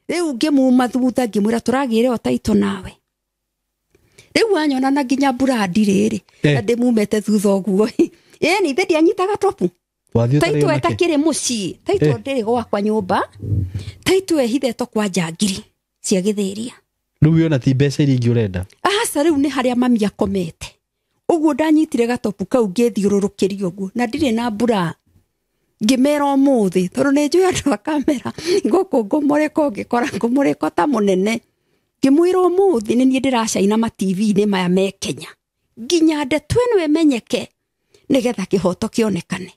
Rĩu ngĩmuma thutha ngĩmwĩra tũragĩre o taito nawe. Rĩu anyona na nginya mburandi rĩrĩ na ndĩmumĩte thutha ũguo. Ĩni ithe ndianyitaga topu. Wathiĩ ũtarĩ Taito onake? etakĩrĩ mũciĩ. Taito ndĩrĩ gwakwa nyũmba. Taito ehithĩtwo kwa njangiri cia gĩthĩria. Rĩu wĩona ti mbeca iria ingĩ ũrenda. Aca rĩu nĩ harĩa mami akomete. Ũguo ndanyitire gatopu kau ngĩthiũrũrũkĩria ũguo na ndirĩ na mbura. Ngĩmera ũmũthĩ tondũ nĩ njũĩ andũ a kamera ngũkũ ngũmũrĩko ngĩkora ngũmũrĩko ta mũnene. Ngĩmwĩra ũmũthĩ nĩ niĩ ndĩracaina ma TV-inĩ maya me Kenya. Nginya ndeto ĩno ĩmenyeke nĩgetha kĩhoto kĩonekane.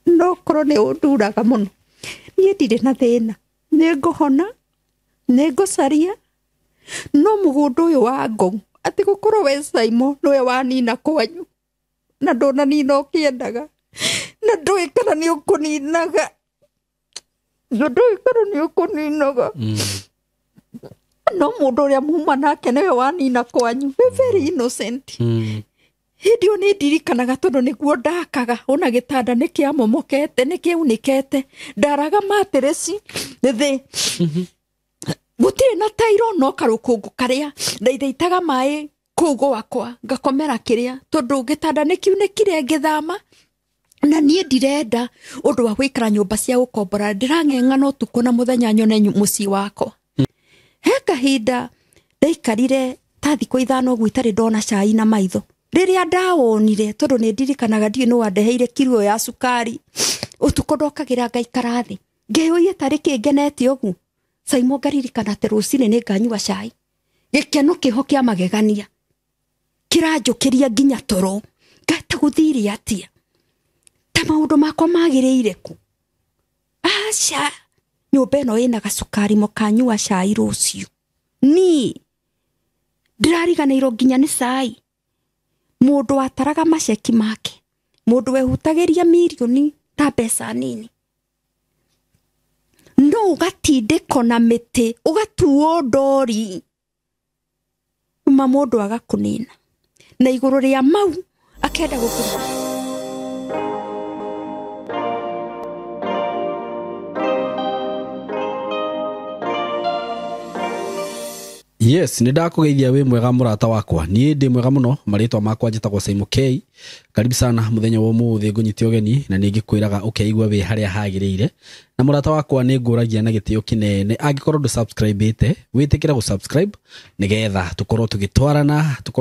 No korwo nĩ ũnduraga mũno. Niĩ ndirĩ na thĩna. Nĩ ngũhona, nĩ ngũcaria, no mũgũnda ũyũ wa Ngong atĩ gũkorwo we Saimo nĩwe wanina kwanyu na ndũnanina ũkĩendaga na ndũĩ kana nĩ ũkũninaga na ndũĩ kana nĩ ũkũninaga no mũndũ ũrĩa muma nake nĩwe wanina kwanyu. Wĩ very innocent. Hĩndĩ ĩyo nĩ ndirikanaga tondũ nĩguo ndakaga ona gĩtanda nĩ kĩamomokete nĩ kĩaunĩkete ndaraga matireci thĩ gũtirĩ na tairo no karũkũngũ karĩa ndaithaitaga maĩ kũu gwakwa ngakomera kĩrĩa tondũ gĩtanda nĩ kiunĩkire ngĩthama na niĩ ndirenda ũndũ wa gũikara nyũmba cia gũkombora ndĩrang'eng'ana ũtukũ na mũthenya nyone mũciĩ wakwa. He kahinda ndaikarire ta thikũ 5 ũguo itarĩ ndona cai na maitho. Rĩrĩa ndawonire tondũ nĩ ndirikanaga ndiũĩ nũ wandeheire kiro ya cukari ũtukũ ndokagĩra ngaikara thĩ ngeyũria tarĩ kĩ ngenete ũguo. Saimo ngaririkana atĩ rũcinĩ nĩ nganyua cai. Gĩkeno kĩho kĩa magegania kĩranjũkĩria nginya toro. Ngata gũthire atĩa ta maũndũ makwa magĩrĩire kũ? Aca nyũmba ĩno ĩna gacukari mũkanyua cai rũciũ. Niĩ ndĩrariganĩirwo nginya nĩ cai. Mũndũ wataraga maceki make, mũndũ wehutagĩria mirioni ta mbeca nini, no ũgatindĩkwo na mĩtĩ ũgatuo ndori uma mũndũ agakũnina na igũrũ rĩa mau akenda gũkũrĩa. Yes, nĩ ndakũgeithia wĩ mwega mũrata wakwa. Niĩ ndĩ mwega mũno, marĩtwa makwa njĩtagwo Saimo K. Karibu sana mũthenya wa ũmũthĩ ngũnyite ũgeni na nĩ ngĩkwĩraga ũkeigua wĩ harĩa hagĩrĩire. Na mũrata wakwa nĩ ngũragia na gĩtĩo kĩnene angĩkorwo ndũ subscribe-ĩte, wĩtĩkĩre gũ subscribe nĩgetha tũkorwo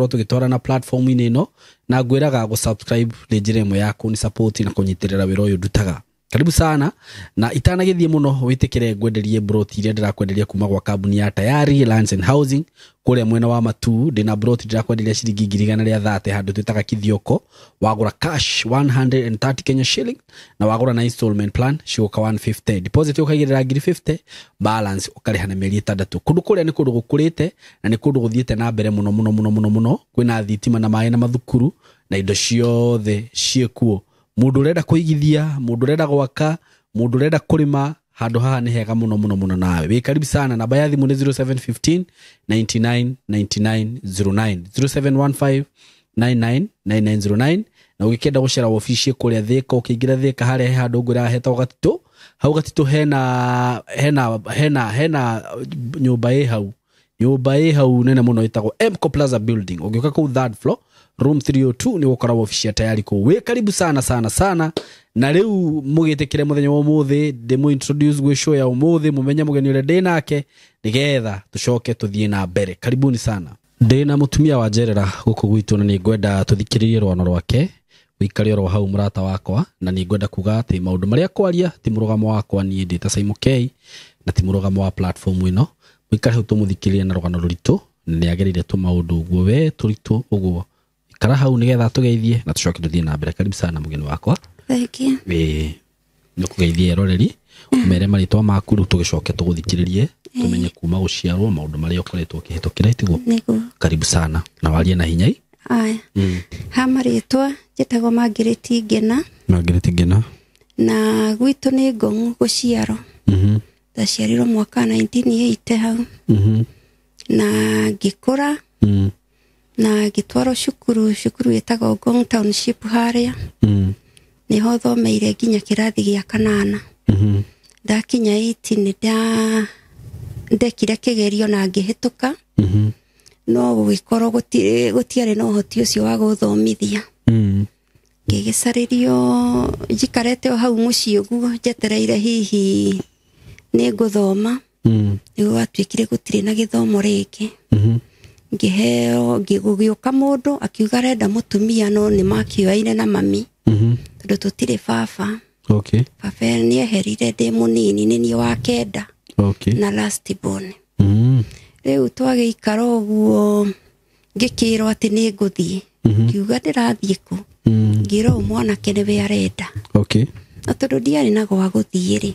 tũgĩtwarana platform-inĩ ĩno, na ngwĩraga gũ subscribe nĩ njĩra ĩmwe ya kũni support na kũnyitĩrĩra wĩra ũyũ ndutaga. Karibu sana na itanagĩthiĩ mũno wĩtĩkĩre ngwenderie broti iria ndĩrakwenderia kuma gwa kambuni ya Tayari Lands and Housing kũrĩa mwena wa Matuu. Ndĩna broti ndĩrakwenderia ciringi 130,000 handũ twĩtaga Kithioko. Wagũra cash 130 Kenya shilling na wagũra na installment plan cigũka 150. Deposit ũkaigĩrĩra 50,000, balance ũkarĩha na mĩeri 6. Kũndũ kũrĩa nĩ kũndũ gũkũrĩte na nĩ kũndũ gũthiĩte na mbere mũno mũno mũno mũno mũno. Kwĩna thitima na maĩ na mathukuru na indo ciothe ciĩkuo. Mũndũ ũrenda kũigithia, mũndũ ũrenda gwaka, mũndũ ũrenda kũrĩma, handũ haha nĩ hega mũno mũno mũno nawe. Wĩ karibu sana. Namba ya thimũ nĩ 0715 99 99 09, 0715 99 99 09. Na ũgĩkĩenda gũcera wabici kũrĩa Thĩka, ũkĩingĩra Thĩka harĩa he handũ ngwĩraga hetagwo Gatitũ. Hau Gatitũ hena nyũmba ĩ hau. Nyũmba ĩ hau nene mũno ĩtagwo Emco Plaza Building. Ũngĩũka kũu third floor room 302 nĩ gũkora wabici ya Tayari kũu. Wĩ karibu sana sana sana. Na rĩu mũgĩtĩkĩre mũthenya wa ũmũthĩ ndĩmũ introduce gwĩ show ya ũmũthĩ, mũmenye mũgeni ũrĩa ndĩ nake nĩgetha tũcoke tũthiĩ na mbere. Karibuni sana. Ndĩ na mũtumia wa njerera gũkũ gwitũ na nĩ ngwenda tũthikĩrĩrie rwano rwake. Wĩikare oro hau mũrata wakwa, na nĩ ngwenda kuga atĩ maũndũ marĩa kwaria ti mũrũgamo wakwa niĩ ndĩ ta Saimo K na ti mũrũgamo wa platform ĩno. Wĩikare hau tũmũthikĩrĩrie na rũgano rũritũ, na nĩ agereire tũmaũndũ ũguo we tũritũ ũguo. Ikara hau nĩgetha tũgeithie na tũcoke tũthiĩ na mbere. Karibu sana mũgeni wakwa. Thank you. Ĩĩ, nĩ ũkũgeithia eroreri, ũmere marĩtwa maku rĩu tũgĩcoke tũgũthikĩrĩrie, tũmenye kuma gũciarwo maũndũ marĩa ũkoretwo ũkĩhĩtũkĩra, tiguo? Nĩguo. Karibu sana na warie na hinya. Aya. Ha marĩtwa njĩtagwo Margaret Ngena. Margaret Ngena. Na gwitũ nĩ Ngong gũciarwo. Ndaciarirwo mwaka 1980 hau. Na ngĩkũra. Na ngĩtwarwo cukuru ĩtagwo Ngong Township harĩa. Nĩho thomeire nginya kĩrathi gĩa 8. Ndakinya 8 nĩ Ndekire kĩgerio na ngĩhĩtũka. No gũgĩkorwo gũtiarĩ na ũhoti ũcio wa gũthomithia. Ngĩgĩcarĩrio njikarĩte o hau mũciĩ ũguo njetereire hihi nĩ ngũthoma. Nĩguo gwatuĩkire gũtirĩ na gĩthomo rĩngĩ. Ngĩheo gũgĩũka mũndũ akiuga arenda mũtumia no nĩ makĩoyaine na mami. Tondũ tũtirĩ baba. Okay. Baba nĩeherire ndĩ mũnini nĩ niĩ wa kenda. Okay. Na last born. Rĩu twagĩikara ũguo ngĩkĩrwo atĩ nĩ ngũthiĩ. Ngiuga ndĩrathiĩ kũ? Ngĩrwo ũyũ mwanake nĩwe arenda. Okay. Na tondũ ndiarĩ na gwa gũthiĩ rĩ.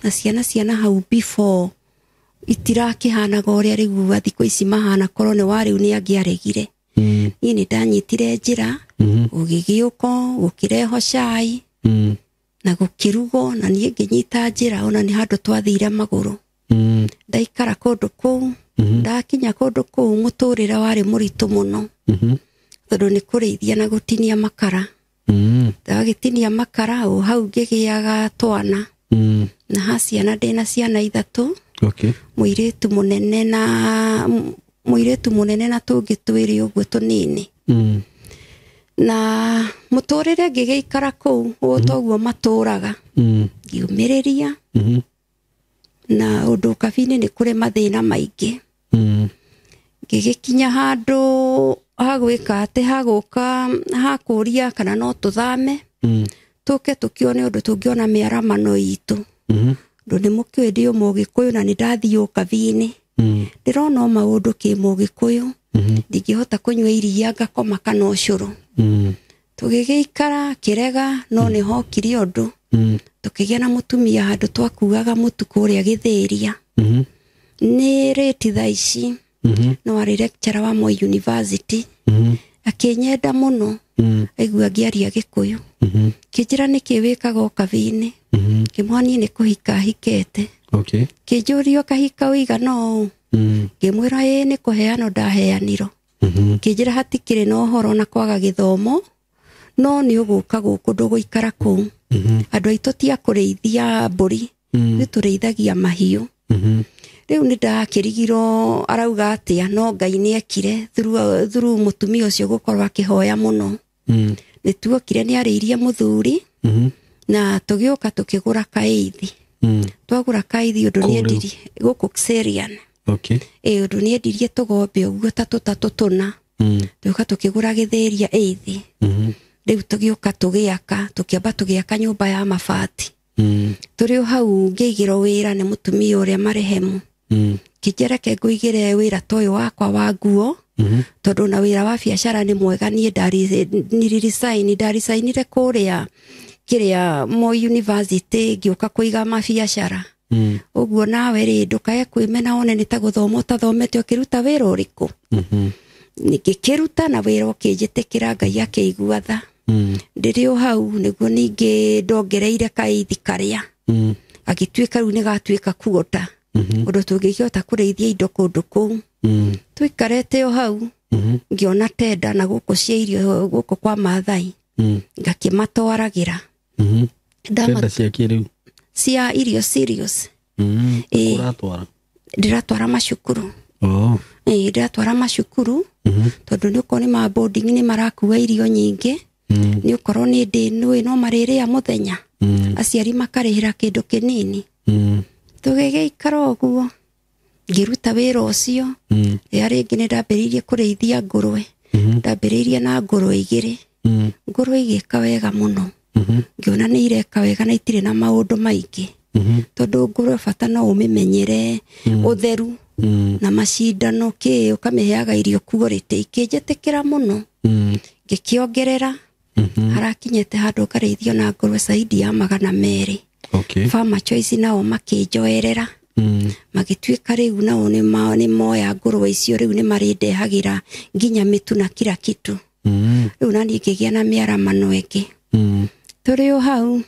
Na ciana hau before itirakĩhanaga ũrĩa rĩu thikũ ici mahana korwo nĩ wa rĩu nĩ angĩaregire. Niĩ nĩ ndanyitire njĩra, gũgĩgĩũko, gũkĩrehwo cai, na gũkĩrugwo, na niĩ ngĩnyita njĩra ona nĩ handũ twathire magũrũ. Ndaikara kũndũ kũu, ndakinya kũndũ kũu mũtũrĩre warĩ mũritũ mũno. Tondũ nĩ kũrĩithia na gũtinia makara. Ndagĩtinia makara o hau ngĩgĩaga twana. Na ha ciana ndĩna ciana ithatũ. Okay. Mũirĩtu mũnene na tũngĩ twĩrĩ ũguo tũnini. Na mũtũrĩre ngĩgĩikara kũu ũũ toguo matũraga. Ngiumĩrĩria. Na ũndũ kabi-inĩ nĩ kũrĩ mathĩna maingĩ. Ngĩgĩkinya handũ hagwĩka atĩ hagũka hakũria kana no tũthame. Tũke tũkĩone ũndũ tũngĩona mĩaramano itũ. Ũndũ nĩ mũkĩũĩ ndĩ Mũgĩkũyũ na nĩ ndathiĩ ũkabi-inĩ. Ndĩrona o maũndũ kĩ Mũgĩkũyũ. Ndingĩhota kũnyua iria ngakoma kana ũcũrũ. Tũgĩgĩikara kĩrega no nĩ hokire ũndũ. Tũkĩgĩa na mũtumia handũ twakuaga mũtu kũrĩa Gĩthĩria. Nĩ rĩti thaa ici. No arĩ lecturer wa Moi University. Akĩnyenda mũno. Aigua ngĩaria Gĩkũyũ. Kĩnjĩra nĩkĩ wĩkaga ũkabi-inĩ. Kĩmwoniĩ nĩ kũhika hikete. Okay. Kĩnjũria ũkahika ũigana ũũ. Ngĩmwĩra ĩĩ nĩ kũheanwo ndaheanirwo. Kĩnjĩra hatikĩrĩ na ũhoro na kwaga gĩthomo no nĩ ũgũka gũkũ ndũgũikara kũu. Andũ aitũ ti a kũrĩithia mbũri, nĩ tũrĩithagia mahiũ. Rĩu nĩ ndakĩrigirwo arauga atĩa no Ngai nĩ ekire through mũtumia ũcio gũkorwo akĩhoya mũno. Nĩ tuokire nĩ arĩirie mũthuri na tũgĩũka tũkĩgũra kaithi. Twagũra kaithi ũndũ nĩ endirie gũkũ Xerian. Okay. Ĩ ũndũ nĩ endirie tũgombe ũguo ta tũtatũ tũna. Tũgĩũka tũkĩgũra Gĩthĩria eithi. Rĩu tũgĩũka tũgĩaka, tũkĩamba tũgĩaka nyũmba ya mabati. Tũrĩ o hau ngĩigĩrwo wĩra nĩ mũtumia ũrĩa marehemu. Kĩnjĩra reke ngũigĩre wĩra ta ũyũ wakwa wa nguo. Tondũ na wĩra wa biacara nĩ mwega niĩ ndaricainire kũrĩa kĩrĩa Moi University ngĩũka kũiga mabiacara. Ũguo nawe rĩ ndũkae kwĩmena wone nĩ ta gũthoma ũtathomete ũkĩruta wĩra ũrĩkũ. Ngĩkĩruta na wĩra ũkĩnjĩtĩkĩra Ngai akĩigua tha. Ndĩrĩ o hau nĩguo ningĩ ndongereire kaithi karĩa. Agĩtuĩka rĩu nĩ gatuĩka kuota. Ũndũ tũngĩkĩhota kũrĩithia indo kũndũ kũu. Tũikarĩte o hau ngĩona tenda na gũkũ cia irio gũkũ kwa Maathai. Ngakĩmatwaragĩra. Tenda cia kĩrĩu? Cia irio serious. Ũratwara? Ndĩratwara macukuru. Ndĩratwara macukuru. Tondũ nĩ ũkorwo nĩ ma boarding nĩ marakua irio nyingĩ. Nĩ ũkorwo nĩ ndĩ nũĩ no marĩrĩa mũthenya. Aciari makarĩhĩra kĩndũ kĩnini. Tũgĩgĩikara ũguo. Ngĩruta wĩra ũcio. Rĩrĩa rĩngĩ nĩ ndambĩrĩirie kũrĩithia ngũrwe. Ndambĩrĩirie na ngũrwe igĩrĩ. Ngũrwe igĩka wega mũno. Ngĩona nĩ ireka wega na itirĩ na maũndũ maingĩ. Tondũ ngũrwe bata no ũmĩmenyere ũtheru na macindano kĩ ũkamĩheaga irio quality. Ikĩnjĩtĩkĩra mũno. Ngĩkĩongerera. Harakinyĩte handũ ngarĩithio na ngũrwe zaidi ya 200. Okay. Farmer Choice nao makĩnjoerera. Magĩtuĩka rĩu nao nĩ moya ngũrwe icio rĩu nĩ marĩndehagĩra nginya mĩtu na kila kitu. Rĩu na niĩ ngĩgĩa na mĩaramano ĩngĩ. Tũrĩ o hau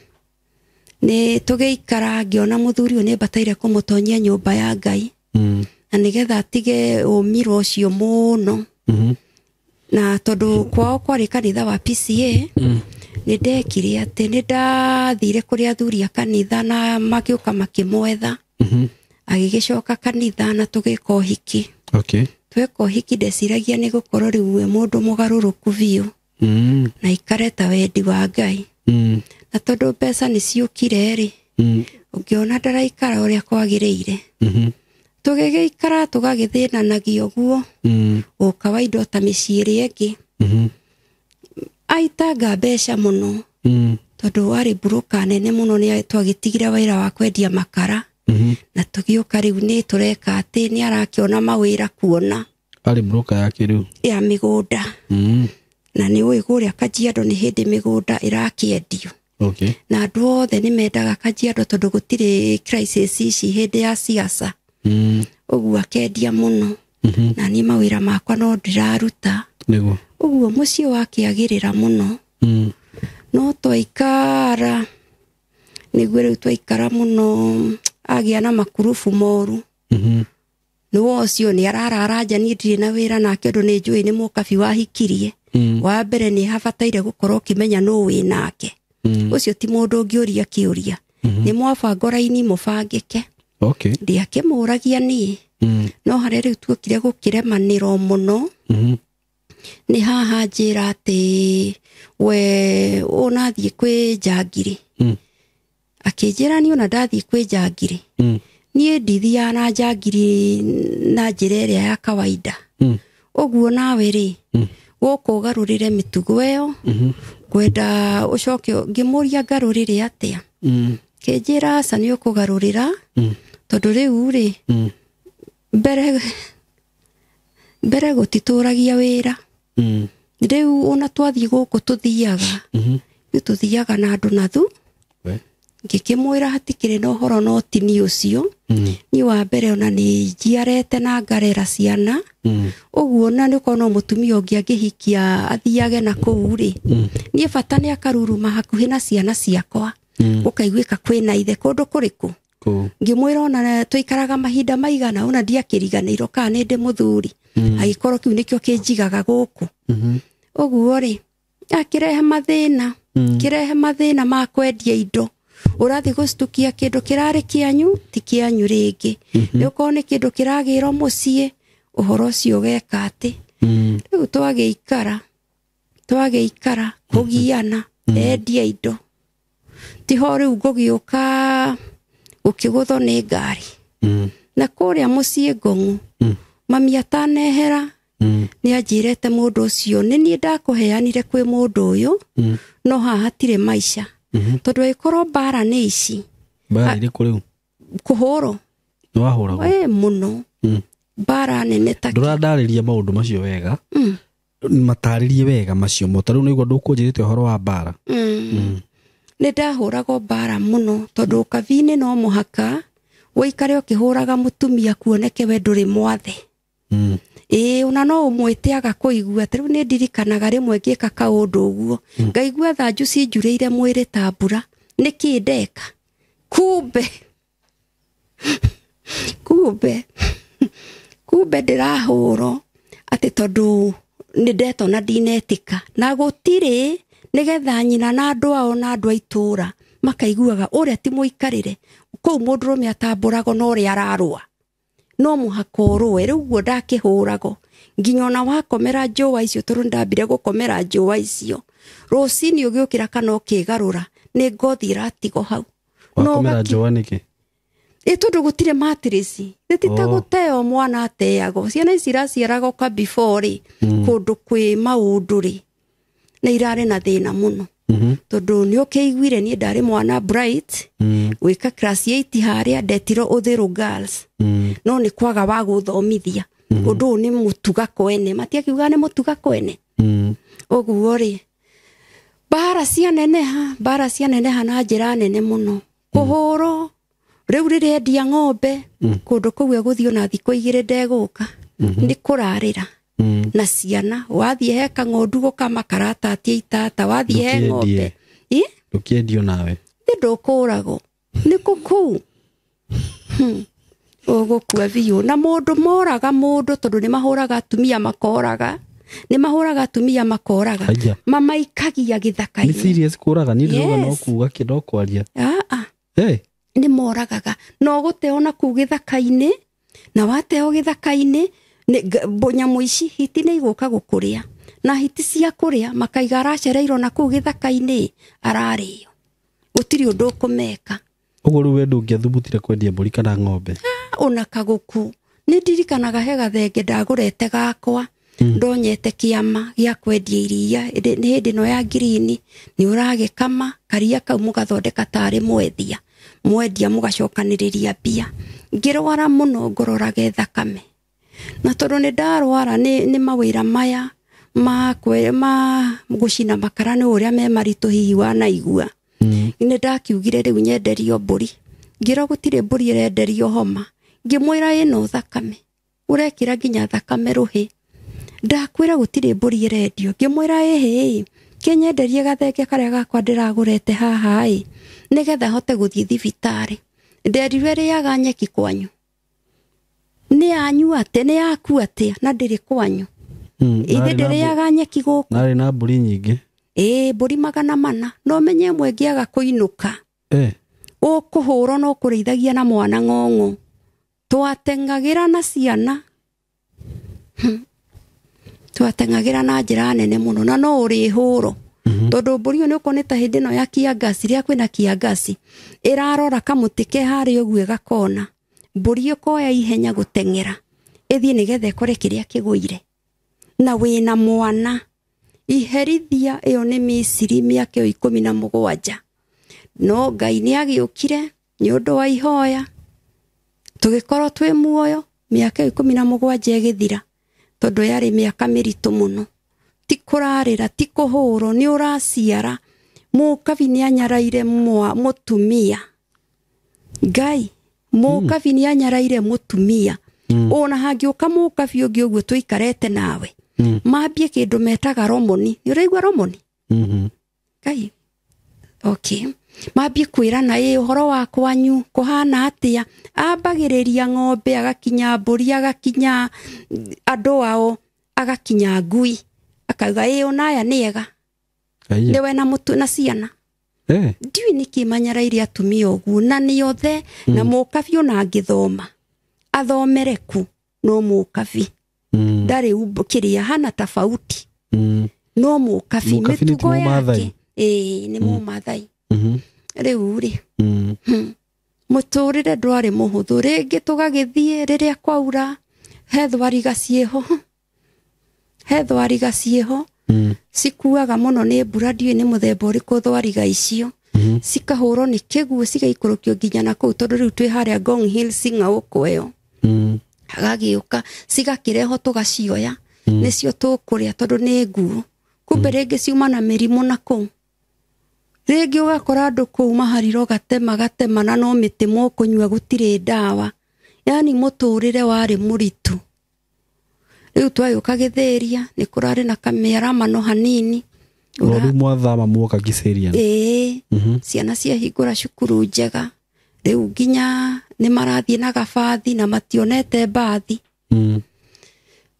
nĩ tũgĩikara ngĩona mũthuri ũyũ nĩ mbataire kũmũtonyia nyũmba ya Ngai. Na nĩgetha atige ũmiro ũcio mũno. Na tondũ kwao kwarĩ kanitha wa PCA, nĩ ndekire atĩ nĩ ndathire kũrĩ athuri a kanitha na magĩũka makĩmwetha. Agĩgĩcoka kanitha na tũgĩka ũhiki. Okay. Tweka ũhiki ndeciragia nĩ gũkorwo rĩu we mũndũ mũgarũrũku biũ na ikare ta wendi wa Ngai. Na tondũ mbeca nĩ ciũkire rĩ, ũngĩona ndaraikara ũrĩa kwagĩrĩire. Tũgĩgĩikara tũgagĩthĩnanagia ũguo, o kawaida ta mĩciĩ ĩrĩa ĩngĩ. Aitanga mbeca mũno, tondũ warĩ mburũka nene mũno, nĩ twagĩtigire wĩra wa kwendia makara. Na tũgĩũka rĩu nĩ tũreka atĩ nĩ arakĩona mawĩra kuona. Arĩ mburũka yake rĩu? Ya mĩgũnda. Na nĩ ũĩ kũrĩa Kajiado nĩ hĩndĩ mĩgũnda ĩrakĩendio. Okay. Na andũ othe nĩ mendaga Kajiado tondũ gũtirĩ crisis ici hĩndĩ ya siasa. Ũguo akendia mũno. Na niĩ mawĩra makwa no ndĩraruta. Nĩguo. Ũguo mũciĩ wakĩagĩrĩra mũno. No twaikara, nĩguo rĩu twaikara mũno, agĩa na makurubu moru. Nĩwe ũcio nĩ ararara nja, niĩ ndirĩ na wĩra nake ũndũ nĩ njũĩ nĩ mũkabi wahikirie. Wa mbere nĩ habataire gũkorwo ũkĩmenya nũ wĩ nake. Ũcio ti mũndũ ũngĩũria kĩũria. Nĩ mwabanga raini mũbangĩke. Okay. Ndiakĩmũragia niĩ. No harĩa rĩu tuokire gũkĩremanĩrwo mũno, nĩ haha njĩra atĩ we ũnathiĩ kwĩ njangiri. Akĩnjĩra niĩ ona ndathiĩ kwĩ njangiri. Niĩ ndithiaga na njangiri na njĩra ĩrĩa ya kawaida. Ũguo nawe rĩ, gũkũ ũgarũrĩre mĩtugo ĩyo, ngwenda ũcoke. Ngĩmũria ngarũrĩre atĩa? Kĩnjĩra aca, nĩ ũkũgarũrĩra, tondũ rĩu rĩ, mbere gũtitũragia wĩra. Rĩu ona twathiĩ gũkũ tũthiaga, nĩ tũthiaga na andũ na thu. Ngĩkĩmwĩra hatikĩrĩ na ũhoro, no ti niĩ ũcio. Niĩ wa mbere ona nĩ njiarĩte na ngarera ciana. Ũguo na nĩ ũkorwo no mũtumia ũngĩ angĩhikia athiage na kũu rĩ, niĩ bata nĩ akaruruma hakuhĩ na ciana ciakwa. Gũkaiguĩka kwĩna ithe kũndũ kũrĩkũ. Kũu. Ngĩmwĩra ona tũikaraga mahinda maigana ona ndiakĩriganĩirwo kana nĩ ndĩ mũthuri. Agĩkorwo kĩu nĩkĩo kĩnjigaga gũkũ. Ũguo rĩ, akĩrehe mathĩna, kĩrehe mathĩna ma kwendia indo. Ũrathiĩ gũcitukia kĩndũ kĩrarĩ kĩanyu ti kĩanyu rĩngĩ. Nĩ ũkorwo nĩ kĩndũ kĩragĩrwo mũciĩ, ũhoro ũcio ũgeka atĩ. Rĩu twagĩikara kũgiana, endia indo. Tiho rĩu ngũgĩũka gũkĩgũthwo nĩ ngari. Na kũrĩa mũciĩ Ngong'u, mami atanehera, nĩ anjĩrĩte mũndũ ũcio nĩ niĩ ndakũheanire kwĩ mũndũ ũyũ, no haha hatirĩ maica. Tondũ angĩkorwo mbara nĩ ici. Mbara irĩkũ rĩu? Kũhũrwo. Nĩ wahũragwo? Ĩ mũno. Mbara nene ta Ndũrandarĩria maũndũ macio wega. Matarĩrie wega macio mo. Ta rĩu nĩguo ndũkũnjĩrĩte ũhoro wa mbara. Nĩ ndahũragwo mbara mũno tondũ kabi-inĩ no mũhaka ũikare ũkĩhũraga mũtumia kuoneke we ndũrĩ mwathe. Ĩĩ ona no ũmwĩte agakũigua. Ta rĩu nĩ ndirikanaga rĩmwe ngĩka kaũndũ ũguo, ngaigua thanju cinjurĩire mwĩrĩ ta mbura. Nĩkĩ ndeka? Kumbe ndĩrahũrwo atĩ tondũ nĩ ndetwo na ndinetĩka. Na gũtirĩ nĩgetha nyina na andũ ao na andũ a itũũra makaiguaga ũrĩa ti mũikarĩre. Kũu mũndũrũme atambũragwo na ũrĩa ararũa. No mũhaka ũrũe. Rĩu ũguo ndakĩhũragwo nginya ona wakomera njũa icio, tondũ nĩndambire gũkomera njũa icio, rũcinĩ ũgĩũkĩra kana ũkĩgarũra nĩ ngothi ĩratigwo hau. Wakomera njũa nĩkĩ? Ĩ tondũ gũtirĩ matirĩci. Nĩ ti ta gũteo mwana ateagwo. Ciana ici iraciaragwo ka before rĩ, kũndũ kwĩ maũndũ rĩ, nĩ irarĩ na thĩna mũno. Tondũ nĩ ũkĩiguire niĩ ndarĩ mwana bright, gwĩka class 8 harĩa ndetirwo Uthiru Girls. No nĩ kwaga wa gũthomithia. Ũndũ ũyũ nĩ mũtuga kwene. Matiakiuga nĩ mũtuga kwene. Ũguo rĩ, mbara cianeneha na njĩra nene mũno. Kũhũrwo, rĩu rĩrĩa endia ng'ombe, kũndũ kũu egũthiĩ ona thikũ igĩrĩ ndegũka. Nĩ kũrarĩra. Na ciana, wathiĩ he kang'ondu gũkama karatatia itata, wathiĩ he ng'ombe. Ĩ? Ndũkĩendio nawe. Nĩ ndũkũragwo. Nĩ kũ kũu? Ũgũkua biũ. Na mũndũ moraga mũndũ tondũ nĩ mahũraga atumia makoraga. Nĩ mahũraga atumia makoraga. Mamaikagia gĩthaka-inĩ. Nĩ serious kũraga? Niĩ ndĩrauga no kuga kĩ, no kwaria. Aa. Hey. Nĩ moragaga no gũteo na kũu gĩthaka-inĩ, na wateo gĩthaka-inĩ nyamũ ici hiti nĩ igũka gũkũrĩa, na hiti cia kũrĩa makaiga aracereirwo na kũu gĩthaka-inĩ ararĩo, gũtirĩ ũndũ ũkũmeka. Ũguo rĩu we ndũngĩathubutire kwendia mbũri kana ng'ombe? Ona kagũkũ nĩ ndirikanaga he gathenge ndagũrete gakwa, ndonyete kĩama gĩa kwendia iria nĩ hĩndĩ ĩno ya ngirini, nĩ ũragĩkama karia kau mũgathondeka tarĩ mwethia, mwendia mũgacokanĩrĩria mbia. Ngĩrwara mũno ngororage thakame, na tondũ nĩ ndarwara nĩ mawĩra maya ma gũcina makara nĩ ũrĩa me maritũ hihi wanaigua. Nĩ ndakiugire rĩu nyenderio mbũri, ngĩrwo gũtirĩ mbũri ĩrenderio homa, ngĩmwĩra ĩno thakame ũrekĩra nginya thakame rũhĩ, ndakwĩra gũtirĩ mbũri ĩrendio, ngĩmwĩra ĩhĩ kĩnyenderie gathenge karĩa gakwa ndĩragũrete haha ĩ nĩgetha hote gũthiĩ thibitarĩ. Nderirwe ĩrĩaga nyeki kwanyu, nĩ yanyu atĩ nĩ yaku atĩa na ndĩrĩ kwanyu, ithe ndĩrĩaga nyeki gũkũ. Narĩ na mbũri nyingĩ? Ĩĩ, mbũri 400. No menye ĩmwe ĩngĩaga kũinũka ũkũhũrwo no kũrĩithagia na mwana ng'ong'o. Twateng'agĩra na ciana, twateng'agĩra na njĩra nene mũno, na no ũrĩhũrwo tondũ mbũri ĩyo nĩ ũkorwo nĩ ta hĩndĩ ĩno ya kiangasi, rĩrĩa kwĩna kiangasi ĩrarora kamũtĩ ke harĩa ũguo ĩgakona, mbũri ĩkoya ihenya gũteng'era ĩthiĩ nĩgetha ĩkore kĩrĩa kĩgũire, na wĩna mwana. Iherithia ĩyo nĩ Misiri mĩaka ĩyo 17. No Ngai nĩ agĩũkire nĩ ũndũ wa ihoya, tũgĩkorwo twĩ muoyo mĩaka ĩyo 17 ĩgĩthira, tondũ yarĩ mĩaka mĩritũ mũno. Ti kũrarĩra, ti kũhũrwo, nĩ ũraciara. Mũkabi nĩ anyaraire mũtumia. Ngai, mũkabi nĩ anyaraire mũtumia. Ona hangĩũka mũkabi ũngĩ ũguo tũikarete nawe, mambie kĩndũ metaga romoni. Nĩ ũraigua romoni? Ngai, okay. Mambie kwĩrana ĩ ũhoro wa kwanyu kũhana atĩa, ambagĩrĩria ng'ombe agakinya mbũri agakinya andũ ao agakinya ngui, akauga ĩ ona aya nĩ ega, nĩwe na mũtu na ciana. Ndiũĩ nĩkĩ manyaraire atumia ũguo, na nĩ othe na mũkabi ona angĩthoma athomere ku, no mũkabi ndarĩ kĩrĩa hana tofauti, no mũkabi mĩtugo yake ĩĩ nĩ mũmathai. Rĩu rĩ mũtũrĩre ndwarĩ mũhũthũ. Rĩngĩ tũgagĩthiĩ rĩrĩa kwaura he thwariga ciĩho, he thwariga ciĩho cikuaga mũno nĩ mbura, ndiũĩ nĩ mũthemba ũrĩkũ thwariga icio, cikahũrwo nĩ kĩguũ cigaikũrũkio nginya na kũu, tondũ rĩu twĩ harĩa Ngong Hills ng'aũkũ ĩyo, agagĩũka cigakĩrehwo tũgacioya, nĩcio tũkũrĩa tondũ nĩ nguũ. Kumbe rĩngĩ ciuma na mĩrimũ na kũu, rĩngĩ ũgakora andũ kũu mahariro gatema gatema, na no mĩtĩ mũkũnyua gũtirĩ ndawa. Yani mũtũrĩre warĩ mũritũ. Rĩu twagĩũka Gĩthĩria nĩ kũrarĩ na kamĩaramano hanini. Rĩu mwathama muoka Gĩthĩria? Ĩĩ, ciana ciahingũra cukuru njega, rĩu nginya nĩ marathiĩ na gabathi na mationete mbathi.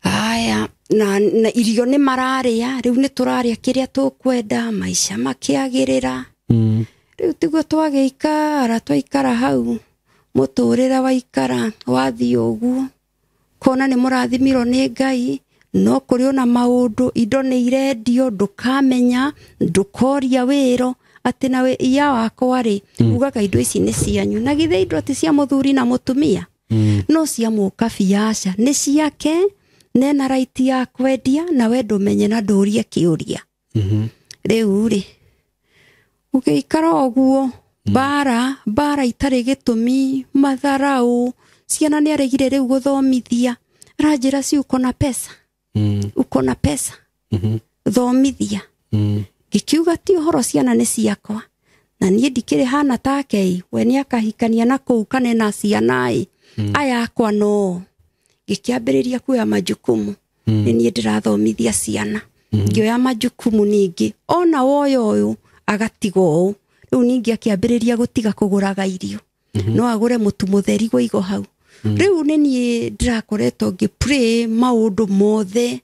Aya, na irio nĩ mararĩa, rĩu nĩ tũrarĩa kĩrĩa tũkwenda, maica makĩagĩrĩra. Rĩu tiguo twagĩikara, twaikara hau mũtũrĩre waikara wathiĩ ũguo, kona nĩ mũrathimirwo nĩ Ngai, no kũrĩ ona maũndũ, indo nĩ irendio, ndũkamenya, ndũkoria wĩro atĩ nawe iya wakwa rĩ, ugaga indo ici nĩ cianyu, na githĩ indo ti cia mũthuri na mũtumia, no cia mũkabi aca, nĩ ciake, nena right ya kwendia, na we ndũmenye na ndũrie kĩũria. Rĩu rĩ ũgĩikara ũguo, mbara mbara itarĩ gĩtũmi, matharau, ciana nĩ aregire rĩu gũthomithia, aranjĩra si uko na pesa, uko na pesa, thomithia. Ngĩkiuga ti ũhoro ciana nĩ ciakwa, na niĩ ndikĩrĩ hana take ĩ, we nĩ akahikania na kũu kana ena ciana ĩ, aya akwa no. Ngĩkĩambĩrĩria kuoya majukumu, nĩ niĩ ndĩrathomithia ciana, ngĩoya majukumu ningĩ, ona woya ũyũ agatiga ũũ, rĩu ningĩ akĩambĩrĩria gũtiga kũgũraga irio, no agũre mũtu mũtheri gũigo hau. Rĩu nĩ niĩ ndĩrakoretwo ngĩ pray maũndũ mothe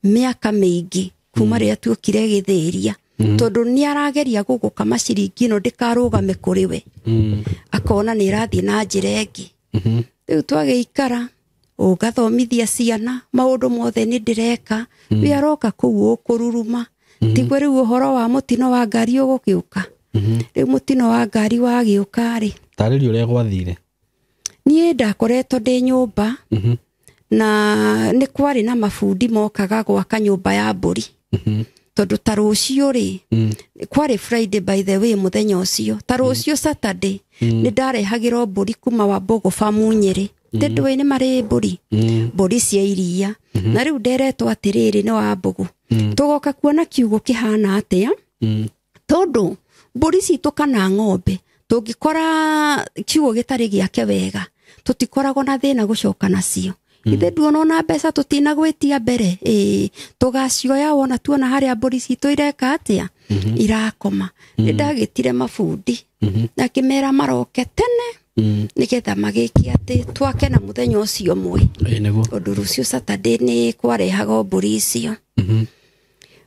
mĩaka mĩingĩ kuma rĩrĩa tuokire Gĩthĩria. Tondũ nĩ arageria gũgũkama ciringi ĩno ndĩkarũgame kũrĩ we. Akona nĩ ĩrathiĩ na njĩra ĩngĩ. Rĩu twagĩikara ũgathomithia ciana maũndũ mothe nĩ ndĩreka wĩ aroka kũu ũkũruruma. Tiguo rĩu ũhoro wa mũtino wa ngari ũgũgĩũka. Rĩu mũtino wa ngari wagĩũka rĩ, tarĩria ũrĩa gwathire. Niĩ ndakoretwo ndĩ nyũmba na nĩ kwarĩ na mabundi mokaga gwaka nyũmba ya mbũri. Tondũ ta rũciũ rĩ, kwarĩ Friday by the way mũthenya ũcio, ta rũciũ Saturday nĩ ndarehagĩrwo mbũri kuma Wambogo farm Nyĩrĩ. Ndũĩ nĩ marĩ mbũri, mbũri cia iria. Na rĩu nderetwo atĩrĩrĩ nĩ Wambogo, tũgoka kuona kiugũ kĩhana atĩa, tondũ mbũri citũ kana ng'ombe tũngĩkora kiugũ gĩtarĩ gĩake wega tũtikoragwo na thĩna gũcoka nacio. Ithe nduona ona mbeca tũtinagwĩtia mbere, ĩĩ tũgacioya wona tuona harĩa mbũri citũ ireka atĩa, irakoma. Nĩ ndagĩtire mabundi na ngĩmera maroke tene nĩgetha magĩke atĩ twake na mũthenya ũcio ũmwe. Ũndũ rũciũ Saturday nĩ kwarehagwo mbũri icio.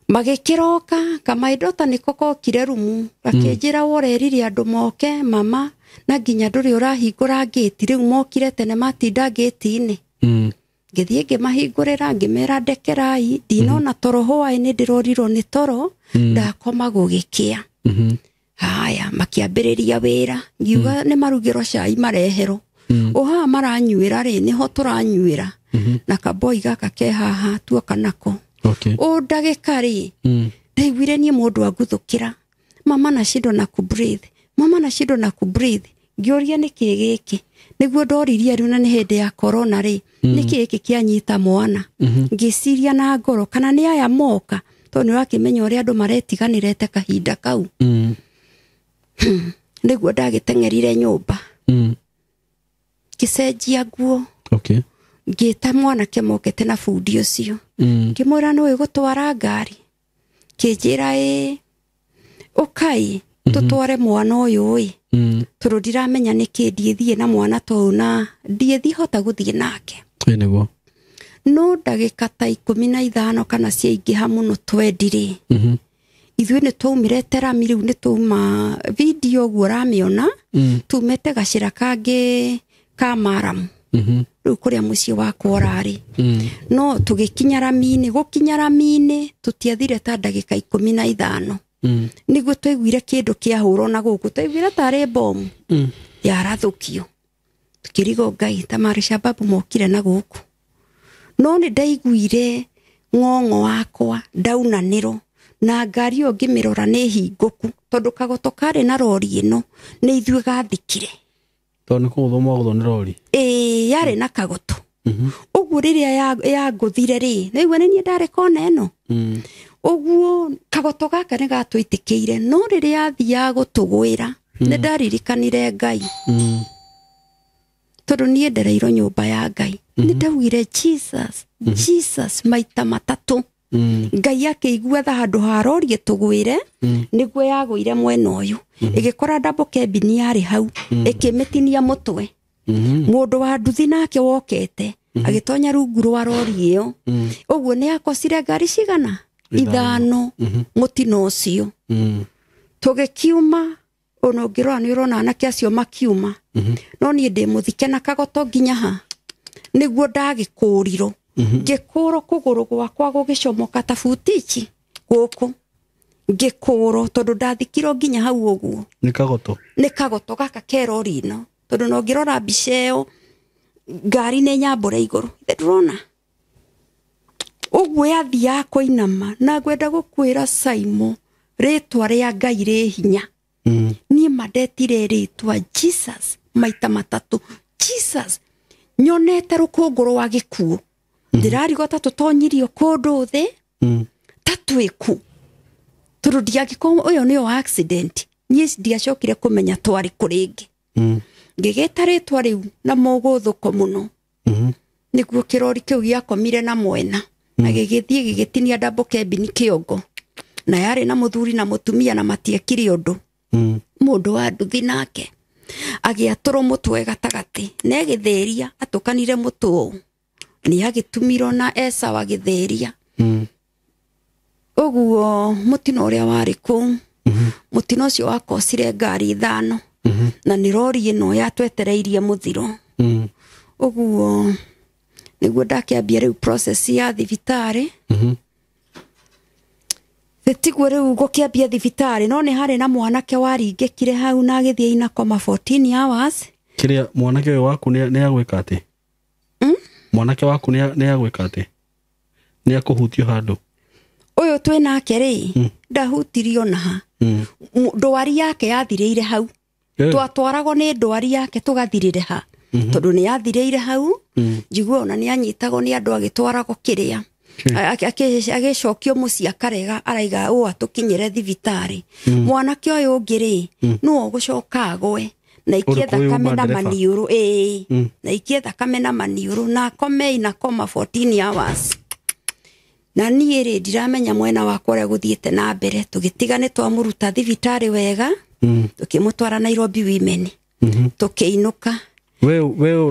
Magĩkĩroka kamaindota nĩko kokire rumu gakĩnjĩra worerire andũ moke mama na nginya ndũrĩ ũrahingũra ngĩti, rĩu mokire tene matinda ngĩti-inĩ. Ngĩthiĩ ngĩmahingũrĩra ngĩmera ndekerai ndinona toro hwaĩ-inĩ ndĩrorirwo nĩ toro ndakoma gũgĩkĩa. Haya makĩambĩrĩria wĩra ngiuga nĩ marugĩrwo cai mareherwo. O haha maranyuĩra rĩ nĩho tũranyuĩra na kaboi gaka ke haha tuoka nako. O ndagĩka rĩ ndaiguire niĩ mũndũ anguthũkĩra, mama nashindwa na kubreathe, mama nashindwa na kubreathe. Ngĩũria nĩkĩ gĩkĩ, nĩguo ndoririe rĩu na nĩ hĩndĩ ya corona rĩ, nĩkĩ gĩkĩ kĩanyita mwana. Ngĩciria na ngoro kana nĩ aya moka, tondũ nĩ ũrakĩmenya ũrĩa andũ maretiganĩrete kahinda kau. Nĩguo ndagĩteng'erire nyũmba ngĩcenjia nguo. Ngĩta mwanake mokete na bundi ũcio ngĩmwĩra nĩũĩ gũtwara ngari, kĩnjĩra ĩĩ ũkai tũtware mwana ũyũ ĩ, tondũ ndiramenya nĩkĩ ndiĩthiĩ na mwana tũu na ndiĩthihota gũthiĩ nake. Nĩguo. No ndagĩka ta 15 kana ciaingĩha mũno twendi rĩ, ithuĩ nĩ twaumire terami rĩu nĩ twauma video ũguo ũramĩona, tumĩte gacĩra kangĩ ka maramu rĩu kũrĩa mũciĩ wakwa ũrarĩ. No tũgĩkinya rami-inĩ, gũkinya rami-inĩ tũtiathire ta ndagĩka 15 nĩguo twaiguire kĩndũ kĩahũrwo na gũkũ, twaiguire tarĩ bomu yarathũkio. Tũkĩrigwo Ngai ta marĩ shababu mokire na gũkũ. No nĩ ndaiguire ng'ong'o wakwa ndaunanĩrwo na ngari ĩyo ngĩmĩrora nĩ hingũku, tondũ kagoto karĩ na rori ĩno nĩ ithuĩ gathikire. Tondũ nĩ kũgũthwo mwagũthwo nĩ rori. Ĩĩ yarĩ na kagoto. Ũguo rĩrĩa yangũthire rĩ, nĩaigua nĩ niĩ ndarĩ kona ĩno. Ũguo kagoto gaka nĩ gatũitĩkĩire, no rĩrĩa yathiaga gũtũgwĩra nĩ ndaririkanire Ngai. Tondũ niĩ ndereirwo nyũmba ya Ngai. Nĩ ndaugire Jesus, Jesus maita matatũ. Ngai akĩigua tha handũ ha rori ĩtũgwĩre, nĩguo yagũire mwena ũyũ. Ĩgĩkora double cabin yarĩ hau, ĩkĩmĩtinia mũtwe. Mũndũ wa nduthi nake wokete agĩtonya rungu rwa rori ĩyo. Ũguo nĩ akocire ngari cigana 5 mũtino ũcio. Tũgĩkiuma ona ũngĩrora nĩ ũrona anake acio makiuma. No niĩ ndĩ mũthike na kagoto nginya ha nĩguo ndagĩkũrirwo. Ngĩkũrwo kũgũrũ gwakwa gũgĩcomoka ta buti ici gũkũ, ngĩkũrwo tondũ ndathikirwo nginya hau ũguo. Nĩ kagoto? Nĩ kagoto gaka ke rori ĩno, tondũ no ngĩrora mbica ĩyo ngari nĩ nyambũre igũrũ, ndĩrona ũguo yathiaga kũinama. Na ngwenda gũkwĩra Saimo, rĩtwa rĩa Ngai rĩ hinya. Niĩ mandetire rĩtwa Jesus maita matatũ. Jesus, nyonete rũkũngũ rwa gĩkuũ. Ndĩrarigwo ta tũtonyirio kũndũ thĩ ta twĩku, tondũ ndiangĩkorwo ũyũ nĩyo accident. Niĩ ndiacokire kũmenya twarĩ kũ rĩngĩ. Ngĩgĩta rĩtwa rĩu na mũgũthũko mũno. Nĩguo kĩrori kĩu gĩakomire na mwena na gĩgĩthiĩ gĩgĩtinia double cabin kĩongo, na yarĩ na mũthuri na mũtumia na matiekire ũndũ. Mũndũ wa nduthi nake agĩatũrwo mũtwe gatagatĩ na ĩgĩthĩria atũkanire mũtwe ũũ, nĩ agĩtumirwo na Esau agĩthĩria. Ũguo mũtino ũrĩa warĩ kũu, mũtino ũcio wakocire ngari 5 na nĩ rori ĩno yatwetereirie mũthiro. Ũguo nĩguo ndakĩambia rĩu process ya thibitarĩ. Tiguo rĩu gũkĩambia thibitarĩ, no nĩ harĩ na mwanake waringĩkire hau na agĩthiĩ ina koma 14 hours. Kĩrĩa mwanake ũyũ waku nĩ agwĩka atĩ? Mwanake waku nĩ agwĩka atĩ? Nĩ akũhutio handũ? Ũyũ twĩ nake rĩ, ndahutirio na ha. Ndwari yake yathirĩire hau. Twatwaragwo nĩ ndwari yake tũgathirĩre ha. Tondũ nĩ yathirĩire hau, njigua ona nĩ anyitagwo nĩ andũ agĩtwaragwo kĩrĩa. Agĩcokio mũciĩ akarega, araiga ũũ atũkinyĩre thibitarĩ. Mwanake ũyũ ũngĩ rĩ, nĩwe ũgũcoka agwe na ikie thakame na maniũrũ. Ĩĩ, na ikie thakame na maniũrũ na akome ina koma 14 hours. Na niĩ rĩ, ndiramenya mwena wakwa ũrĩa gũthiĩte na mbere. Tũgĩtiga nĩ twamũruta thibitarĩ wega, tũkĩmũtwara Nairobi Women. Tũkĩinũka. We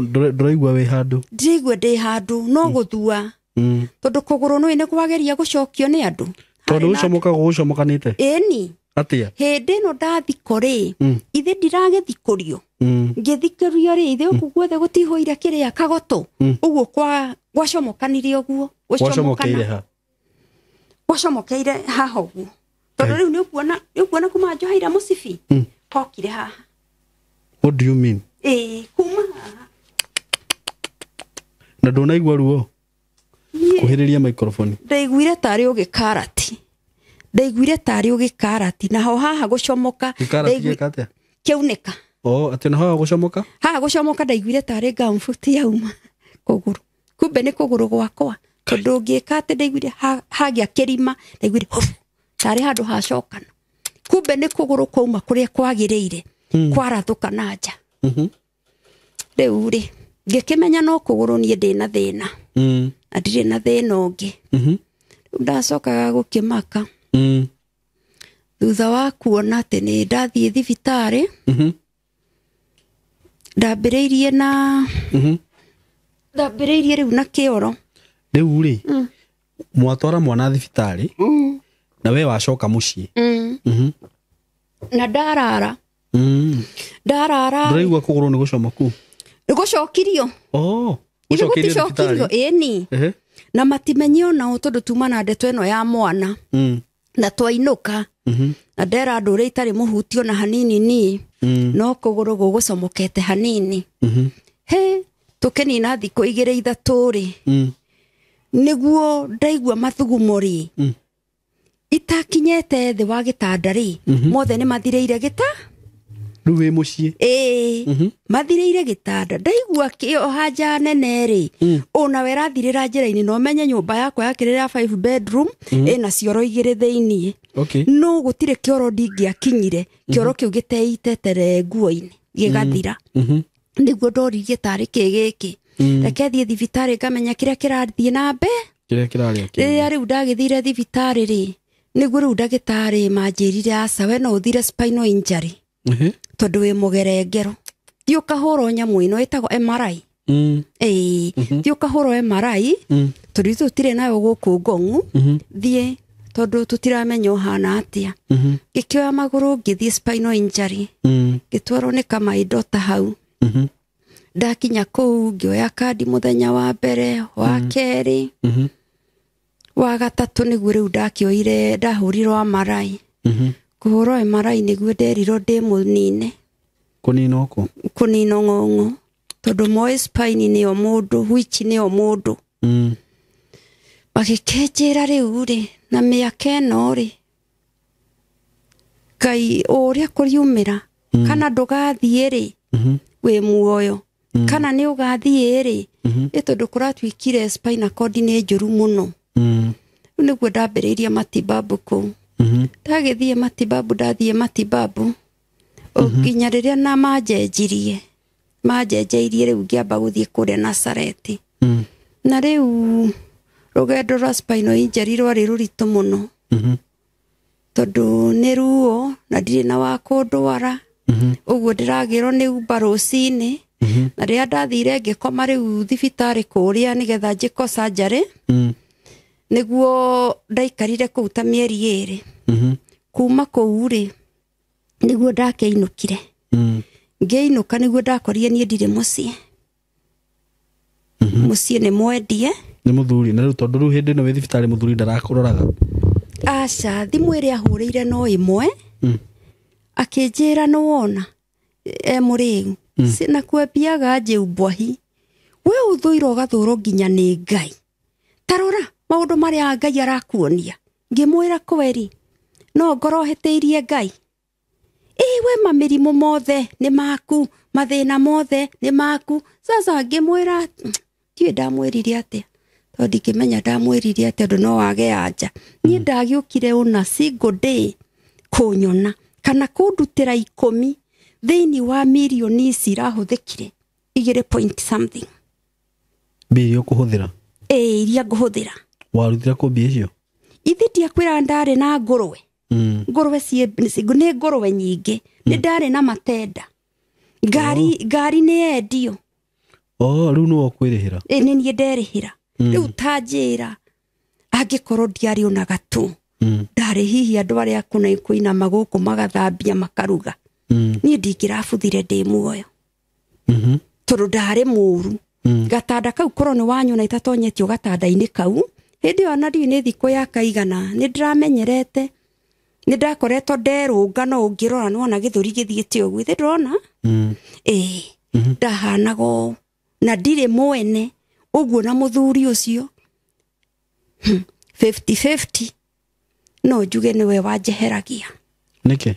ndũraigua wĩ handũ? Ndiraigua ndĩ handũ, no gũthua. Tondũ kũgũrũ nĩ nĩ kwageria gũcokio nĩ andũ. Tondũ gũcomoka gũcomokanĩte? Ĩni. Atĩa? Hĩndĩ ĩno ndathiko rĩ, ithe ndiragĩthikũrio. Ngĩthikĩrio rĩ, ithe gũkũ guothe gũtihũire kĩrĩa kagoto. Ũguo gwacomokanire ũguo. Gwacomokeire ha? Gwacomokeire haha ũguo. Tondũ rĩu nĩ ũkuona kuma njoheire mũcibi, hokire haha. What do you mean? Ĩĩ, kuma haha. Na ndũnaigua ruo? Kuhĩrĩria microphone. Ndaiguire tarĩ ũgĩkarati. Ndaiguire tarĩ ũgĩkarati. Naho haha gũcomoka. Gĩkarati gĩka atĩa? Kĩaunĩka. Oh, atĩ na haha gũcomoka? Haha gũcomoka ndaiguire tarĩ gumboot yauma kũgũrũ. Kumbe nĩ kũgũrũ gwakwa. Tondũ ngĩka atĩ ndaiguire hagĩa kĩrima, ndaiguire hufu, tarĩ handũ hacokana. Kumbe nĩ kũgũrũ kwauma kũrĩa kwagĩrĩire, kwarathũka na nja. Rĩu rĩ, ngĩkĩmenya no kũgũrũ niĩ ndĩna thĩna. Na ndirĩ na thĩna ũngĩ. Rĩu ndacokaga gũkĩmaka. Thutha wa kuona atĩ nĩ ndathiĩ thibitarĩ, ndambĩrĩirie na ndambĩrĩirie rĩu na kĩoro. Rĩu rĩ, mwatwara mwana thibitarĩ, na we wacoka mũciĩ. Na ndarara. Ndarara. Ndũraigua kũgũrũ nĩ gũcomoku? Nĩ gũcokirio. Oh. Gũcokirio ĩni. Na matimenye onao tondũ tuma na ndeto ĩno ya mwana. Na twainũka. Na ndera andũ ũrĩa itarĩ mũhutio na hanini niĩ. No kũgũrũ gũgũcomokete hanini. He, tũkĩnina thikũ 2 3 rĩ. Nĩguo ndaigua mathugumo rĩ. Itakinyete thĩ wa gĩtanda rĩ, mothe nĩ mathirĩire gĩta. Rĩu wĩ mũciĩ? Ĩĩ, mathirĩire gĩtanda. Ndaigua kĩoha nja nene rĩ, ona we rathirĩra njĩra-inĩ, no menye nyũmba yakwa yakĩrĩ ya 5 bedroom, ĩna cioro 2 thĩiniĩ. No gũtirĩ kĩoro ndingĩakinyire, kĩoro kĩu gĩteitetere nguo-inĩ, gĩgathira. Nĩguo ndoririe tarĩ kĩ gĩkĩ. Reke thiĩ thibitarĩ ngamenya kĩrĩa kĩrathiĩ na mbere. Kĩrĩa kĩrarĩa kĩngĩ. Rĩrĩa rĩu ndagĩthire thibitarĩ rĩ, nĩguo rĩu ndagĩtarĩ manjĩrire aca, we no ũthire spinal injury. Tondũ wĩ mũgerengero. Thiĩ ũkahũrwo nyamũ ĩno ĩtagwo MRI. Ĩĩ, thiĩ ũkahũrwo MRI, tondũ ithuĩ tũtirĩ nayo gũkũ Ngong'u. Thiĩ tondũ tũtiramenya ũhana atĩa. Ngĩkĩoya magũrũ ngĩthiĩ spinal injury. Ngĩtwarwo nĩ kamaindota hau. Ndakinya kũu ngĩoya kandi mũthenya wa mbere, wa kerĩ, wa gatatũ nĩguo rĩu ndakĩoire, ndahũrirwo MRI. Kũhũrwo MRI nĩguo nderirwo ndĩ mũnine. Kũninwo kũ? Kũninwo ng'ong'o. Tondũ moĩ spine nĩyo mũndũ, which nĩyo mũndũ. Magĩkĩnjĩra rĩu rĩ, na mĩaka ĩno rĩ, Ngai ũrĩa kũriumĩra, kana ndũgathiĩ rĩ, wĩ muoyo. Kana nĩ ũgathiĩ rĩ, ĩ tondũ kũratuĩkire spinal cord nĩ njũru mũno. Rĩu nĩguo ndambĩrĩirie matibabu kũu. Ndagĩthiĩ matibabu, ndathiĩ matibabu. Nginya rĩrĩa na manjenjirie. Manjenjeirie rĩu ngĩamba gũthiĩ kũrĩa Nazareti. Na rĩu rũgendo rwa spinal injury rwarĩ rũritũ mũno. Tondũ nĩ ruo na ndirĩ na wa kũndwara. Ũguo ndĩragĩrwo nĩ Uber rũcinĩ. Na rĩrĩa ndathire ngĩkoma rĩu thibitarĩ kũrĩa nĩgetha njĩko surgery. Nĩguo ndaikarire kũu ta mĩeri 2. Kuma kũu rĩ nĩguo ndakĩinũkire. Ngĩinũka nĩguo ndakorire niĩ ndirĩ mũciĩ. Mũciĩ nĩ mwendie. Nĩ mũthuri na rĩu tondũ rĩu hĩndĩ ĩno wĩ thibitarĩ mũthuri ndarakũroraga. Aca, thimũ ĩrĩa ahũrĩire no ĩmwe. Akĩnjĩra nĩ wona e mũrĩu. Sinakwambiaga njĩ mbwahi. We ũthũire ũgathũrwo nginya nĩ Ngai. Tarora maũndũ marĩa Ngai arakuonia. Ngĩmwĩra kweri no ngorwo hĩtĩirie Ngai. Ĩ we mamĩrimũ mothe nĩ maku, mathĩna mothe nĩ maku. Sasa ngĩmwĩra ndiũĩ ndamwĩrire atĩa, tondũ ndingĩmenya ndamwĩrire atĩa ũndũ no wage anja. Niĩ ndagĩũkire ũna single day kũnyona kana kũndutĩra 10 thĩinĩ wa mirioni ici irahũthĩkire 2 point something. Mbia iria ũkũhũthĩra? Ĩ, iria ngũhũthĩra. Warutire kũ mbia icio? Ithi ndiakwĩra ndarĩ na ngũrwe. Ngũrwe nĩ ngũrwe nyingĩ. Nĩ ndarĩ na matenda. Ngari nĩ yendio. Oh, rĩu nĩwe ũkwĩrĩhĩra? Ĩ, nĩ niĩ nderĩhĩra. Rĩu ta njĩra angĩkorwo ndiarĩ ona gatũ. Ndarĩ hihi andũ arĩa kũna kũinama gũkũ magathambia makaruga. Niĩ ndingĩrabuthire ndĩ muoyo. Tondũ ndarĩ mũru. Gatanda kau korwo nĩ wanyona itatonyetio gatanda-inĩ kau. Hĩndĩ ĩyo ona ndiũĩ nĩ thikũ ya kaigana. Nĩ ndĩramenyerete. Nĩ ndakoretwo nderũnga no ũngĩrora nĩwona gĩthũri gĩthiĩte ũguo. Ithe ndũrona? Ĩ, ndahanaga ũũ. Na ndirĩ mwene ũguo na mũthuri ũcio. 50-50. No njuge nĩwe wanjeheragia. Nĩkĩ?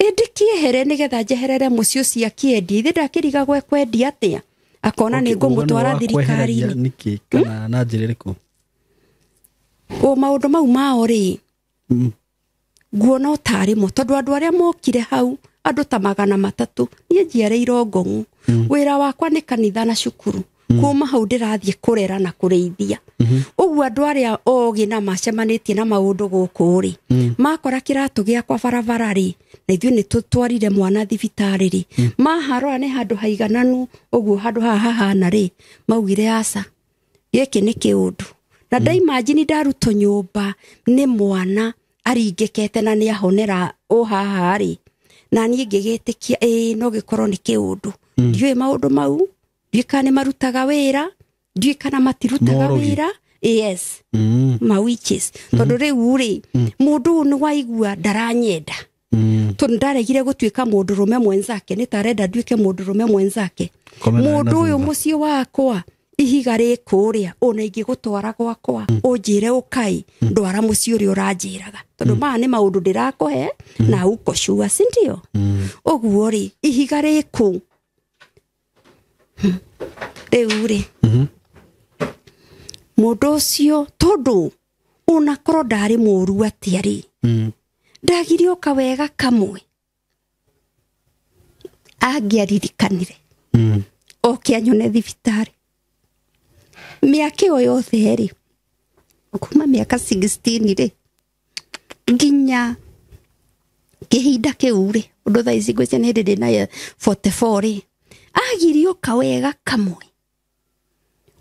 Ĩndĩ kĩehere nĩgetha njeherere mũciĩ ũcio akĩendia. Ithe ndakĩrigagwo ekwendia atĩa? Akona nĩ ngũmũtwara thirikari-inĩ. Nĩkĩ? Kana na njĩra ĩrĩkũ? O maũndũ mau mao rĩ, nguona o tarĩ mo, tondũ andũ arĩa mokire hau andũ ta 300, niĩ njiarĩirwo Ngong'u. Wĩra wakwa nĩ kanitha na cukuru. Kuma hau ndĩrathiĩ kũrera na kũrĩithia. Ũguo andũ arĩa ogĩ na macemanĩtie na maũndũ gũkũ rĩ, makora kĩratũ gĩakwa barabara rĩ, na ithuĩ nĩ tũtwarire mwana thibitarĩ rĩ, maharora nĩ handũ haigananu ũguo handũ haha hahana rĩ, maugire aca, gĩkĩ nĩ kĩũndũ. Na ndaimagine ndarutwo nyũmba nĩ mwana aringĩkete na nĩ ahonera o haha rĩ, na niĩ ngĩgĩtĩkia ĩĩ no gĩkorwo nĩ kĩũndũ. Ndiũĩ maũndũ mau, ndiũĩ kana nĩ marutaga wĩra, ndiũĩ kana matirutaga wĩra. Yes. Ma witches. Tondũ rĩu rĩ, mũndũ ũyũ nĩ waigua ndaranyenda. Tondũ ndaregire gũtuĩka mũndũrũme mwenzake, nĩ tarenda nduĩke mũndũrũme mwenzake. Mũndũ ũyũ mũciĩ wakwa ihiga rĩ kũrĩa, ona ingĩgũtwara gwakwa, ũnjĩre ũkai, ndwara mũciĩ ũrĩa ũranjĩraga. Tondũ maya nĩ maũndũ ndĩrakũhe na uko sure, si ndio? Ũguo rĩ, ihiga rĩ kũ? Rĩu rĩ, mũndũ ũcio tondũ onakorwo ndarĩ mũũru atĩa rĩ, ndagire o kawega kamwe angĩaririkanire oke anyone thibitarĩ. Mĩaka ĩyo yothe rĩ, kuma mĩaka 16 rĩ nginya kĩhinda kĩu rĩ, ũndũ thaa ici ngwĩciria nĩ hĩndĩ ndĩna 44 rĩ, agire o kawega kamwe.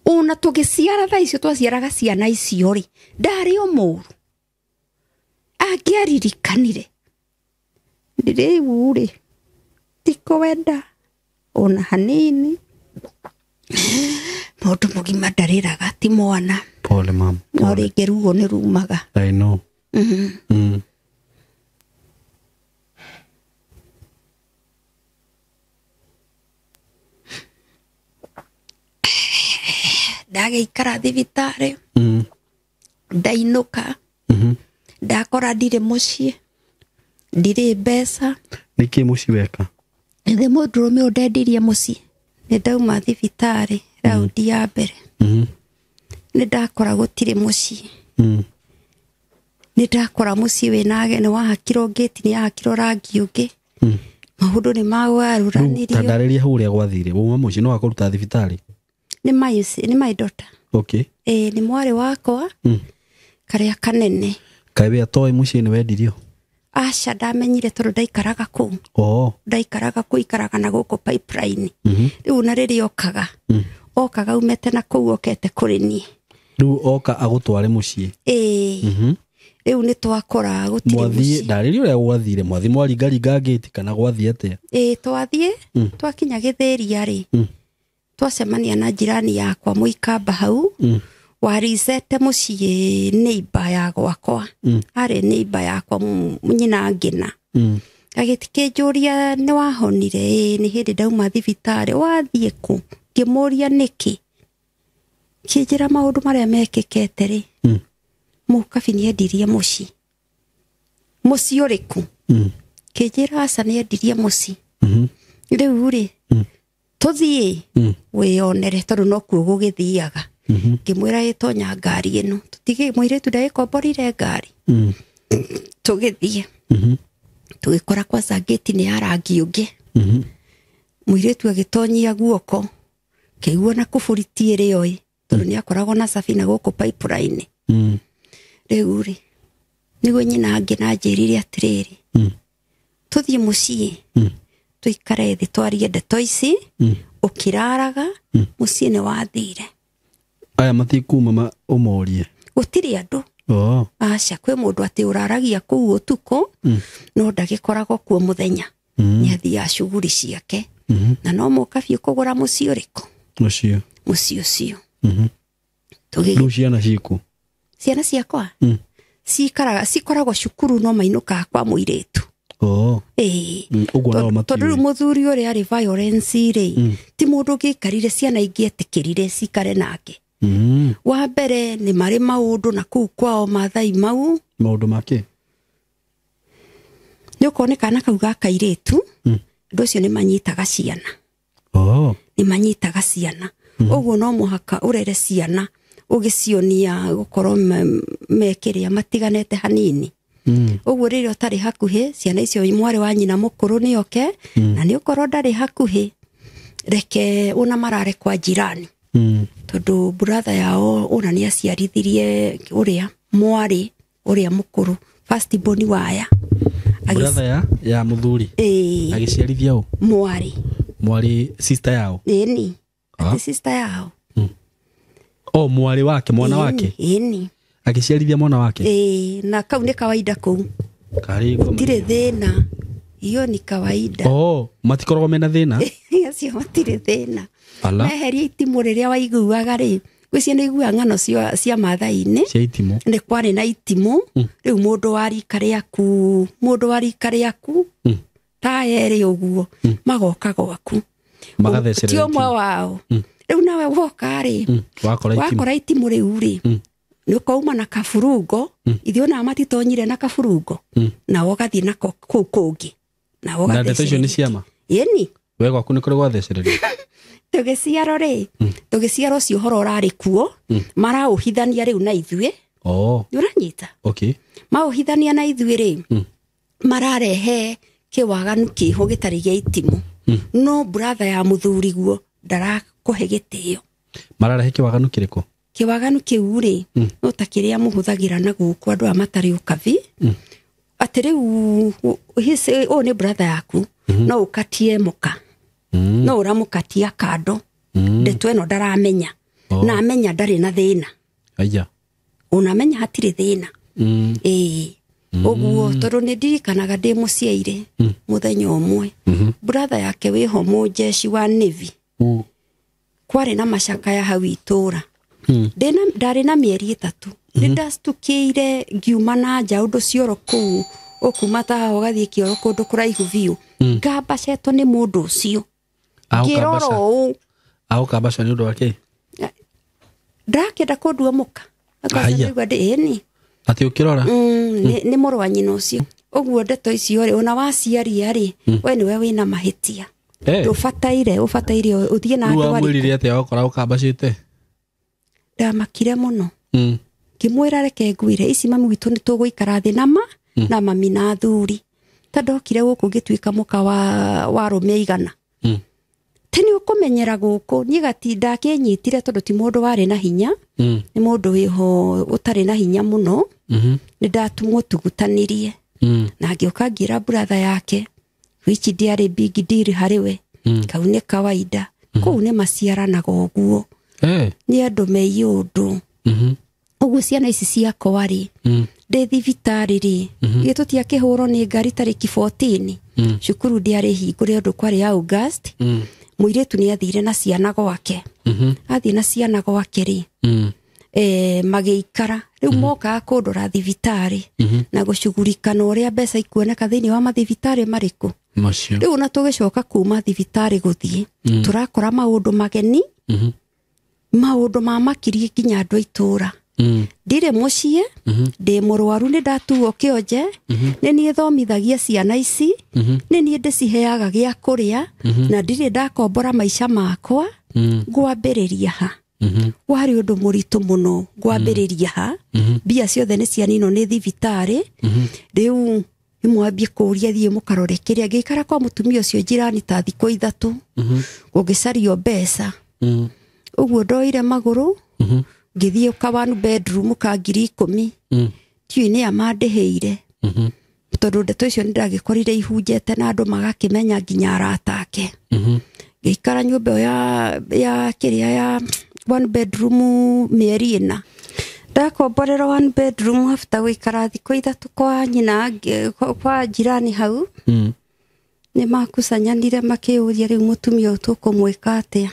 Ona tũgĩciara thaa icio twaciaraga ciana icio rĩ, ndarĩ o mũũru. Angĩaririkanire rĩu rĩ, tikwenda ona hanini. Mũndũ mũgima ndarĩraga, ti mwana. Pole mama. No rĩngĩ ruo nĩ rumaga. I know. Ndagĩikara thibitarĩ, ndainũka, ndakora ndirĩ mũciĩ, ndirĩ mbeca. Nĩkĩ mũciĩ weka? Nĩ mũndũrũme ũyũ ndendirie mũciĩ. Nĩ ndauma thibitarĩ raundi ya mbere. Nĩ ndakora gũtirĩ mũciĩ. Nĩ ndakora mũciĩ wĩna ageni, wahakirwo ngĩti, nĩ yahakirwo rangi ũngĩ. Maũndũ nĩ magarũranirio. Ta ndarĩria hau ũrĩa gwathire. Wauma mũciĩ no wakũruta thibitarĩ? Nĩ my daughter. Okay. Ĩ, nĩ mwarĩ wakwa. Karĩa kanene. Kaĩ we atoĩ mũciĩ nĩ wendirio? Aca, ndamenyire tondũ ndaikaraga kũu. Ndaikaraga kũu, ikaraga na gũkũ pipeline. Rĩu na rĩrĩa okaga, okaga umĩte na kũu okete kũrĩ niĩ. Rĩu oka agũtware mũciĩ. Ĩĩ. Rĩu nĩ twakora gũtirĩ Mwathiĩ mũciĩ. Ndarĩria ũrĩa gwathire, mwathi mwaringaringa ngĩti kana gwathiĩ atĩa? Ĩĩ, twathiĩ twakinya Gĩthĩria rĩ, twacemania na jirani yakwa mũikamba hau waricete mũciĩ neighbor ya gwakwa, arĩ neighbor yakwa nyina ngĩna. Agĩtikĩnjũria nĩ wahonire? Ĩĩ, nĩ hĩndĩ ndauma thibitarĩ. Wathiĩ kũ? Ngĩmũria nĩkĩ, kĩnjĩra maũndũ marĩa mekĩkete rĩ, mũkabi nĩ endirie mũciĩ. Mũciĩ ũrĩkũ? Kĩnjĩra aca, nĩ endirie mũciĩ. Rĩu rĩ, tũthiĩ wĩyonere tondũ nokuo gũgĩthiaga. Ngĩmwĩra ĩtonya ngari ĩno, tũtige mũirĩtu ndagĩkomborire ngari. Tũgĩthiĩ tũgĩkora kwanza ngĩti nĩ ya rangi ũngĩ. Mũirĩtu agĩtonyia guoko, kĩigua na kuburi ti ĩrĩ oĩ, tondũ nĩ akoragwo na cabina gũkũ pipeline. Rĩu rĩ, nĩguo nyina angĩ na njĩrire atĩrĩrĩ, tũthiĩ mũciĩ tũikare thĩ twarie ndeto ici. Ũkĩraraga mũciĩ nĩ wathire. Aya matikuma ũmorie? Gũtirĩ andũ. Oh. Aca, kwĩ mũndũ atĩ ũraragia kũu ũtukũ, no ndagĩkoragwo kuo mũthenya. Nĩ athiaga cuguri ciake. Na no mũkabi kũgũra mũciĩ ũrĩkũ? Mũciĩ. Mũciĩ ũcio. Rĩu ciana ciku? Ciana ciakwa cikaraga, cikoragwo cukuru, no mainũkaga kwa mũirĩtu. Oh. Ĩĩ. Ũguo nao tondũ rĩu matiũĩ. Mũthuri ũrĩa arĩ violence rĩ, ti mũndũ ũngĩikarire ciana ingĩetĩkĩrire cikare nake. Wa mbere nĩ marĩ maũndũ na kũu kwao Mathai mau. Maũndũ make? Nĩ ũkorwo nĩ kana kau ga kairĩtu, andũ acio nĩ manyitaga ciana. Oh. Nĩ manyitaga ciana, ũguo no mũhaka ũrere ciana ũgĩcionia gũkorwo mekĩrĩa matiganĩte hanini. Ũguo rĩrĩa ũtarĩ hakuhĩ, ciana icio mwarĩ wa nyina mũkũrũ nĩ oke, na nĩ ũkorwo ndarĩ hakuhĩ, reke ona marare kwa jirani. Tondũ brother yao ona nĩ aciarithirie ũrĩa mwarĩ ũrĩa mũkũrũ, first born waya. Brother ya mũthuri? Ĩĩ. Agĩciarithia ũ? Mwarĩ. Mwarĩ sister yao? Ĩni. Ah. Atĩ sister yao. Oh, mwarĩ wake, mwana wake? Ĩni. Agĩciarithia mwana wake? Ĩĩ, na kau nĩ kawaida kũu. Karĩ ngoma. Tirĩ thĩna, hiyo ni kawaida. Oh, matikoragwo mena thĩna? Acio matirĩ thĩna. Ala. Meheria itimũ rĩrĩa waiguaga rĩ, gwĩcia nĩ iguaga ng'ano cia Mathai-inĩ. Cia itimũ. Nĩ kwarĩ na itimũ. Rĩu mũndũ wa rika rĩaku, mũndũ wa rika rĩaku ta erĩ ũguo magoka gwaku. Magathecerera ti ũmwe itimũ. Wao. Rĩu nawe woka rĩ, Wakora itimũ. wakora itimũ rĩu rĩ, nĩ ũkauma na kaburungo. Ithuĩ ona matitonyire na kaburungo, nawe ũgathiĩ nako kũu kũngĩ, nawe Na ndeto icio nĩ ũgathecereria. ciama? Ĩni. We gwaku nĩ kũrĩ gwathecererio? Tũgĩciarwo rĩ, tũgĩciarwo ũcio ũhoro ũrarĩ kuo, maraũhithania rĩu na ithuĩ. Oh. Nĩ ũranyita? Okay. Maũhithania na ithuĩ rĩ, mararehe kĩwaganu kĩho gĩtarĩ gĩa itimũ, no brother ya mũthuri guo ndarakũhe gĩtĩo. Mararehe kĩwaganu kĩrĩkũ? Kĩwaganu kĩu rĩ, no ta kĩrĩa mũhũthagĩra na gũkũ andũ aya matarĩ ũkabi, atĩ rĩu ũyũ nĩ brother yaku, no ũkatie mũka, no ũramũkatia kando. Ndeto ĩno ndaramenya. Oh. Na amenya ndarĩ na thĩna. Aya. Ona amenya hatirĩ thĩna. Ĩĩ, ũguo tondũ nĩ ndirikanaga ndĩ mũciaire mũthenya ũmwe, brother yake wĩho mũnjeci wa navy, kwarĩ na macakaya hau itũra. Ndarĩ na mĩeri 3, nĩ ndactukĩire ngiuma na nja ũndũ cioro kũu ũkuma ta haha ũgathiĩ kĩoro kũndũ kũraihu biũ, ngambacetwo nĩ mũndũ ũcio, ngĩrora ũũ. Agũkambaca nĩ ũndũ wa kĩ? Ndakĩenda kũndua mũka. Haiya. Akaigua ndĩ ĩni. Atĩ ũkĩrora? Nĩ mũrũ wa nyina ũcio. Ũguo ndeto icio rĩ, ona waciaria rĩ, we nĩwe wĩna mahĩtia. Eh. Ndũbataire, ũbataire ũthiĩ na Rĩu andũ arĩkũ. wamwĩrire atĩa wakora ũkambacĩte? Ndamakire mũno, ngĩmwĩra reke ngwĩre ici, mami witũ nĩ tũgũikara thĩ nama na mami na athuri, ta ndokire gũkũ ngĩtuĩka mũka wa arũme 100. Ti nĩ ũkũmenyera gũkũ niĩ gatinda akĩnyitire, tondũ ti mũndũ warĩ na hinya. Nĩ mũndũ wĩho ũtarĩ na hinya mũno. Nĩ ndatumũtugutanirie na ngĩũka ngĩra brother yake, which ndiarĩ big deal harĩ we. Kau nĩ kawaida kũu, nĩ maciaranaga ũguo. Eh. Nĩ andũ meiũndũ. Ũguo ciana ici ciakwa rĩ, ndĩ thibitarĩ rĩ, githĩ tũtiakĩhũrwo nĩ ngari tarĩki 14, cukuru ndĩarĩ hingũre ũndũ kwarĩ August. Mũirĩtu nĩ athire na ciana gwake, athiĩ na ciana gwake rĩ, magĩikara rĩu mokaga kũndora thibitarĩ na gũcugurika na ũrĩa mbeca ikuoneka thĩinĩ wa mathibitarĩ marĩkũ. Macio. Rĩu ona tũgĩcoka kuma thibitarĩ gũthiĩ, tũrakora maũndũ mageni, maũndũ mamakirie nginya andũ a itũũra. Ndirĩ mũciĩ, ndĩ mũrwaru, nĩ ndatuo kĩonje, nĩ niĩ thomithagia ciana ici, nĩ niĩ ndĩciheaga gĩa kũrĩa, na ndirĩ ndakombora maica makwa. Ngwambĩrĩria ha? Warĩ ũndũ mũritũ mũno. Ngwambĩrĩria ha? Mbia ciothe nĩ cianinwo nĩ thibitarĩ. Rĩu nĩmwambie kũũria, thiĩ mũkarore kĩrĩa. Ngĩikara kwa mũtumia ũcio njirani ta thikũ 3, gũgĩcario mbeca. Ũguo ndoire magũrũ, ngĩthiĩ ka one bedroom ka 10,000. Ndiũĩ nĩ a mandĩhĩire, tondũ ndeto icio nĩ ndagĩkorire ihunjete na andũ magakĩmenya, nginya arata ake. Ngĩikara nyũmba ĩyo ya kĩrĩa ya one bedroom mĩeri 4. Ndakomborera one bedroom after gũikara thikũ 3 kwa nyina, kwa jirani hau. Nĩ makucanyanire makĩũria, rĩu mũtumia ũyũ tũkũmwĩka atĩa?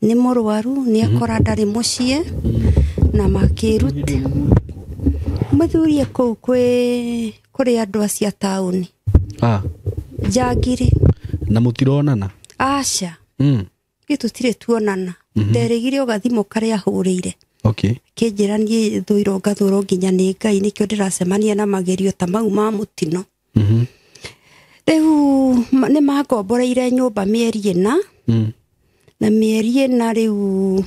Nĩ mũrwaru, nĩ akora ndarĩ mũciĩ, na makĩruta mũthuri kũu kwĩ kũrĩ andũ acio a taũni. Njangiri. Na mũtironana? Aca. Gĩ tũtirĩ tuonana. Nderĩgire o gathimũ karĩa ahũrĩire. Kĩnjĩra niĩ thũirwo ngathũrwo nginya nĩ Ngai, nĩkĩo ndĩracemania na magerio ta mau ma mũtino. Rĩu nĩ mangomboreire nyũmba mĩeri 4. Na mĩeri 4 rĩu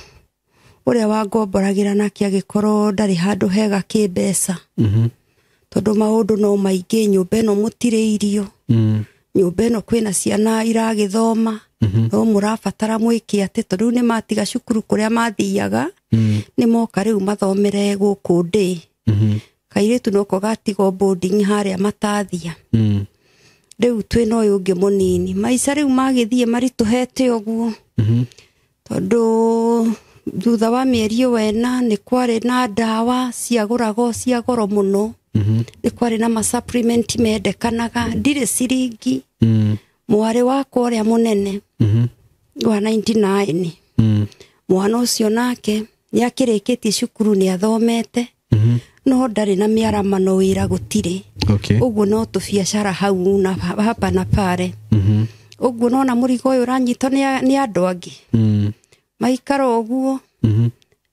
ũrĩa wangomboragĩra nake agĩkorwo ndarĩ handũ hega kĩmbeca. Tondũ maũndũ no maingĩ, nyũmba ĩno mũtirĩ irio. Nyũmba ĩno kwĩna ciana iragĩthoma. No mũrabatara mwĩke atĩ, tondũ rĩu nĩ matiga cukuru kũrĩa mathiaga, nĩ moka rĩu mathomere gũkũ ndĩ. Kairĩtu noko gatigwo boarding harĩa matathia. Rĩu twĩna ũyũ ũngĩ mũnini. Maica rĩu magĩthiĩ maritũhete ũguo. Tondũ thutha wa mĩeri ĩyo 4 nĩ kwarĩ na ndawa ciagũragwo cia goro mũno. Nĩ kwarĩ na ma supplement mendekanaga, ndirĩ ciringi. Mwarĩ wakwa ũrĩa mũnene wa 99, mwana ũcio nake nĩ akĩrĩkĩtie cukuru, nĩ athomete, no ndarĩ na mĩaramano, wĩra gũtirĩ. Ũguo no tũbiacara hau na hapa na pare. Ũguo nona mũrigo ũyũ ũranyitwo nĩ andũ angĩ. Maikara ũguo,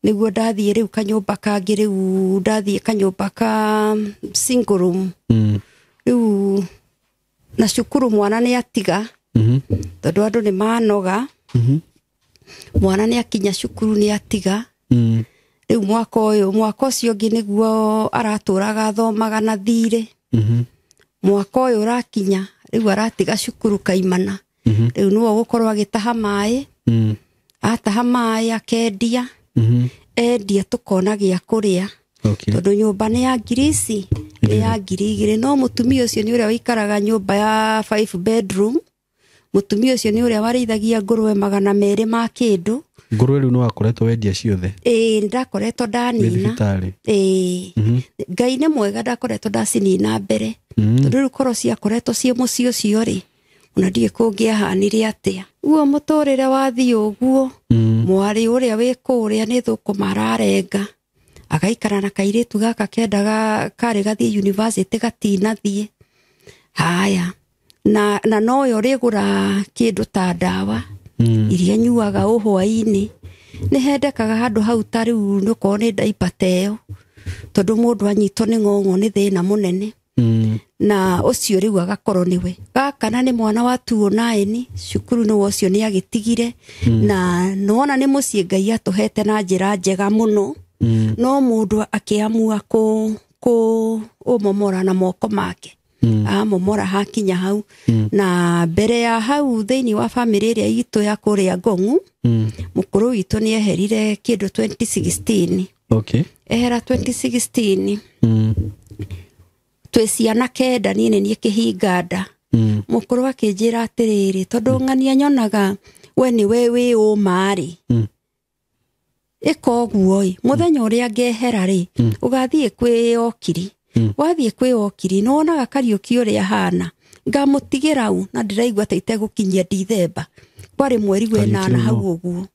nĩguo ndathiĩ rĩu kanyũmba kangĩ, rĩu ndathiĩ kanyũmba ka single room. Rĩu na cukuru mwana nĩ atiga, tondũ andũ nĩ manoga. Mwana nĩ akinya cukuru nĩ atiga. Rĩu mwaka ũyũ, mwaka ũcio ũngĩ nĩguo aratũraga athomaga na thirĩ. Mwaka ũyũ ũrakinya rĩu aratiga cukuru kaimana. Rĩu nĩwe ũgũkorwo agĩtaha maĩ. Ataha maĩ akendia. Endia tũkona gĩa kũrĩa. Tondũ nyũmba nĩ ya ngiri ici, nĩ ya 2,000. No mũtumia ũcio nĩ ũrĩa ũikaraga nyũmba ya 5 bedroom. Mũtumia ũcio nĩ ũrĩa warĩithagia ngũrwe 200 ma kĩndũ. Ngũrwe rĩu nĩ wakoretwo wendia ciothe? Ĩĩ, ndakoretwo ndanina. Thibitarĩ. Ĩĩ. Ngai nĩ mwega, ndakoretwo ndacinina mbere. Tondũ rĩu korwo ciakoretwo ciĩ mũciĩ ũcio rĩ, ona ndiũĩ kũngĩahanire atĩa. Guo mũtũrĩre wathiĩ ũguo, mwarĩ ũrĩa wĩ kũrĩa nĩ thũkũma ararenga. Agaikara na kairĩtu gaka kendaga karĩ gathiĩ university gatinathiĩ. Haya. Na noyo rĩgũra kĩndũ ta ndawa iria nyuaga o hwaĩ-inĩ. Nĩ hendekaga handũ hau ta rĩu nĩũkorwo nĩ diaper ta ĩyo, tondũ mũndũ anyitwo nĩ ng'ong'o nĩ thĩna mũnene. Na ũcio rĩu agakorwo nĩwe. Gaka na nĩ mwana wa 209, cukuru nĩwe ũcio nĩ agĩtigire. Na nĩwona nĩ mũciĩ Ngai atũhete na njĩra njega mũno. No mũndũ akĩamua kũmomora na moko make. Amomora hakinya hau. Na mbere ya hau thĩinĩ wa bamĩrĩ ĩrĩa itũ ya kũrĩa Ngong'u, mũkũrũ witũ nĩ eherire kĩndũ 2016. Ehera 2016. Twĩ ciana 9, niĩ nĩ niĩ kĩhinga nda. Mũkũrũ akĩnjĩra atĩrĩrĩ, tondũ ng'ania nyonaga we nĩwe wĩ ũma rĩ, Ĩka ũguo ĩ, mũthenya ũrĩa ngehera rĩ, ũgathiĩ kwĩ okiri. Wathiĩ kwĩ okiri nĩ wonaga Kariũki ũrĩa ahana, ngamũtigĩra u na ndĩraigua ta itegũkinyia Dithemba. Kwarĩ mweri Kariũki wenana nũ? hau ũguo.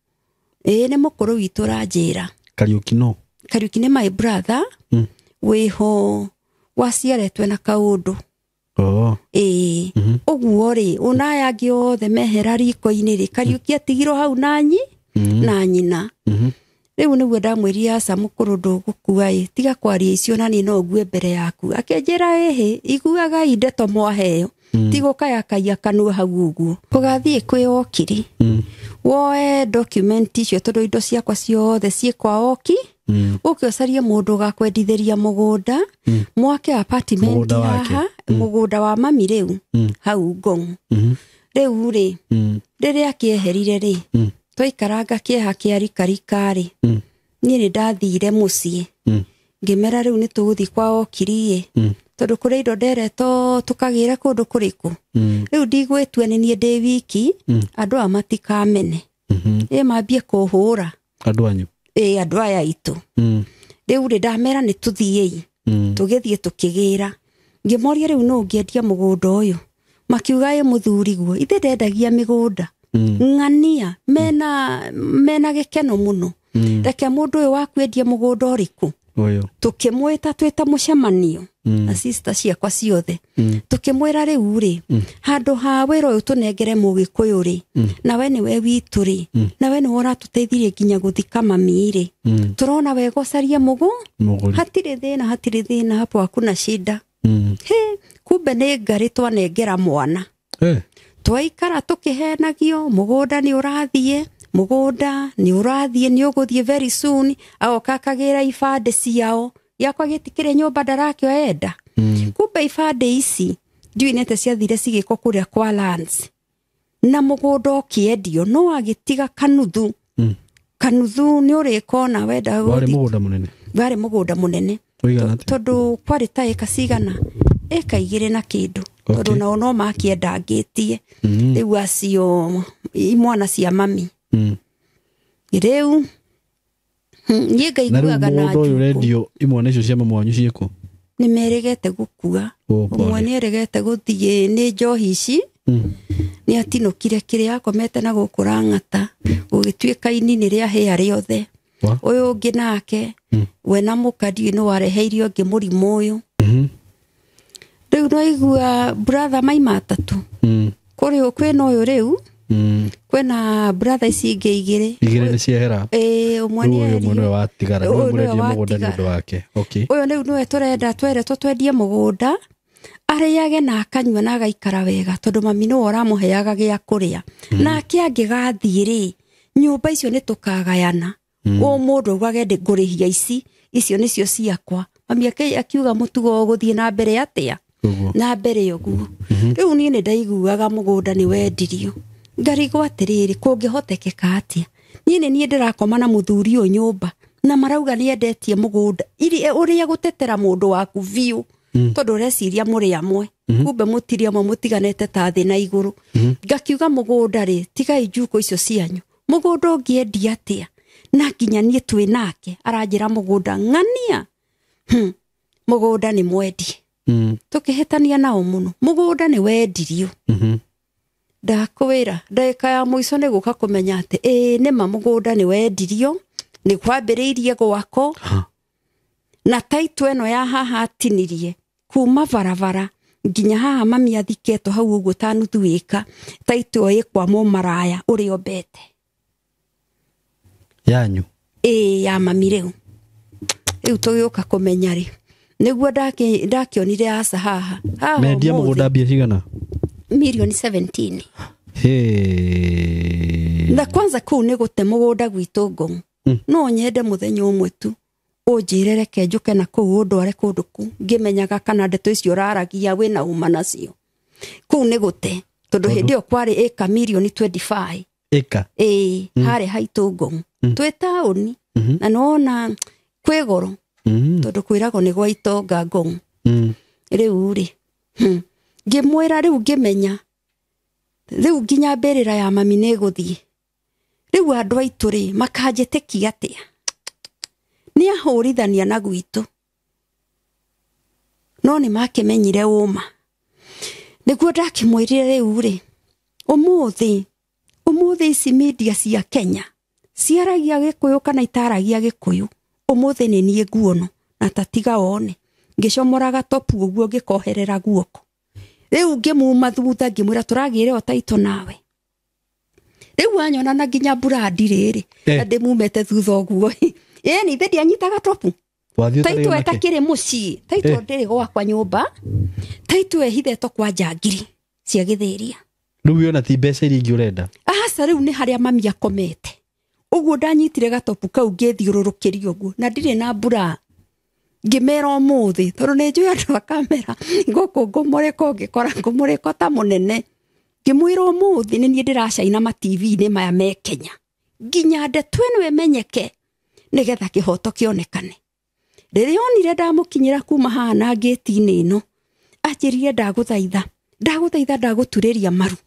Ĩĩ nĩ mũkũrũ witũ ũranjĩra. Kariũki no. Kariũki nĩ my brother wĩho waciaretwe na kaũndũ. Oh. Ĩĩ ũguo rĩ, ona aya angĩ othe mehera riko-inĩ rĩ, Kariũki atigirwo hau na nyi na nyina. Rĩu nĩguo ndamwĩrire aca mũkũrũ ndũgũkua ĩ, tiga kwaria icio na niĩ no ngue mbere yaku. Akĩnjĩra ĩhĩ, iguagai ndeto mwaheo, ti gũkayakaia kanua hau ũguo. Ũgathiĩ kwĩ okiri, woe document icio tondũ indo ciakwa ciothe ciĩ kwa oki, ũke ũcarie mũndũ ũgakwendithĩria mũgũnda, mwake apartment Mũgũnda wake. haha, mũgũnda wa mami rĩu, hau Ngong. Rĩu rĩ, rĩrĩa kĩeherire rĩ, twaikaranga kĩeha kĩa rikarika rĩ, niĩ nĩ ndathire mũciĩ, ngĩmera rĩu nĩ tũgũthiĩ kwa okiri ĩ, tondũ kũrĩ indo nderetwo tũkagĩre kũndũ kũrĩkũ. Rĩu ndigwĩtua nĩ niĩ ndĩ wiki, andũ aya matikamene, ĩ mambie kũhũra. Andũ anyu. Ĩ andũ aya aitũ. Rĩu rĩ, ndamera nĩ tũthiĩi, tũgĩthiĩ tũkĩgĩra. Ngĩmoria rĩu nũ ũngĩendia mũgũnda ũyũ, makiuga ĩ mũthuri guo, ithe ndendagia mĩgũnda. Ng'ania mena gĩkeno mũno. Reke mũndũ ũyũ waku endie mũgũnda ũrĩkũ. Ũyũ. Tũkĩmwĩta twĩta mũcemanio na sister ciakwa ciothe, tũkĩmwĩra rĩu rĩ, handũ ha wĩra ũyũ tũnengere mũgĩkũyũ rĩ, nawe nĩwe witũ rĩ, nawe nĩwe ũratũteithirie nginya gũthika mami rĩ, tũrona wega ũcarie mũgũ. Mũgũri. Hatirĩ thĩna, hatirĩ thĩna, hapo hakuna shida. He, kumbe nĩ ngarĩ twanengera mwana. Twaikara tũkĩhenagio mũgũnda nĩ ũrathiĩ, mũgũnda nĩ ũrathiĩ, nĩ ũgũthiĩ very soon. Agoka akagĩra ibandĩ ciao, gĩakwa gĩtikĩrĩ nyũmba ndarakĩo enda. Kumbe ibandĩ ici ndiũĩ nĩ atĩa ciathire cigĩkwo kũrĩa kwa lands, na mũgũnda ũkĩendio no agĩtiga kanuthu. Kanuthu nĩ ũrĩkona wenda Warĩ gũthiĩ. mũgũnda mũnene. Warĩ mũgũnda mũnene. Ũigana atĩa? Tondũ kwarĩ ta ĩka cigana, ĩka 2 na kĩndũ, tondũ nao no makĩendangĩtie rĩu acio imwana cia mami. Rĩu niĩ Na rĩu ngaiguaga na mũgũnda ũyũ njukũ. ũrendio, imwana icio cia mamu wanyu ciĩkũ? Nĩ merĩgete gũkua. Oh, pole. Ũmwe nĩ erĩgete gũthiĩ nĩ njohi ici, nĩ atinũkire kĩrĩa akomete na gũkũ Lang'ata, gũgĩtuĩka ini nĩ rĩahĩa rĩothe. Wa? Ũyũ ũngĩ nake, we na mũka ndiũĩ nĩ wareheirio ũngĩ mũrimũ ũyũ. Rĩu nĩwaigua brother maima atatũ. Kũrĩ kwĩna ũyũ rĩu, kwĩna brother ici ingĩ 2. 2 nĩ ciehera. Ĩĩ, ũmwe Rĩu nĩ ũyũ ũmwe eherire. nĩwe watigara. Ũyũ Nĩwe nĩwe mũrendia mũgũnda nĩ watigara. ũndũ wake. Okay. Ũyũ rĩu nĩwe tũrenda, tweretwo twendie mũgũnda, arĩage na akanyua na agaikara wega, tondũ mami nĩwe ũramũheaga gĩa kũrĩa. Nake angĩgathiĩ rĩ, nyũmba icio nĩ tũkagayana. O mũndũ augage ngũrĩhia ici, icio nĩcio ciakwa. Mami akiuga mũtugo ũgũthiĩ na mbere atĩa? Ũguo. Na mbere ũguo. Rĩu niĩ nĩ ndaiguaga mũgũnda nĩ wendirio. Ngarigwo atĩrĩrĩ, kũngĩhotekeka atĩa? Niĩ nĩ niĩ ndĩrakoma na mũthuri ũyũ nyũmba, na marauga nĩ endetie mũgũnda. Ũrĩa gũtetera mũndũ waku biũ, tondũ ũreciria mũrĩ amwe. Kumbe mũtirĩ amwe, mũtiganĩte ta thĩ na igũrũ. Ngakiuga mũgũnda rĩ, tigai njuko icio cianyu. Mũgũnda ũngĩendia atĩa? Na nginya niĩ twĩ nake, aranjĩra mũgũnda ng'ania. Mũgũnda nĩ mwendie. Tũkĩhĩtania nao mũno. Mũgũnda nĩ wendirio. Ndakwĩra, ndagĩka ya mũico nĩ gũka kũmenya atĩ ĩĩ nĩma mũgũnda nĩ wendirio, nĩ kwambĩrĩirie gwakwo. Na taitũ ĩno ya haha atinirie kuma barabara nginya haha mami athiketwo hau ũguo ta nuthu ĩka, taitũ ĩyo ĩ kwa mũmaraya ũrĩa ombete. Yanyu? Ĩĩ, ya mami rĩu. Rĩu tũgĩũka kũmenya rĩ, nĩguo ndakĩonire aca haha. Haha Mendia ũmũthĩ. mũgũnda mbia cigana? Milioni 17. Hey. Na kwanza kũu nĩ gũte mũgũnda gwitũ Ngong. No nyende mũthenya ũmwe tu ũnjĩre reke njũke na kũu ũndware kũndũ kũu, ngĩmenyaga kana ndeto icio ũraragia wĩna ũma nacio. Kũu nĩ gũte, tondũ hĩndĩ ĩyo kwarĩ ĩka milioni 25. Ĩka? Ĩĩ, harĩ haitũ Ngong. Twĩ taũni, na nĩwona kwĩ goro, tondũ kwĩragwo nĩ gwa itonga Ngong. Rĩu rĩ, ngĩmwĩra rĩu ngĩmenya, rĩu nginya mbĩrĩra ya mami nĩ ĩgũthiĩ. Rĩu andũ aitũ rĩ, makanjĩtĩkia atĩa? Nĩ ahũrithania na gwitũ. No nĩ makĩmenyire ũma. Nĩguo ndakĩmwĩrire rĩu rĩ, ũmũthĩ ici media cia Kenya ciaragia Gĩkũyũ kana itaragia Gĩkũyũ, ũmũthĩ nĩ niĩ nguono na tatiga wone. Ngĩcomora gatopu ũguo ngĩkoherera guoko. Rĩu ngĩmuma thutha ngĩmwĩra tũragĩre o taito nawe. Rĩu anyona na nginya brandi rĩrĩ na ndĩmumĩte thutha ũguo. Ĩni ithe ndianyitaga topu. Taito etakĩrĩ mũciĩ, taito ndĩrĩ gwakwa nyũmba, taito ehithetwo kwa njangiri cia gĩthĩria. Rĩu yona ti mbeca iria ingĩ ũrenda. Aca rĩu nĩ harĩa mami akomete. Ũguo ndanyitire gatopu kau ngĩthiũrũrũkĩria ũguo na ndirĩ na mbura. Ngĩmera ũmũthĩ tondũ nĩ njũĩ andũ a kamera gũkũ ngũmũrĩko ngĩkora ngũmũrĩko ta mũnene. Ngĩmwĩra ũmũthĩ nĩ niĩ ndĩracaina ma TV-inĩ maya me Kenya nginya ndeto ĩno ĩmenyeke nĩgetha kĩhoto kĩonekane. Rĩrĩa onire ndamũkinyĩra kuma haha na ngĩti-inĩ ĩno, anjĩrire ndagũthaitha, ndagũthaitha ndagũturĩria maru.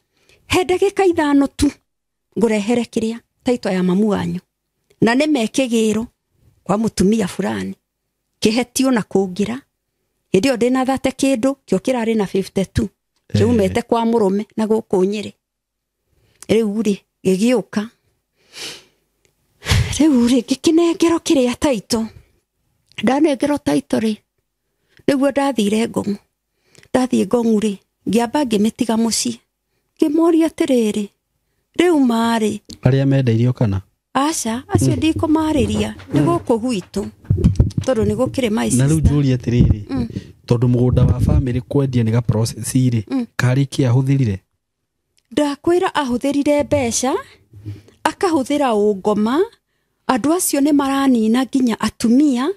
He ndagĩka 5 tu ngũrehere kĩrĩa taito ya mamu wanyu. Na nĩ mekĩgĩro kwa mũtumia fulani. Kĩhetio na kũngĩra. Hĩndĩ ĩyo ndĩna thate kĩndũ kĩo kĩrarĩ na 52. Kĩumĩte kwa mũrũme na gũkũ Nyĩrĩ. Rĩu rĩ gĩgĩũka. Rĩu rĩ ngĩkĩnengerwo kĩrĩa taito. Ndanengerwo taito rĩ nĩguo ndathire Ngong'u. Ndathiĩ Ngong'u rĩ ngĩamba ngĩmĩtiga mũciĩ. Ngĩmoria atĩrĩrĩ, rĩu marĩ arĩa mendeirio kana? Aca, acio ndikũmarĩria nĩ gũkũ gwitũ tondũ nĩ gũkĩrĩ my sister. Na rĩu njũrie atĩrĩrĩ, tondũ mũgũnda wa family kwendia nĩ ga process rĩ, karĩ kĩ ahũthĩrire? Ndakwĩra ahũthĩrire mbeca, akahũthĩra ũngoma, andũ acio nĩ maranina nginya atumia,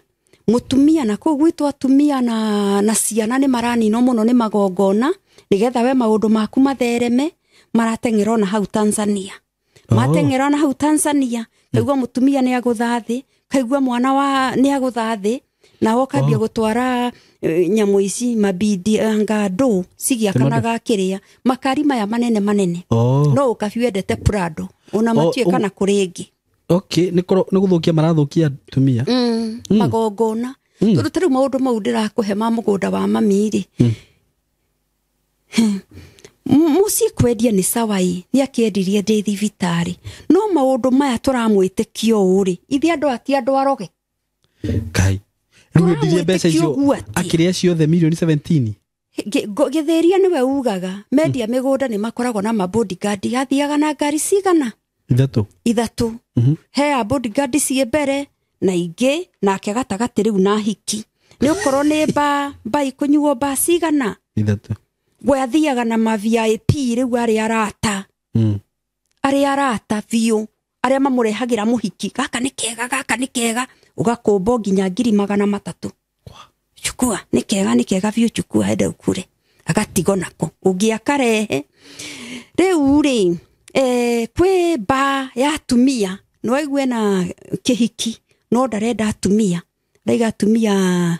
mũtumia na kũu gwitũ atumia na ciana nĩ maraninwo mũno nĩ magongona nĩgetha we maũndũ maku mathereme, marateng'era ona hau Tanzania. Mateng'era ona hau Tanzania, kaigua mũtumia nĩ agũtha thĩ, kaigua mwana wa nĩ agũtha thĩ, na ũkambia gũtwara nyamũ ici mabidi anga ndũ cigĩakanaga kĩrĩa makari maya manene manene. No ũkabi wendete Prado ona matiĩ kana kũrĩ ĩngĩ. Okay, nĩ gũthũkia marathũkia atumia. Magongona. Tondũ ta rĩu maũndũ mau ndĩrakũhe ma mũgũnda wa mami rĩ. Mũciĩ kwendia nĩ sawa ĩ, nĩ akĩendirie ndĩ thibitarĩ. No maũndũ maya tũramwĩtĩkio ũũ rĩ, ithuĩ andũ ati andũ aroge. Kai. Rĩu endirie mbeca icio akĩrĩa ciothe milioni 17. Gĩthĩria nĩwe ugaga mendia mĩgũnda nĩ makoragwo na ma bodyguard, athiaga na ngari cigana? Ithatũ. He a bodyguard ciĩ mbere na ingĩ nake gatagatĩ rĩu na hiki. Nĩ ũkorwo nĩ mba ikũnyuo mba cigana? Ithatũ. We athiaga na ma VIP rĩu arĩa arata. Arĩa arata biũ, arĩa mamũrehagĩra mũhiki, gaka nĩ kega, gaka nĩ kega, ũgakũmbwo nginya 300,000. Chukua, nĩ kega, nĩ kega biũ, chukua enda ũkure. Agatigo nako, ũngĩ akarehe. Rĩu rĩ, kwĩ mba ya atumia, no aigue na kĩhiki, no ndarenda atumia. Ndaiga atumia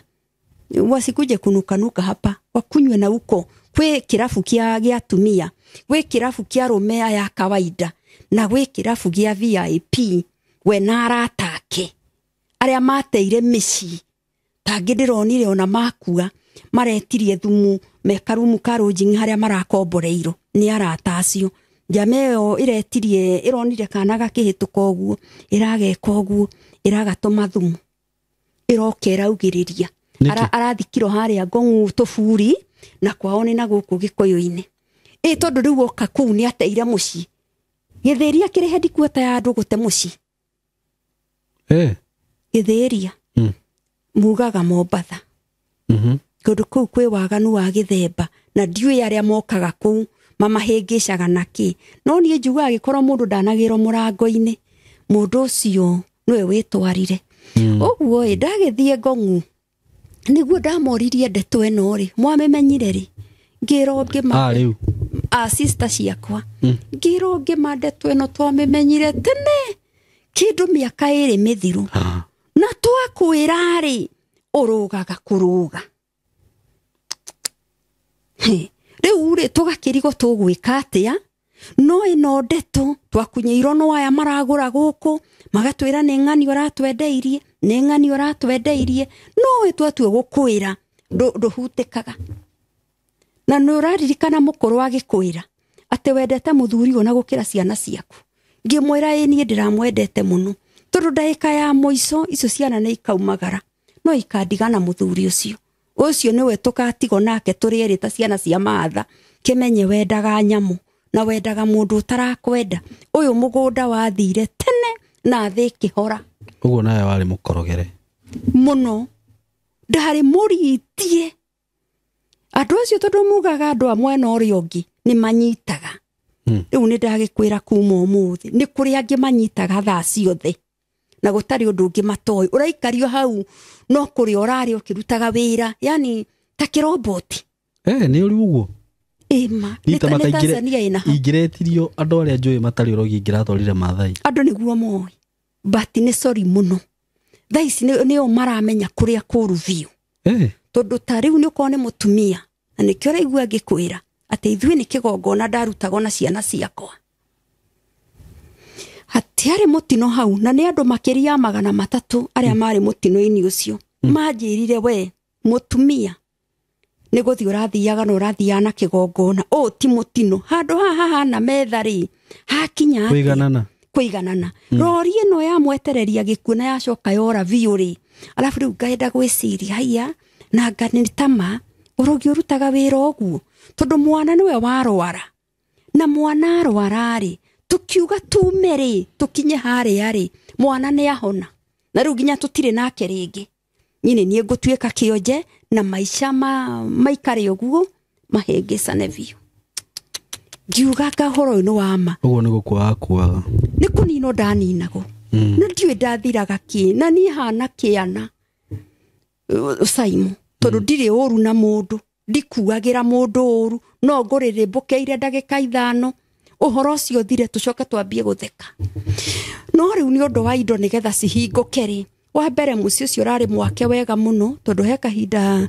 wasikuje kunukanuka hapa, wakunywe na uko. Kwĩ kĩrabu kĩa atumia, gwĩ kĩrabu kĩa arũme aya kawaida, na gwĩ kĩrabu gĩa VIP, we na arata ake arĩa mateire mĩciĩ tangĩ ndĩronire ona makua maretirie thumu mekarumu karũnjing harĩa marakomboreirwo nĩ arata acio. Njama ĩyo ĩretirie ĩronire kana gakĩhĩtũka ũguo, ĩrageka ũguo, ĩragatũma thumu, ĩroka ĩraugĩrĩria. Arathikirwo harĩa Ngong'u tũburi na kwao nĩ na gũkũ Gĩkũyũ-inĩ. Ĩ tondũ rĩu oka kũu nĩ ateire mũciĩ. Gĩthĩria kĩrĩ headquarter ya andũ gũte mũciĩ. Gĩthĩria. Mugaga Mombatha. Kũndũ kũu kwĩ waganu wa gĩthemba na ndiũĩ arĩa mokaga kũu mamahĩngĩcaga nakĩ. No niĩ njugaga angĩkorwo mũndũ ndanagĩrwo mũrango-inĩ, mũndũ ũcio nĩwe wĩtwarire. Ũguo ĩ ndagĩthiĩ Ngong'u nĩguo ndamoririe ndeto ĩno rĩ, mwamĩmenyire rĩ? Ngĩrwo ngĩma rĩu a sister ciakwa. Ngĩrwo ngĩma ndeto ĩno twamĩmenyire tene kĩndũ mĩaka 2 mĩthiru. Na twakwĩra rĩ ũrũgaga kũrũga. Rĩu rĩ tũgakĩrigwo tũgwĩka atĩa No ĩno ndeto twakunyeirwo no aya maragũra gũkũ magatwĩra nĩ ng'ani ũratwendeirie, nĩ ng'ani ũratwendeirie, no twatua gũkwĩra ndũhutĩkaga. Na nĩ ũraririkana mũkũrũ agĩkwĩra atĩ wendete mũthuri ũyũ na gũkĩra ciana ciaku. Ngĩmwĩra ĩ niĩ ndĩramwendete mũno, tondũ ndagĩka ya mũico icio ciana nĩ ikaumagara no ikandigana mũthuri ũcio. Ũcio nĩwe tũgatigwo nake tũrĩ erĩ ta ciana cia maatha. Kĩmenye wendaga nyamũ na wendaga mũndũ ũtarakwenda. Ũyũ mũgũnda wathire tene na thĩ ĩkĩhora. Ũguo nawe warĩ mũkorogere mũno, ndarĩ mũritie. Andũ acio tondũ mugaga andũ a mwena ũrĩa ũngĩ nĩ manyitaga. Rĩu nĩ ndagĩkwĩra kuma ũmũthĩ nĩ kũrĩ angĩ manyitaga thaa ciothe na gũtarĩ ũndũ ũngĩ matoĩ. Ũraikario hau no kũrĩa ũrarĩ ũkĩrutaga wĩra, yani ta kĩroboti. Nĩ ũrĩ ũguo? Ĩma, nĩ Tanzania ĩna hau. Ingĩretirio andũ arĩa njũĩ matarĩ ũrogi ingĩratwarire Maathai. Andũ nĩguo moĩ, but nĩ sorry mũno. Thaa ici nĩo maramenya kũrĩa kũru biũ. Tondũ ta rĩu nĩ ũkorwo nĩ mũtumia, na nĩkĩo ũraigua ngĩkwĩra atĩ ithuĩ nĩ kĩgongona ndarutagwo na ciana ciakwa. Hatiarĩ mũtino hau, na nĩ andũ makĩria ya 300 arĩa marĩ mũtino-inĩ ũcio. Manjĩrire we mũtumia nĩ gũthiĩ ũrathiaga na ũrathiaga na kĩgongona, ũũ ti mũtino. Handũ haha hahana metha rĩ, hakinya atĩa? Kũiganana. Rori ĩno yamwetereria gĩkuũ na yacoka yora biũ rĩ, alafu rĩu ngaenda gwĩciria haiya, na nga nĩ tama ũrogi ũrutaga wĩra ũguo, tondũ mwana nĩwe warwara. Na mwana arwara rĩ, tukiuga tume rĩ, tũkinye harĩa rĩ, mwana nĩ ahona. Na rĩu nginya tũtirĩ nake rĩngĩ. Nyine niĩ ngũtuĩka kĩonje na maica maikare ũguo mahĩngĩcane biũ. Ngiuga ngahoro ũyũ nĩ wa ma. Ũguo nĩ gũkua wakuaga. Nĩ kũninwo ndaninagwo. Na ndiũĩ ndathiraga kĩ, na niĩ hana kĩana Saimu, tondũ ndirĩ ũru na mũndũ, ndikuagĩra mũndũ ũru, no ngũrĩrĩmbũkĩire ndagĩka 5 ũhoro ũcio ũthire tũcoke twambie gũtheka. No rĩu nĩ ũndũ wa indo nĩgetha cihingũke rĩ, wa mbere mũciĩ ũcio ũrarĩ mwake wega mũno, tondũ he kahinda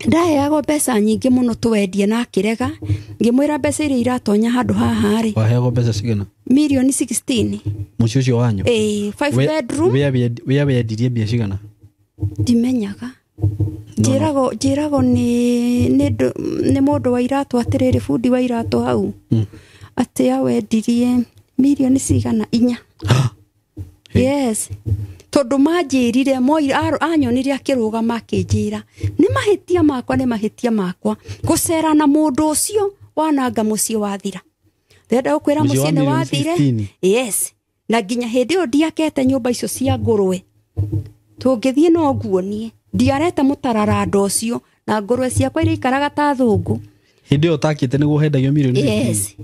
ndaheagwo mbeca nyingĩ mũno twendie na akĩrega. Ngĩmwĩra mbeca iria iratonya handũ haha rĩ. Waheagwo mbeca cigana? Mirioni 16. Mũciĩ ũcio wanyu? Ĩĩ, 5 bedroom. Wea wendirie mbia cigana? Ndimenyaga. Njĩragwo nĩ mũndũ wa iratũ atĩrĩrĩ, bundi wa iratũ hau. Atĩ awendirie mirioni cigana? 4. Yes. Tondũ manjĩrire, anyonire akĩrũgama akĩnjĩra nĩ mahĩtia makwa, nĩ mahĩtia makwa gũcera na mũndũ ũcio wananga mũciĩ wathira. Ndĩrenda gũkwĩra mũciĩ nĩ wathire. Yes. Na nginya hĩndĩ ĩyo ndiakete nyũmba icio cia ngũrwe. Tũngĩthiĩ no nguonie. Ndiarete mũtararando ũcio na ngũrwe ciakwa iria ikaraga ta thũngũ. Hĩndĩ ĩyo ũtakĩte nĩguo hendagio mirioni 16? Yes.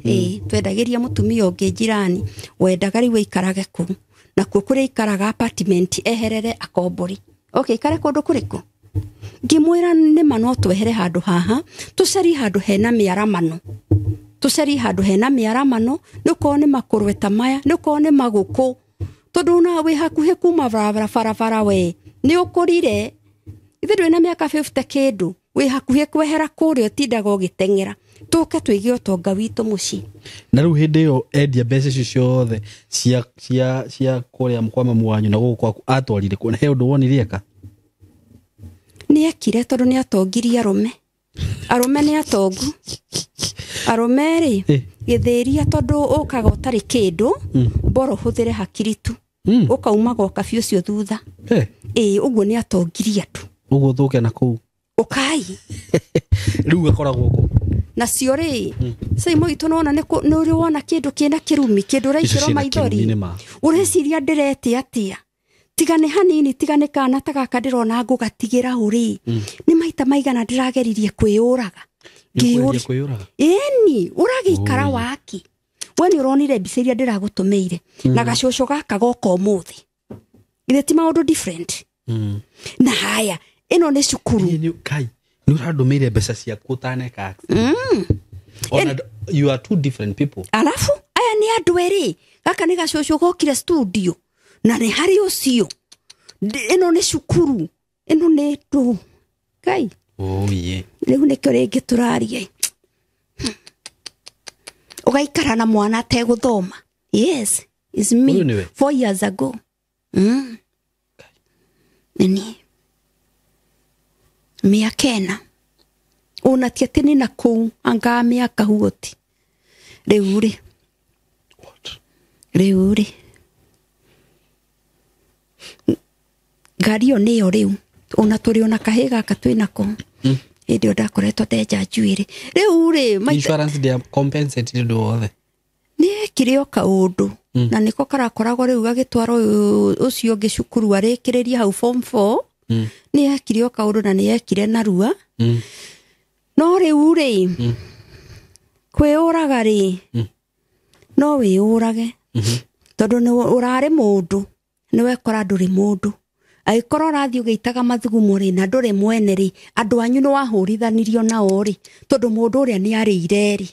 Twendagĩria mũtumia ũngĩ njirani wendaga rĩu aikarage kũu. Na kuo kũrĩa ikaraga apartment eherere akombori. Okay, ikare kũndũ kũrĩkũ? Ngĩmwĩra nĩma no twehere handũ haha, tũcarie handũ hena mĩaramano. Tũcarie handũ hena mĩaramano, nĩ ũkorwo nĩ makũrwe ta maya, nĩ ũkorwo nĩ magũkũ. Tondũ ona wĩ hakuhĩ kuma barabara we, nĩ ũkũrire. Ithe ndũrĩ na mĩaka 50 kĩndũ, wĩ hakuhĩ kwehera kũrĩa ũtindaga ũgĩteng'era. Tũke tũige ũtonga witũ mũciĩ. Na rĩu hĩndĩ ĩyo endia mbeca icio ciothe cia kũrĩa kwa mamu wanyu na gũkũ kwaku atwarire kũ? He ũndũ wonire eka? Nĩ ekire tondũ nĩ atongirie arũme. Arũme nĩ atongu. Arũme rĩ, gĩthĩria tondũ ũkaga ũtarĩ kĩndũ, mboro hũthĩre hakiri tu. Ũkauma goka biũ ũcio thutha. Ĩĩ, ũguo nĩ atongirie andũ. Ũguo thũke na kũu. Ũkai. Rĩu gakoragwo kũ? Nacio rĩ, Saimo itũ nĩwona nĩ ũrĩ wona kĩndũ kĩna kĩrumi, kĩndũ ũraikĩrwo maithori. Ũreciria ndĩrete atĩa? Tiga nĩ hanini, tiga nĩ kana ta gaka ndĩrona ngũgatigĩra ũrĩ. Nĩ maita maigana ndĩrageririe kwĩyũraga. Ĩni, ũragĩikara waki. We nĩ ũronire mbica iria ndĩragũtũmĩire. Na gacũcũ gaka goka ũmũthĩ. Githĩ ti maũndũ different? Na haya, ĩno nĩ cukuru. Kai, nĩ ũrandũmĩire mbeca ciaku ũtaneka accident. Ona you are two different people. Alafu aya nĩ andũ erĩ. Gaka nĩ gacũcũ gokire studio. Na nĩ harĩ ũcio. Ĩno nĩ cukuru. Ĩno nĩ ndũ. Kai. Oh yeah. Rĩu nĩkĩo rĩngĩ tũraria. Ũgaikara na mwana ategũthoma. Yes, is me. Ũyũ nĩwe? 4 years ago. Nĩ mĩaka 4. Ona ti atĩ nĩ na kũu anga mĩaka huoti. Rĩu rĩ. What? Rĩu rĩ. Ngari ĩyo nĩyo rĩu. Ona tũrĩ ona kahĩĩ gaka twĩ nako. Hĩndĩ ĩyo ndakoretwo ndenja njuĩrĩ. Rĩu rĩ, Insurance ndĩa compensate nĩ ũndũ wothe. Nĩ ekire o kaũndũ. Na nĩko karakoragwo rĩu gagĩtwara ũyũ ũcio ũngĩ cukuru arĩkĩrĩria hau form 4. Nĩ ekire o kaũndũ na nĩ ekire narua. No rĩu rĩ, kwĩyũraga rĩ, no wĩyũrage. Tondũ nĩ ũrarĩ mũndũ, nĩ wekora ndũrĩ mũndũ. Angĩkorwo ũrathiĩ ũgĩitaga mathugumo rĩ, na ndũrĩ mwene rĩ, andũ anyu nĩ wahũrithanirio nao rĩ, tondũ mũndũ ũrĩa nĩ arĩire rĩ.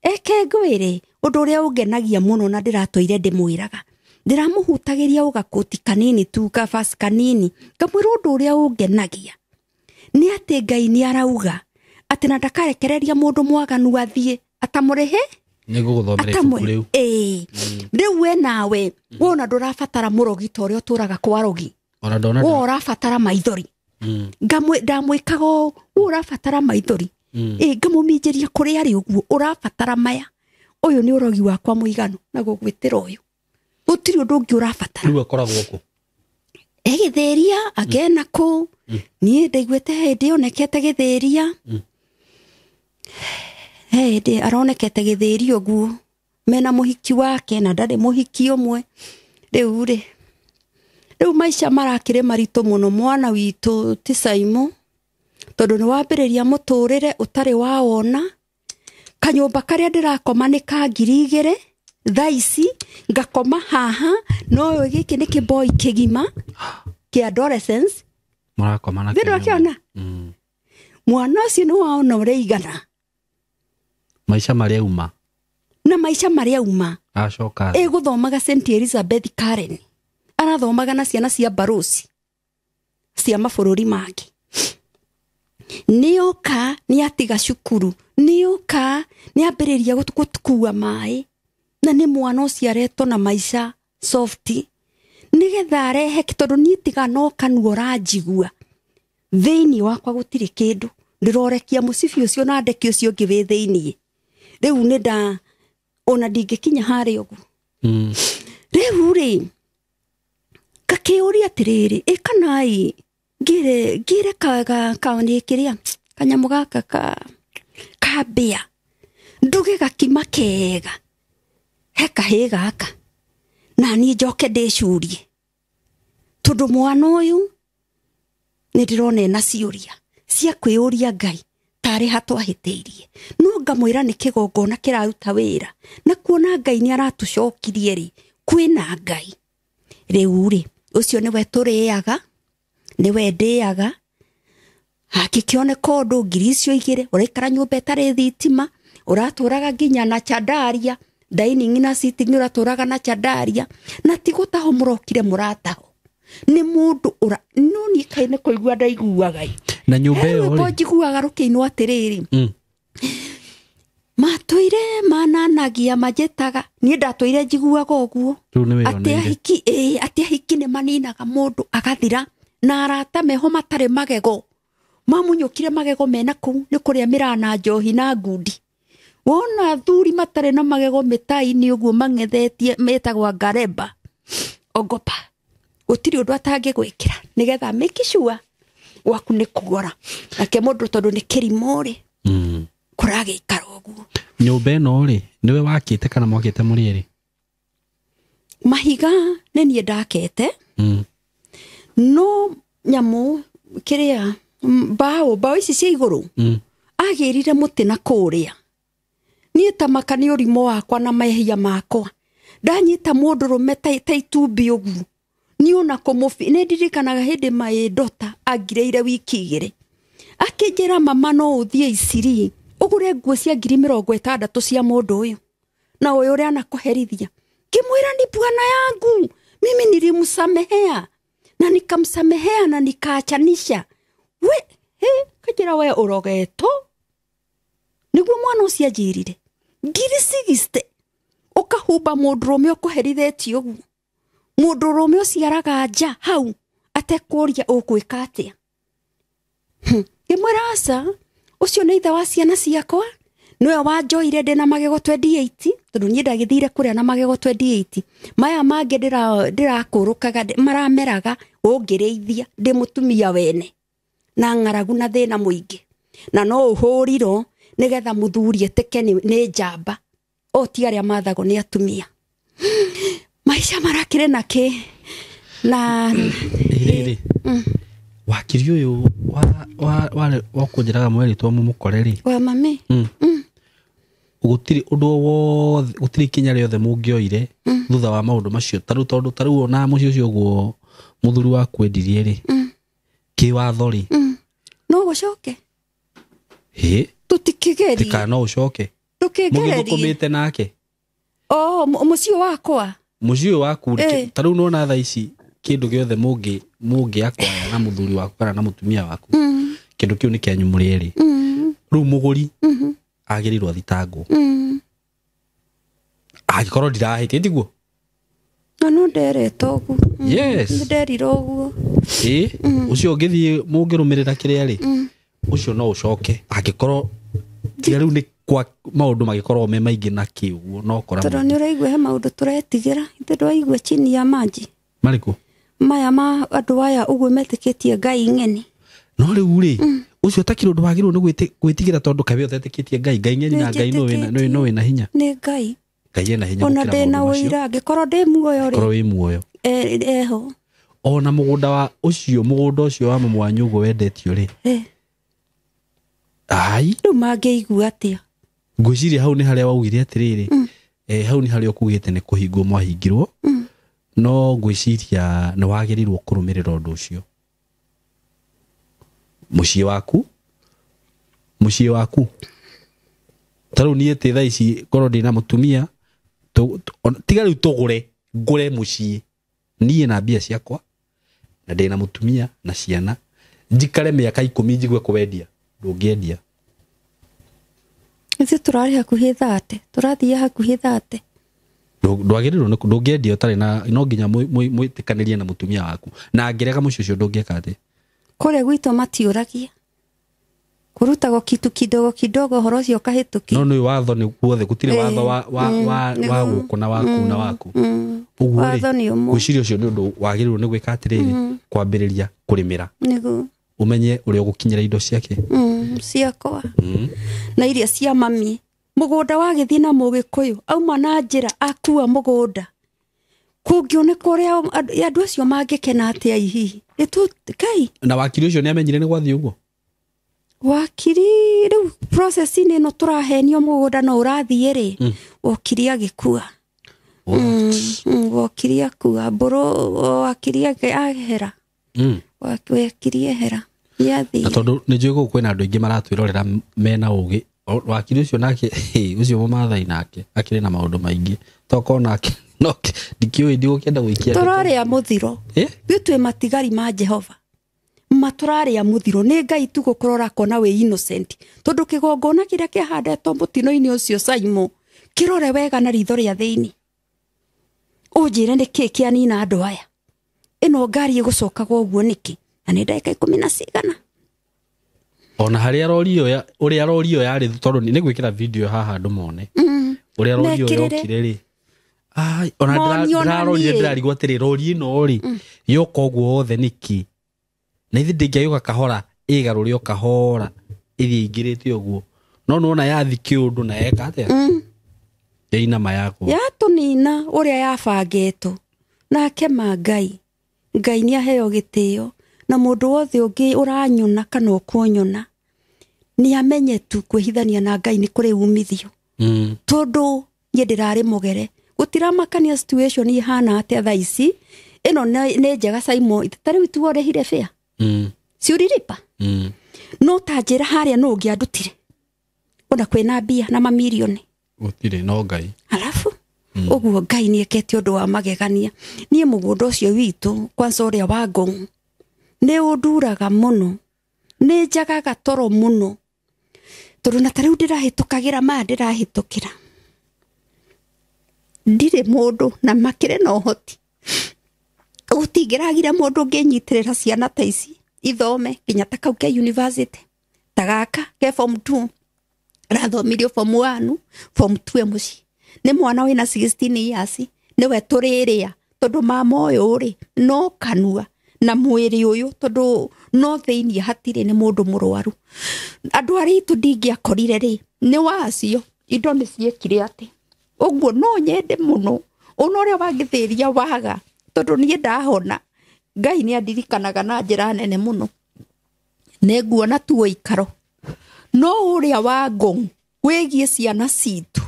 Eke ngwĩre, ũndũ ũrĩa ũngenagia mũno na ndĩratũire ndĩmwĩraga. Ndĩramũhutagĩria ũgakũti kanini tu, kabasi kanini. Ngamwĩra ũndũ ũrĩa ũngenagia nĩ atĩ Ngai nĩ arauga atĩ na ndakarekereria mũndũ mwaganu athiĩ atamũrĩhe. Nĩ ngũgũthomera ibuku rĩu. Ĩĩ. Rĩu we nawe, wona ndũrabatara mũrogi ta ũrĩa ũtũraga kwa rogi. Ona ndona We ũrabatara maithori. Ndamwĩkaga ũũ, we ũrabatara maithori. Ĩĩ, ngamũminjĩria kũrĩa arĩ ũguo, ũrabatara maya. Ũyũ nĩ ũrogi wakwa mũiganu na gũgwĩtĩra ũyũ. Gũtirĩ ũndũ ũngĩ ũrabatara. Rĩu akoragwo kũ? Egĩthĩria, agena kũ. Niĩ ndaiguĩte hĩndĩ onekete gĩthĩria. Hĩndĩ aronekete gĩthĩria ũguo. Mena mũhiki wake na ndarĩ mũhiki ũmwe. Rĩu rĩ, rĩu maica marakĩrĩ maritũ mũno mwana witũ ti Saimo. Tondũ nĩ wambĩrĩria mũtũrĩre ũtarĩ wawona. Kanyũmba karĩa ndĩrakoma nĩ ka 2,000. Thaa ici ngakoma haha, no gĩkĩ nĩ kĩboi kĩgima kĩa adolescence. Mũrakoma na Thĩinĩ kĩnyũmba. wakĩona? Mwana ũcio nĩ waona ũrĩa igana. Maica marĩa uma. Na maica marĩa uma. Acoka. Ĩgũthomaga St Elizabeth Karen. Arathomaga na ciana cia barosi cia mabũrũri mangĩ. Nĩoka nĩatiga cukuru, nĩoka nĩambĩrĩria gũkua maĩ, na nĩ mwana ũciaretwo na maica soft, nĩgetha arehe, tondũ niĩ tiga no kanua ũranjigua. Thĩinĩ wakwa gũtirĩ kĩndũ, ndĩrorekia mũcibi ũcio na ndeki ũcio ũngĩ wĩ thĩinĩ. Rĩu nĩ nda, ona ndingĩkinya harĩa ũguo. Rĩu rĩ, ngakĩũria atĩrĩrĩ, ĩ kana ĩ, ngĩre kĩrĩa, kanyamũ gaka ka mbĩa, nduge gakima kega, he kahĩĩ gaka, na niĩ njoke ndĩcurie. Tondũ mwana ũyũ nĩ ndĩrona ena ciũria cia kwĩyũria Ngai tarĩ ha twahĩtĩirie. No ngamwĩra nĩ kĩgongona kĩraruta wĩra, na kuona Ngai nĩ aratũcokirie rĩ, kwĩna Ngai. Rĩu rĩ, ũcio nĩwe tũrĩaga, nĩwe ndĩaga. Hakĩkĩoneka ũndũ 2,000, ũraikara nyũmba ĩtarĩ thitima, ũratũraga nginya na chandaria, dining na sitting ũratũraga na chandaria, na ti gũtaho mũrokire mũrataho. Nĩ mũndũ ũra, no niĩ kaĩ nĩ kũigua ndaiguaga ĩ. Na nyũmba ĩyo He rwĩmbo rĩ? njiguaga rũkĩinwo atĩrĩrĩ. Matũire mananagia manjĩtaga, niĩ ndatũire njiguaga ũguo. Rĩu nĩ wĩyoneire. Atĩ ahiki, ĩĩ, atĩ ahiki nĩ maninaga mũndũ agathira, na arata meho matarĩ magego. Mamunyũkire magego mena kũu nĩ kũrĩa mĩrana njohi na ngundi. Wona athuri matarĩ na magego mĩtai-inĩ ũguo mang'ethetie metagwo ngareba. Ogopa. Gũtirĩ ũndũ atangĩgwĩkĩra nĩgetha make sure gwaku nĩ kũgora. Nake mũndũ tondũ nĩ kĩrimũ rĩ, kũragĩikara ũguo. Nyũmba ĩno rĩ, nĩwe wakĩte kana mwakĩte mũrĩ erĩ? Mahiga nĩ niĩ ndakĩte. No nyamũ kĩrĩa, mbaũ ici cia igũrũ, agĩrire mũtĩ na kũrĩa. Niĩ ta maka nĩ ũrimũ wakwa na mehia makwa. Ndanyita mũndũrũme ta itumbĩ ũguo. Niĩ ona kũmũbi-, nĩ ndirikanaga hĩndĩ my daughter angirĩire wiki igĩrĩ. Akĩnjĩra mama no ũthiĩ Isiri, ũgũre nguo cia 60,000 cia mũndũ ũyũ. Na ũyũ ũrĩa anakũherithia. Ngĩmwĩra ni bwana yangu, mimi nilimsamehea. Na nikamsamehea na nikaachanisha. We, he, kanjĩra we ũrogetwo. Nĩguo mwana ũcio anjĩrire. Ngiri 60 ũkahumba mũndũrũme ũkũherithĩtie ũguo, mũndũrũme ũciaraga nja hau atekũria ũgwĩka atĩa. Ngĩmwĩra aca, ũcio nĩ ithe wa ciana ciakwa, nĩwe wanjoire ndĩna magego 28, tondũ niĩ ndagĩthire kũrĩa na magego 28. Maya mangĩ ndĩrakũrũkaga, marameraga ũngĩrĩithia ndĩ mũtumia wene na ng'aragu na thĩna mũingĩ, na no ũhũrirwo nĩgetha mũthuri etĩke nĩ njamba, o ti arĩa mathagwo nĩ atumia. Maica marakĩrĩ na kĩ na Rĩrĩ wakiri ũyũ wa kũnjĩraga mwerĩtwo mũmũkore rĩ, wa mami. Gũtirĩ ũndũ o wothe, gũtirĩ ikinya rĩothe mũngĩoire thutha wa maũndũ macio, tarĩu tondũ tarĩu ona mũciĩ ũcio ũguo mũthuri waku endirie rĩ, kĩwatho rĩ, No gũcoke. Hĩ. Tũtikĩgerie. Tika no ũcoke. Ndũkĩgererie. Mũgĩthũkũmĩte nake. O mũciĩ wakwa. Mũciĩ ũyũ waku rĩ, Eh. tarĩu nĩwona thaa ici kĩndũ gĩothe mũngĩ akwaya na mũthuri waku kana na mũtumia waku, kĩndũ kĩu nĩ kĩanyu mũrĩ erĩ. Rĩu mũgũri agĩrĩirwo athitangwo angĩkorwo ndirahĩtia, tiguo? Na no nderetwo ũguo. Yes. Nĩ nderirwo ũguo. Ĩ, ũcio ũngĩthiĩ mũngĩrũmĩrĩra kĩrĩa rĩ, ũcio no ũcoke angĩkorwo tiga rĩu nĩ kwa maũndũ magĩkorwo me maingĩ na kĩ ũguo no kora. Tondũ nĩ ũraigua he maũndũ tũretigĩra, ithe ndwaigua chini ya maji. Marĩkũ? Maya ma andũ aya ũguo metĩkĩtie Ngai ng'eni. No rĩu rĩ, ũcio ũtakĩrĩ ũndũ wagĩrĩirwo nĩ gwĩtigĩra, tondũ kaĩ ũtetĩkĩtie Ngai, Ngai ng'eni na Ngai no wĩna hinya. Nĩ Ngai. Ngai ena hinya Ona gũkĩra ndĩna maũndũ macio. ũira angĩkorwo ndĩ muoyo rĩ. Korwo wĩ muoyo. Eho. Ona mũgũnda wa ũcio, mũgũnda ũcio wa mama wanyu ũguo wendetio rĩ, ai. Rĩu mangĩigua atĩa? Ngwĩciria hau nĩ harĩa waugire atĩrĩrĩ, hau nĩ harĩa ũkugĩte nĩ kũhingwo mwahingirwo, no ngwĩciria nĩ wagĩrĩirwo kũrũmĩrĩra ũndũ ũcio. Mũciĩ waku, mũciĩ waku, ta rĩu niĩ tĩ thaa ici korwo ndĩna mũtumia, tiga rĩu tũgũre, ngũre mũciĩ niĩ na mbia ciakwa na ndĩna mũtumia na ciana, njikare mĩaka 10 njigue kũwendia, ndũngĩendia. Ithuĩ tũrarĩ hakuhĩ 30, tũrathiĩ hakuhĩ 30. Ndwagĩrĩirwo nĩ ndũngĩendia ũtarĩ na, no nginya mwĩtĩkanĩrie na mũtumia waku, na angĩrega mũciĩ ũcio ndũngĩka atĩa? Kũrĩa gwitũ matiũragia, kũrutagwo kitu kidogo kidogo, ũhoro ũcio ũkahĩtũkio. No nĩ watho nĩ guothe, gũtirĩ watho wa gũkũ na waku na waku ũguo rĩ. Watho nĩ ũmwe. Ngwĩciria ũcio nĩ ũndũ wagĩrĩirwo nĩ gwĩka atĩrĩrĩ, kwambĩrĩria kũrĩmĩra, Nĩguo. ũmenye ũrĩa ũgũkinyĩra indo ciake. Ciakwa na iria cia mami. Mũgũnda wagĩthiĩ na mũgĩkũyũ auma na njĩra akua mũgũnda, kũngĩoneka ũrĩa andũ acio mangĩkena atĩa hihi ĩtũ Ngai. Na wakiri ũcio nĩ amenyire nĩ gwathiĩ ũguo? Wakiri rĩu process-inĩ ĩno tũrahenio mũgũnda no ũrathiĩ rĩ, wokiri agĩkua. Wokiri akua mbũrũ, wakiri ahera. Wakiri ehera nĩathiĩ. Na tondũ nĩ njũĩ gũkũ kwĩna andũ aingĩ maratwĩrorera mena ũgĩ, wakiri ũcio nake, ũcio mũmathai nake akĩrĩ na maũndũ maingĩ, tokorwo nake no ndikĩũĩ, ndigũkĩenda gũikia ndeto. Tũrarĩa mũthiro. Eh? Ithuĩ twĩ matigari ma Jehova, matũrarĩa mũthiro nĩ Ngai tu gũkũrora kona wĩ innocent, tondũ kĩgongona kĩrĩa kĩahandĩtwo mũtino-inĩ ũcio Saimo kĩrore wega na ritho rĩa thĩinĩ, ũnjĩre nĩ kĩ kĩanina andũ aya, ĩno ngari ĩgũcokaga ũguo nĩkĩ, na nĩ ndagĩka 10 na cigana. Ona harĩa rori ĩyo ũrĩa rori ĩyo yarĩ, tondũ nĩ gwĩkĩra video haha andũ mone ũrĩa rori ĩyo Mekĩrĩre. yokire rĩ. Ai, ona Monio na ndĩrarorire niĩ. ndĩrarigwo atĩrĩ, rori ĩno rĩ yoka ũguo wothe nĩkĩ, na ithe ndĩngĩagĩũka kahora ĩgarũre o kahora ĩthiĩ ĩingĩrĩte ũguo, no nĩwona yathi kĩũndũ na yeka atĩa, yainama yagwa. Yatũnina ũrĩa yabangĩtwo nake ma Ngai. Ngai nĩ aheo gĩtĩo, na mũndũ wothe ũngĩ ũranyona kana ũkũnyona nĩ amenye tu kwĩhithania na Ngai nĩ kũrĩ umithio. Tondũ niĩ ndĩrarĩ mũgere, gũtiramakania situation ihana atĩa thaa ici, ĩno nĩ njega Saimo, ta rĩu tu ũrĩhire fare. Si ũriripa? No ta njĩra harĩa nũ ũngĩandutire, ona kwĩna mbia na mamirioni. Gũtirĩ, no Ngai. Alafu ũguo Ngai nĩ ekete ũndũ wa magegania. Niĩ mũgũnda ũcio witũ kwanza ũrĩa wa Ngong nĩ ũnduraga mũno, nĩ njagaga toro mũno, tondũ na ta rĩu ndĩrahĩtũkagĩra maya ndĩrahĩtũkĩra. Ndirĩ mũndũ na makĩrĩ na ũhoti. Gũtingĩragire mũndũ ũngĩnyitĩrĩra ciana ta ici ithome nginya ta kau ke university, ta gaka ke form 2 rathomirio form 1, form 2 mũciĩ. Nĩ mwana wĩna 16 years, nĩwe tũrĩrĩa tondũ mama ũyũ rĩ no kanua na mwĩrĩ ũyũ tondũ no thĩiniĩ hatirĩ, nĩ mũndũ mũrwaru. Andũ arĩa itũ ndingĩakorire rĩ nĩ wacio indo nĩ ciekire atĩ ũguo. No nyende mũno ona ũrĩa wangĩthĩria waga, tondũ niĩ ndahona Ngai nĩ andirikanaga na njĩra nene mũno, nĩ nguona tu ũikaro. No ũrĩa wa Ngong wĩgiĩ ciana citũ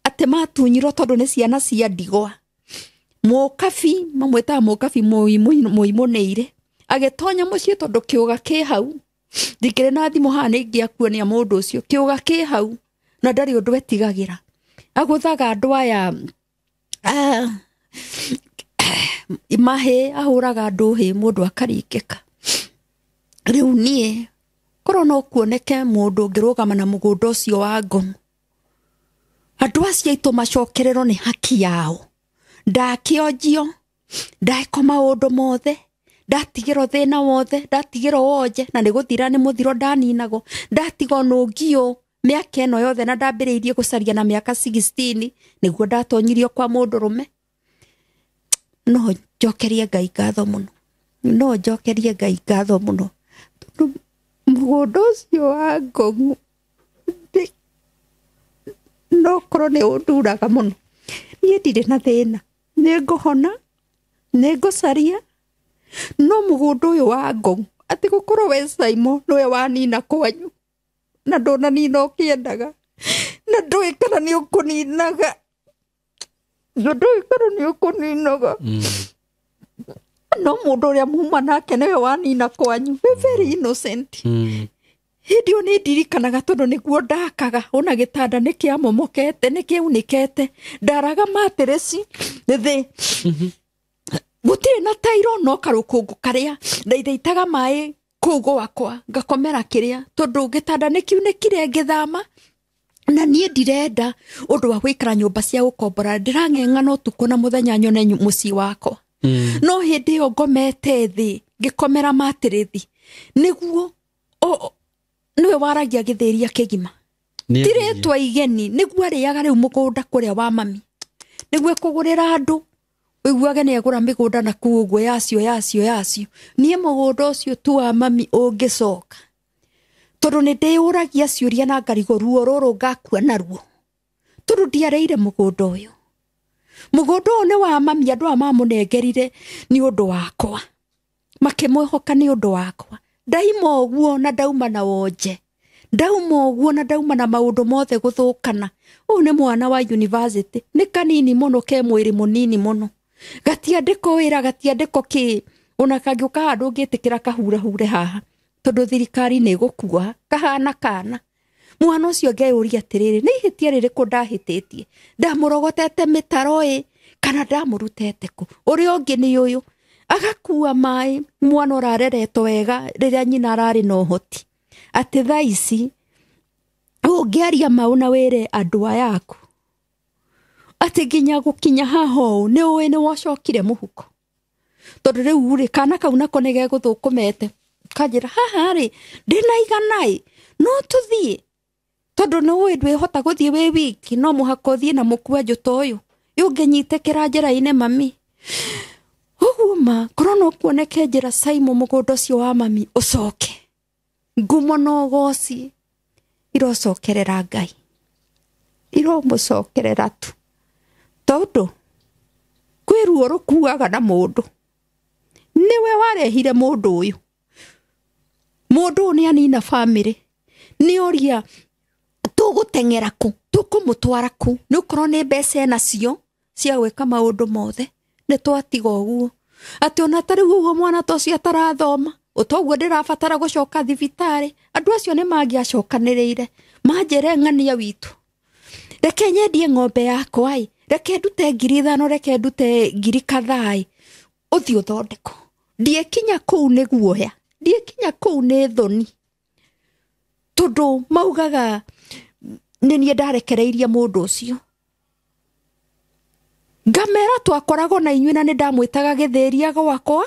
atĩ matunyirwo tondũ nĩ ciana cia ndigwa, mũkabi mamwĩtaga mũkabi mũimunĩire agĩtonya mũciĩ tondũ kĩũga kĩ hau, ndingĩrĩ na thimũ haha nĩ ingĩakuonia mũndũ ũcio. Kĩũga kĩ hau na ndarĩ ũndũ etigagĩra, agũthaga andũ aya mahĩ, ahũraga andũ hĩ mũndũ akaringĩka. Rĩu niĩ korwo no kuoneke mũndũ ũngĩrũgama na mũgũnda ũcio wa Ngong, andũ acio aitũ macokererwo nĩ haki yao. Ndakĩonjio, ndekwo maũndũ mothe, ndatigĩrwo thĩna wothe, ndatigĩrwo wonje, na nĩ gũthira nĩ mũthiro ndaninagwo, ndatigwo nũngio mĩaka ĩno yothe, na ndambĩrĩirie gũcaria na mĩaka 16 nĩguo ndatonyirio kwa mũndũrũme. No njokerie Ngai ngatho mũno, no njokerie Ngai ngatho mũno, tondũ mũgũnda ũcio wa Ngong no korwo nĩ ũnduraga mũno. Niĩ ndirĩ na thĩna, nĩ ngũhona, nĩ ngũcaria, no mũgũnda ũyũ wa Ngong atĩ gũkorwo we Saimo nĩwe wanina kwanyu na ndũnanina ũkĩendaga, na ndũĩ kana nĩ ũkũninaga, na ndũĩ kana nĩ ũkũninaga, no mũndũ ũrĩa muma nake nĩwe wanina kwanyu, wĩ very innocent. Hĩndĩ ĩyo nĩ ndirikanaga tondũ nĩguo ndakaga, ona gĩtanda nĩ kĩamomokete, nĩ kĩaunĩkete, ndaraga matireci thĩ, gũtirĩ na tairo, no karũkũngũ karĩa ndaithaitaga maĩ kũu gwakwa ngakomera kĩrĩa, tondũ gĩtanda nĩ kiunĩkire ngĩthama. Na niĩ ndirenda ũndũ wa gũikara nyũmba cia gũkombora, ndĩrang'eng'ana ũtukũ na mũthenya nyone mũciĩ wakwa. No hĩndĩ ĩyo ngomete thĩ ngĩkomera matĩrĩthi, nĩguo nĩwe waragia gĩthĩria kĩgima, ti rĩtwa igeni, nĩguo arĩaga rĩu mũgũnda kũrĩa wa mami, nĩguo kũgũrĩra andũ ũiguage nĩ agũra mĩgũnda na kũu ũguo yacio yacio yacio. Niĩ mũgũnda ũcio tu wa mami ũngĩcoka, tondũ nĩ ndĩyũragia ciũria na ngarigwo ruo rũrũ ngakua naruo, tondũ ndiarĩire mũgũnda ũyũ. Mũgũnda ũyũ nĩ wa mami, andũ aya mamũnengerire nĩ ũndũ wakwa, makĩmwĩhoka nĩ ũndũ wakwa. Ndaima ũguo na ndauma na wonje, ndauma ũguo na ndauma na maũndũ mothe gũthũkana. Ũyũ nĩ mwana wa university, nĩ kanini mũno, ke mwĩrĩ mũnini mũno, gatiandĩkwo wĩra, gatiandĩkwo kĩ, ona kangĩũka handũ ũngĩtĩkĩra kahurahure haha, tondũ thirikari nĩ ĩgũkua kahana kana. Mwana ũcio ngeyũria atĩrĩrĩ, nĩ ihĩtia rĩrĩkũ ndahĩtĩtie? Ndamũrogotete mĩtaro ĩ kana ndamũrutete kũ? Ũrĩa ũngĩ nĩ ũyũ agakua maĩ, mwana ũrareretwo wega rĩrĩa nyina ararĩ na ũhoti, atĩ thaa ici ũngĩaria mau na wĩre andũ aya aku atĩ nginya gũkinya haha ũũ nĩ ũĩ nĩ wacokire mũhuko, tondũ rĩu rĩ kana kau nako nĩ gegũthũkũmete kanjĩra haha rĩ ndĩna igana ĩ no tũthiĩ, tondũ nĩ ũĩ ndwĩhota gũthiĩ wĩ wiki, no mũhaka ũthiĩ na mũkwanjũ ta ũyũ ũngĩnyitĩkĩra njĩra-inĩ mami. Ũguo ma korwo no kuoneke njĩra Saimo mũgũnda ũcio wa mami ũcoke, ngumo na ũgoci irocokerera Ngai, iromũcokerera tu, tondũ kwĩ ruo rũkuaga na mũndũ. Nĩwe warehire mũndũ ũyũ, mũndũ ũyũ nĩ anina bamĩrĩ, nĩ oria tũgũteng'era kũ, tũkũmũtwara kũ, nĩ ũkorwo nĩ mbeca enacio cia gwĩka maũndũ mothe, nĩ twatiga ũguo. Atĩ ona ta rĩu ũguo mwana ta ũcio atarathoma, ũtoguo ndĩrabatara gũcoka thibitarĩ, andũ acio nĩ mangĩacokanĩrĩire manjĩre ng'ania witũ, reke nyendie ng'ombe yakwa ĩ, reke ndute 5,000, reke ndute ngiri kadhaa ĩ, ũthiĩ ũthondekwo. Ndiĩkinya kũu nĩ guoya, ndiĩkinya kũu nĩ thoni, tondũ maugaga nĩ niĩ ndarekereirie mũndũ ũcio. Ngamera twakoragwo na inyuĩ na nĩ ndamwĩtaga gĩthĩria gwakwa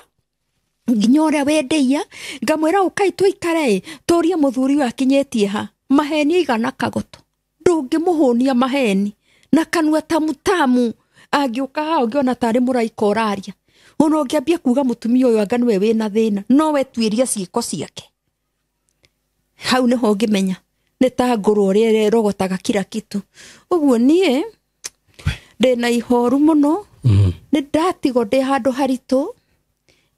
nginya ũrĩa wendeia, ngamwĩra ũkai tũikare tũrie mũthuri ũyũ akinyĩtie ha. Maheni igana kagoto, ndũngĩmũhũnia maheni na kanua tamutamu. Angĩũka haha ũngĩona tarĩ mũraika ũraria, ona ũngĩambia kuga mũtumia ũyũ anga nĩwe wĩna thĩna, no we tuĩria ciĩko ciake. Hau nĩho ũngĩmenya nĩ ta ngũrũ ũrĩa ĩrogotaga kila kitu. Ũguo niĩ ndĩna ihoru mũno, nĩ ndatigwo ndĩ handũ haritũ.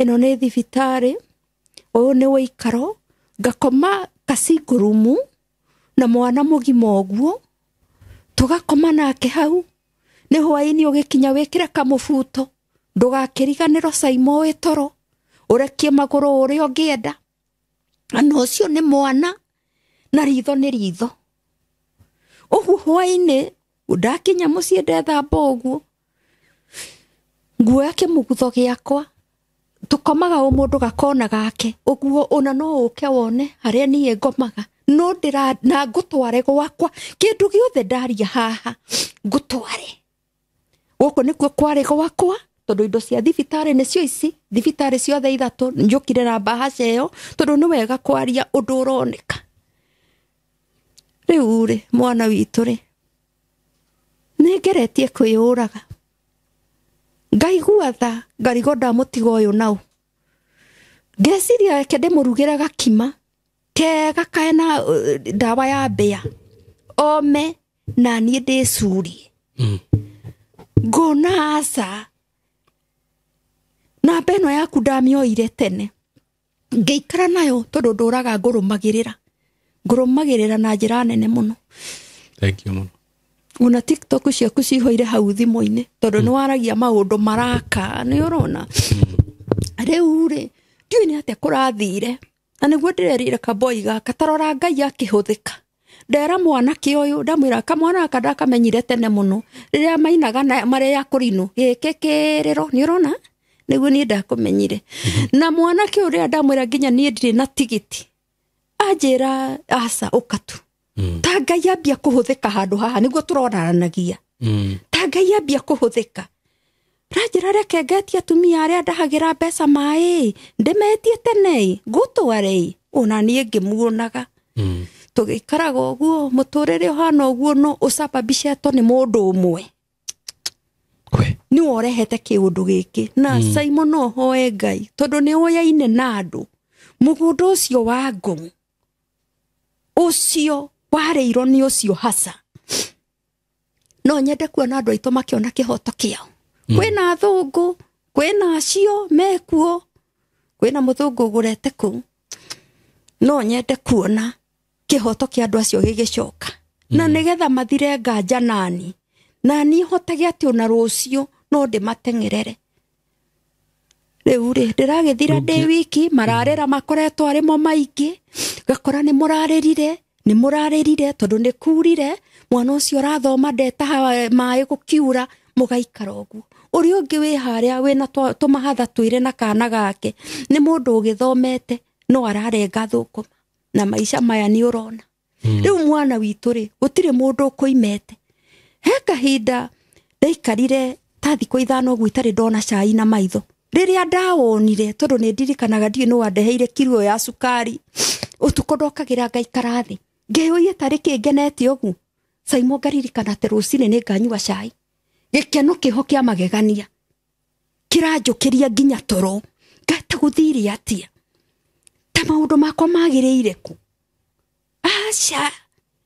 Ĩno nĩ thibitarĩ, ũyũ nĩ ũikaro, ngakoma kacingurumu na mwana mũgima ũguo, tũgakoma nake hau. Nĩ hwaĩ-inĩ ũgĩkinya wĩkĩre kamũbuto, ndũgakĩriganĩrwo Saimo wĩ toro, ũrekie magũrũ ũrĩa ũngĩenda. Na ũcio nĩ mwana na ritho nĩ ritho. Ũguo hwaĩ-inĩ ndakinya mũciĩ ndethamba ũguo, nguoya kĩmũgutho gĩakwa, tũkomaga o mũndũ gakona gake ũguo, ona no ũke wone harĩa niĩ ngomaga, no ndĩra na ngũtware gwakwa. Kĩndũ gĩothe ndaria haha ngũtware gũkũ nĩkuo kwarĩ gwakwa, tondũ indo cia thibitarĩ nĩcio ici, thibitarĩ ciothe ithatũ njũkire na mbahaca ĩyo, tondũ nĩ wega kwaria ũndũ ũroneka. Rĩu rĩ mwana witũ rĩ, nĩ ngeretie kwĩyũraga, ngaigua tha, ngarigwo ndamũtiga ũyũ nau. Ngeciria reke ndĩmũrugĩre gakima kega kaena ndawa ya mbĩa, ome na niĩ ndĩcurie. Ngona aca, namba ĩno yaku ndamĩoire tene, ngĩikara nayo tondũ ndũraga ngũrũmagĩrĩra, ngũrũmagĩrĩra na njĩra nene mũno. Thank you mũno. Ona TikTok ciaku cihoire hau thimũ-inĩ, tondũ nĩ waragia maũndũ maraka, nĩ ũrona. Rĩu rĩ ndiũĩ nĩ atĩa kũrathire, na nĩguo ndĩrerire kaboi gaka tarora Ngai akĩhũthĩka. Ndera mwanake ũyũ, ndamwĩra kamwana gaka ndakamenyire tene mũno, rĩrĩa mainaga na marĩ ya kũrinũ gĩkĩ kĩrĩro, nĩ ũrona, nĩguo niĩ ndakũmenyire. Na mwanake ũyũ rĩrĩa ndamwĩra nginya niĩ ndirĩ na tigiti, anjĩra aca ũka tu. Ta Ngai ambia kũhũthĩka handũ haha nĩguo tũronanagia. Ta Ngai ambia kũhũthĩka, ranjĩra reke ngetie atumia arĩa ndahagĩra mbeca maĩ, ndĩmetie tene ngũtware, ona niĩ ngĩmuonaga. Tũgĩikaraga ũguo mũtũrĩre ũhana ũguo, no ũcababicetwo nĩ mũndũ ũmwe nĩwe ũrehete kĩũndũ gĩkĩ. Na Simon no hoe Ngai tondũ nĩ oyaine na andũ. Mũgũnda ũcio wa ngũngũ ũcio warĩirwo nĩ ũcio hasa. No nyende kuona andũ aitũ makĩona kĩhoto kĩao. Kwĩna athũngũ, kwĩna acio mekuo, kwĩna mũthũngũ ũgũrete kũu. No nyende kuona kĩhoto kĩa andũ acio gĩgĩcoka, na nĩgetha mathire nganja nani, na niĩ hotage atĩ ona rũciũ no ndĩmateng'erere. Rĩu rĩ ndĩragĩthira ndĩ wiki, mararĩra makoretwo arĩmo maingĩ, ngakora nĩ mũrarĩrire, nĩ mũrarĩrire tondũ nĩ kurire, mwana ũcio ũrathoma ndetaha maĩ gũkiura, mũgaikara ũguo. Ũrĩa ũngĩ wĩ harĩa wĩna tũmahatha twĩrĩ na kana gake, nĩ mũndũ ũgĩthomete no ararenga thũkũma, na maica maya nĩ ũrona. Rĩu mwana witũ rĩ, gũtirĩ mũndũ ũkũimete. He kahinda ndaikarire ta thikũ 5 ũguo itarĩ ndona cai na maitho. Rĩrĩa ndawonire, tondũ nĩ ndirikanaga ndiũĩ nĩ wandeheire kiro ya cukari, ũtukũ ndokagĩra ngaikara thĩ, ngeyũria tarĩ kĩ ngenete ũguo. Saimo ngaririkana atĩ rũcinĩ nĩ nganyua cai. Gĩkeno kĩho kĩa magegania kĩranjũkĩria nginya toro, ngata gũthire atĩa, ta maũndũ makwa magĩrĩire kũ? Aca,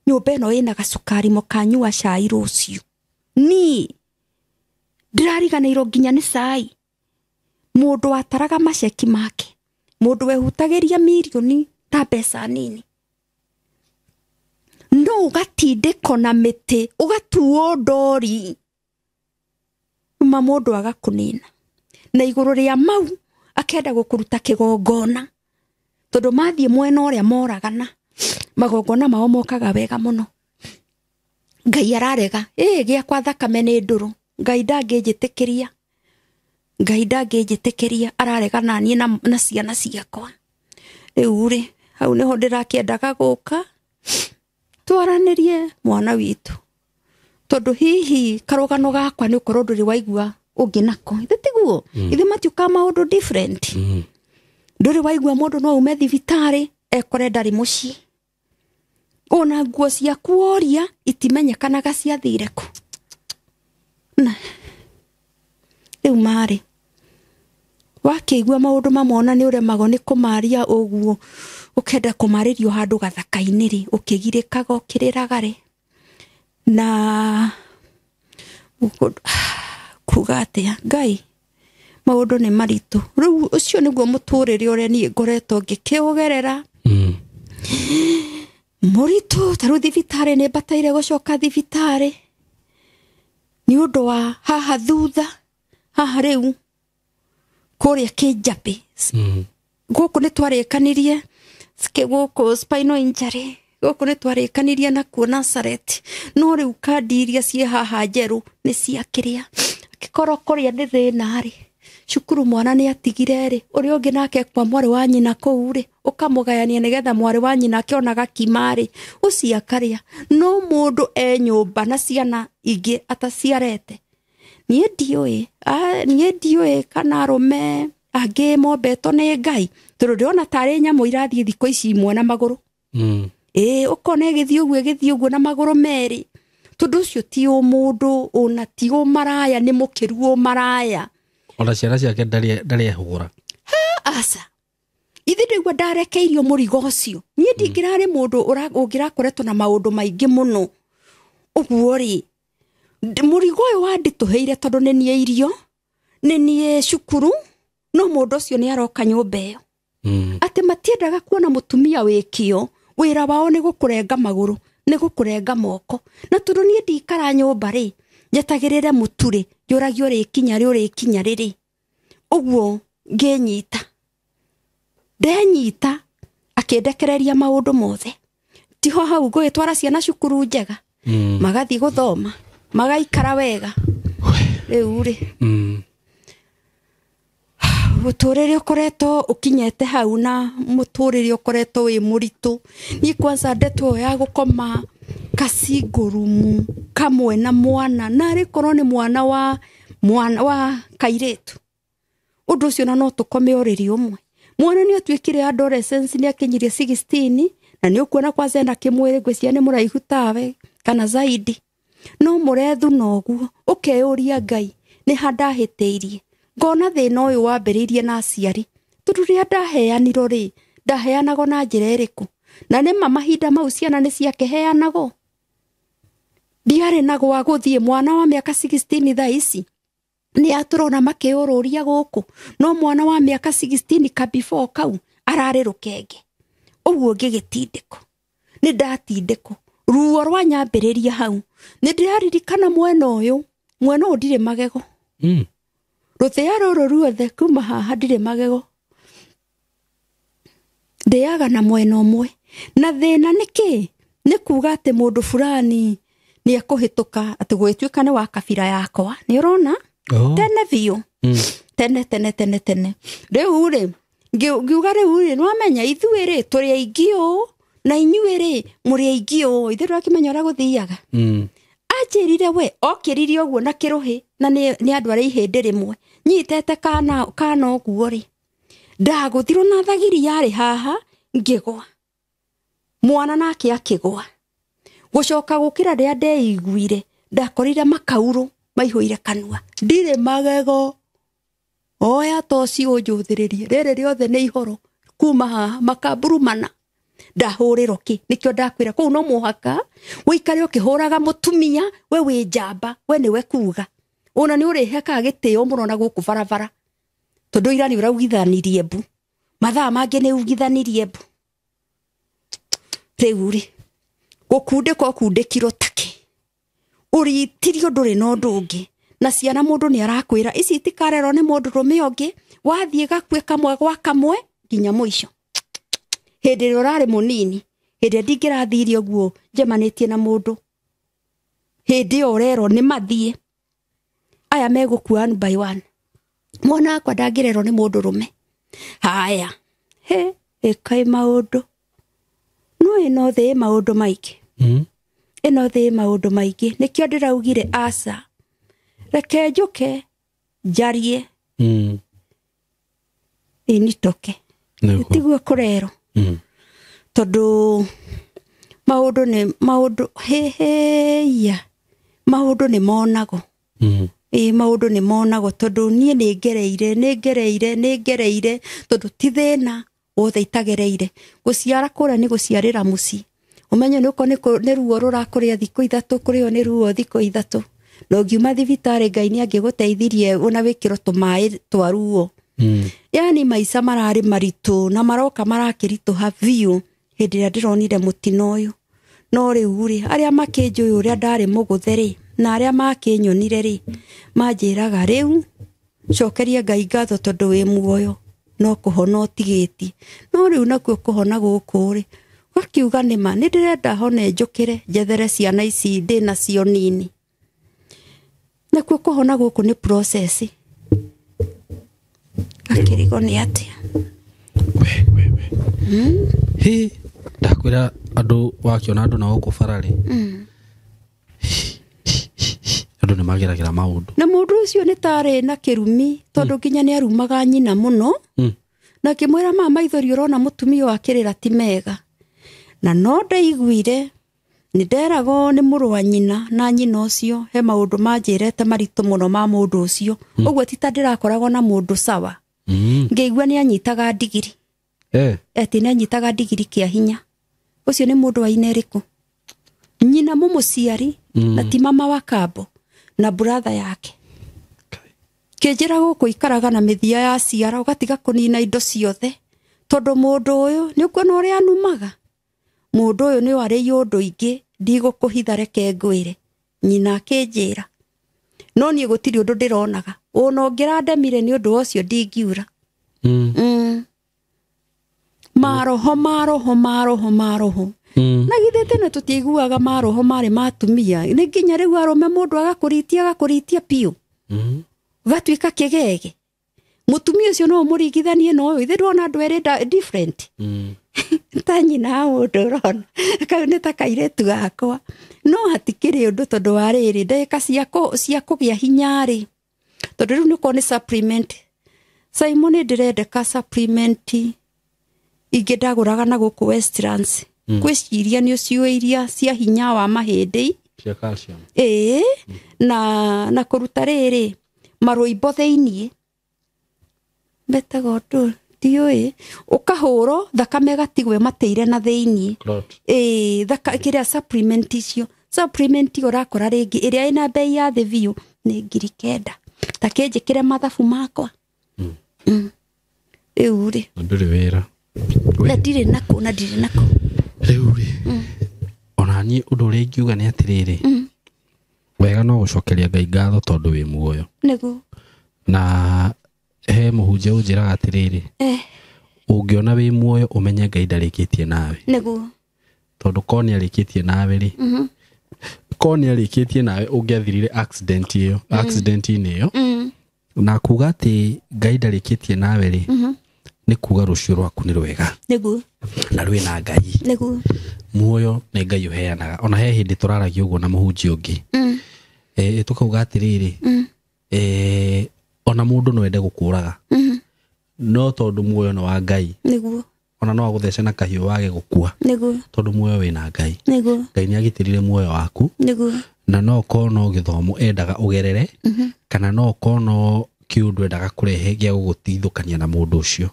nyũmba ĩno ĩna gacukari mũkanyua cai rũciũ. Niĩ ndĩrariganĩirwo nginya nĩ cai. Mũndũ wataraga maceki make, mũndũ wehutagĩria mirioni ta mbeca nini, no ũgatindĩkwo na mĩtĩ, ũgatuo ndori, ma mũndũ agakũnina. Na igũrũ rĩa mau akenda gũkũruta kĩgongona, tondũ mathiĩ mwena ũrĩa moragana, magongona mao mokaga wega mũno. Ngai ararega, ĩ gĩakwa thakame nĩ ndũrũ, Ngai ndangĩnjĩtĩkĩria, Ngai ndangĩnjĩtĩkĩria, ararega na niĩ na ciana ciakwa. Rĩu rĩ hau nĩho ndĩrakĩendaga gũka twaranĩrie mwana witũ, tondũ Tondu hihi karugano gakwa ni ukorwo nduri waigua ungi nako. Ithe tiguo. Ithe matiuka maundu different. Nduri waigua mundu no ume thibitari ekore ndari mucii. Ona nguo ciaku woria itimenyekanaga ciathire ku. Na riu mari wakĩigua maũndũ mamwe ona nĩ ũremagwo nĩ kũmaria ũguo ũkenda kũmarĩrio handũ gathaka-inĩ rĩ ũkĩgirĩkaga ũkĩrĩraga rĩ na kuga atĩa Ngai maũndũ nĩ maritũ. Rĩu ũcio nĩguo mũtũrĩre ũrĩa niĩ ngoretwo ngĩkĩũgerera. Mũritũ ta rĩu thibitarĩ nĩ mbataire gũcoka thibitarĩ nĩ ũndũ wa haha thutha haha rĩu kũrĩa Kĩnjambĩ. Gũkũ nĩ twarĩkanirie gũkũ spinal injury gũkũ nĩ twarĩkanirie nakuo Nazareth no rĩu kandi iria ciĩ haha njerũ nĩ cia kĩrĩa angĩkorwo kũrĩa nĩ thĩna rĩ cukuru mwana nĩ atigire rĩ ũrĩa ũngĩ nake kwa mwarĩ wa nyina kũu rĩ ũkamũgayania nĩgetha mwarĩ wa nyina akĩona gakima rĩ ũcio akarĩa no mũndũ e nyũmba na ciana ingĩ ataciarete. Niĩ ndiũĩ kana arũme angĩ mombetwo nĩ Ngai tondũ ndĩrona tarĩ nyamũ irathiĩ thikũ ici imwe na magũrũ. Ĩĩ ũkona ĩgĩthiĩ ũguo ĩgĩthiĩ ũguo na magũrũ merĩ tondũ ũcio ti ũmũndũ ona ti ũmaraya nĩ mũkĩru ũmaraya. Ona ciana ciake ndarĩ ehũgũra. Aca ithe ndĩigua ndarekeirio mũrigo ũcio. Niĩ ndingĩrarĩ mũndũ ũngĩrakoretwo na maũndũ maingĩ mũno ũguo rĩ mũrigo ũyũ wanditũhĩire tondũ nĩ niĩ irio nĩ niĩ cukuru no mũndũ ũcio nĩ aroka nyũmba ĩyo. Atĩ matiendaga kuona mũtumia wĩkĩo wĩra wao nĩ gũkũrenga magũrũ nĩ gũkũrenga moko na tondũ niĩ ndikara nyũmba rĩ njetagĩrĩre mũtu rĩ njũragio rĩkinya rĩ ũrĩkinya rĩrĩ ũguo ngĩnyita ndenyita akĩndekereria maũndũ mothe tiho hau ngũgĩtwara ciana cukuru njega magathiĩ gũthoma magaikara wega rĩu rĩ mũtũrĩre ũkoretwo ũkinyete hau na mũtũrĩre ũkoretwo wĩ mũritũ. Niĩ kwanza ndeto ĩyo ya gũkoma kasingũrumu kamwe na mwana narĩ korwo nĩ mwana wa mwana wa kairĩtu ũndũ ũcio na no tũkome ũrĩrĩ ũmwe. Mwana nĩ atuĩkire adolescence nĩ akinyirie 16 na nĩ ũkuona kwanza ena kĩmwĩrĩ ngwĩciria nĩ mũraihu tawe kana zaidi no mũrethu noguo ũkeyũria Ngai nĩ ha ndahĩtĩirie ngona thĩna ũyũ wambĩrĩirie na aciari tondũ rĩrĩa ndaheanirwo rĩ ndaheanagwo na njĩra ĩrĩkũ na nĩma mahinda mau ciana nĩ ciakĩheanagwo ndiarĩ na gwa gũthiĩ mwana wa mĩaka 16 thaa ici nĩ atũrona makĩũrũria gũkũ no mwana wa mĩaka 16 ka before kau ararĩ rũkenge ũguo ngĩgĩtindĩkwo nĩ ndatindĩkwo ruo rwa nyambĩrĩria hau nĩ ndĩraririkana mwena ũyũ ndirĩ magego. Rũthĩa rũrũ ruothe kuma haha ndirĩ magego ndĩaga na mwena ũmwe na thĩna nĩ kĩ nĩ kuga atĩ mũndũ fulani nĩ ekũhĩtũka atĩ gũgĩtuĩka nĩ wa kabira yakwa nĩ ũrona tene biũ tene tene tene tene rĩu rĩ ngiuga rĩu rĩ nĩwamenya ithuĩ rĩ tũrĩ aingĩ ũũ na inyuĩ rĩ mũrĩ aingĩ ũũ ithuĩ tũrakĩmenya ũrĩa gũthiaga. Anjĩrire we okĩrire ũguo na kĩrũhĩ na nĩ andũ arĩa ihĩndĩ rĩmwe nyitete kana ũguo rĩ ndagũthirwo na thagiri yarĩ haha ngĩgwa mwana nake akĩgwa gũcoka gũkĩra rĩrĩa ndeiguire ndakorire makaurũ maihũire kanua ndirĩ magego oya toci ũnjũthĩrĩrie rĩrĩ rĩothe nĩ ihoro kuma haha makamburu mana ndahũrĩrwo kĩ nĩkĩo ndakwĩra kũu no mũhaka ũikare ũkĩhũraga mũtumia we wĩ njamba we nĩwe kuga ona nĩ ũrĩhekaga gĩtĩo mũno na gũkũ barabara tondũ ira nĩ ũraugithanirie mbu mathaa mangĩ nĩ ugithanirie mbu rĩu rĩ gũkundĩka ũkundĩkirwo takĩ ũritirio ndũrĩ na ũndũ ũngĩ na ciana mũndũ nĩ arakwĩra ici itikarerwo nĩ mũndũ rũme ũngĩ wathiĩ gakue kamwe gwa kamwe nginya mũico. Hĩndĩ ĩrĩa ũrarĩ mũnini hĩndĩ ĩrĩa ndingĩrathiire ũguo njemanĩtie na mũndũ hĩndĩ ĩyo ũrerwo nĩ mathiĩ aya megũkua one by one mwana wakwa ndangĩrerwo nĩ mũndũ rũme haya he ĩkai maũndũ no ĩno thĩ maũndũ maingĩ. Ĩno thĩ maũndũ maingĩ, nĩkĩo ndĩraugire aca, reke njũke njarie. Ĩnitoke. Nĩguo. Tiguo kũrerwo. Tondũ maũndũ nĩ maũndũ, hĩhĩia, maũndũ nĩ monagwo. Ĩĩ, maũndũ nĩ monagwo, tondũ niĩ nĩ ngereire, nĩ ngereire, nĩ ngereire, tondũ ti thĩna wothe itagereire. Gũciara kũrĩa nĩ gũciarĩra mũciĩ, ũmenye nĩ ũkorwo nĩ ruo rũrakũrĩa thikũ 3, kũrĩo nĩ ruo thikũ 3, na ũngiuma thibitarĩ Ngai nĩ angĩgũteithirie ona wĩkĩrwo tũmaĩ twa ruo. Yani maica mararĩ maritũ na maroka marakĩritũha biũ hĩndĩ ĩrĩa ndĩronire mũtino ũyũ. No rĩu rĩ, arĩa makĩnjũĩ ũrĩa ndarĩ mũgũthe rĩ, na arĩa makĩnyonire rĩ, manjĩraga rĩu cokeria Ngai ngatho tondũ wĩ muoyo, no kũhona ũtigĩtie. No rĩu nakuo kũhona gũkũ rĩ, ũgakiuga nĩma nĩ ndĩrenda hone njũkĩre njethere ciana ici ndĩ nacio nini. Nakuo kũhona gũkũ nĩ process. Gakĩrigwo nĩ atĩa. We, we, we. Hĩ, ndakwĩra andũ wakĩona andũ na gũkũ bara rĩ, andũ nĩ mageragĩra maũndũ. Na mũndũ ũcio nĩ tarĩ na kĩrumi, tondũ nginya nĩ arumaga nyina mũno. Na akĩmwĩra ma maithori ũrona mũtumia ũyũ akĩrĩra ti mega. Na no ndaiguire nĩ nderagwo nĩ mũrũ wa nyina, na nyina ũcio he maũndũ manjĩrete maritũ mũno ma mũndũ ũcio. Ũguo ti ta ndĩrakoragwo na mũndũ sawa. Ngĩigua nĩ anyitaga ndigiri. Ati nĩ anyitaga ndigiri kĩa hinya. Ũcio nĩ mũndũ wa ina ĩrĩkũ? Nyina mũmũciari, na ti mama wa kambo, na brother yake. Kĩnjĩra gũkũ ikaraga na mĩthia ya ciara, ũgatiga kũnina indo ciothe, tondũ mũndũ ũyũ nĩ ũkuona ũrĩa anumaga. Mũndũ ũyũ nĩ warĩiyo ũndũ ingĩ, ndigũkũhitha reke ngwĩre. Nyina akĩnjĩra. No niĩ gũtirĩ ũndũ ndĩronaga. Ona ũngĩrandemire nĩ ũndũ ũcio ndingiura. Maroho, maroho, maroho, maroho. Na githĩ tene tũtiaiguaga maroho marĩ ma atumia, nĩ nginya rĩu arũme mũndũ agakũritia, agakũritia biũ. Ũgatuĩka kĩgege. Mũtumia ũcio no ũmũringithanie na ũyũ, ithe ndwona andũ erĩ different. Ta nyina wa mũndũ ũrona, kau nĩ ta kairĩtu gakwa. No hatikĩrĩ ũndũ tondũ wa rĩrĩ, ndagĩka cia kũgĩa hinya rĩ, tondũ rĩu nĩ ũkorwo nĩ supplement. Simon nĩ ndĩrendeka supplement ingĩ ndagũraga na gũkũ Westlands. Ngwĩciria nĩ ũciũĩ iria cia hinya wa mahĩndĩ. Cia calcium. Ĩĩ, na kũruta rĩrĩ marũimbo thĩiniĩ. Metagwo ũndũ ndiũĩ, ũkahũrwo thakame ĩgatigwo ĩmatĩire na thĩiniĩ. Clot. Ĩĩ, kĩrĩa supplement icio. Supplement ũrakora rĩngĩ ĩrĩa ĩna bei ya thĩ biũ nĩ 9,000. Ta kĩnjĩkĩre mathabu makwa. Rĩu rĩ. Na ndũrĩ wĩra. Na ndirĩ nako, na ndirĩ nako. Rĩu rĩ, ona niĩ ũndũ ũrĩa ingiuga nĩ atĩrĩrĩ, wega no gũcokeria Ngai ngatho tondũ wĩ muoyo. Nĩguo. Na he mũhunjia ũnjĩraga atĩrĩrĩ, ũngĩona wĩ muoyo ũmenye Ngai ndarĩkĩtie nawe. Nĩguo. Tondũ korwo nĩ arĩkĩtie nawe rĩ, korwo nĩ arĩkĩtie nawe ũngĩathirire accident ĩyo, accident-inĩ ĩyo. Na kuga atĩ Ngai ndarĩkĩtie nawe rĩ, nĩ kuga rũciũ rwaku nĩ rwega. Nĩguo. Na rwĩna Ngai. Nĩguo. Muoyo nĩ Ngai ũheanaga. Ona he hĩndĩ tũraragia ũguo na mũhunjia ũngĩ. Tũkauga atĩrĩrĩ, ona mũndũ no ende gũkũraga. No tondũ muoyo nĩ wa Ngai. Nĩguo. Ona no agũthece na kahiũ wage gũkua. Nĩguo. Tondũ muoyo wĩna Ngai. Nĩguo. Ngai nĩ agitĩrire muoyo waku. Nĩguo. Na no ũkorwo no gĩthomo endaga ũgerere, kana no ũkorwo no kĩũndũ endaga kũrehe gĩa gũgũtigithũkania na mũndũ ũcio.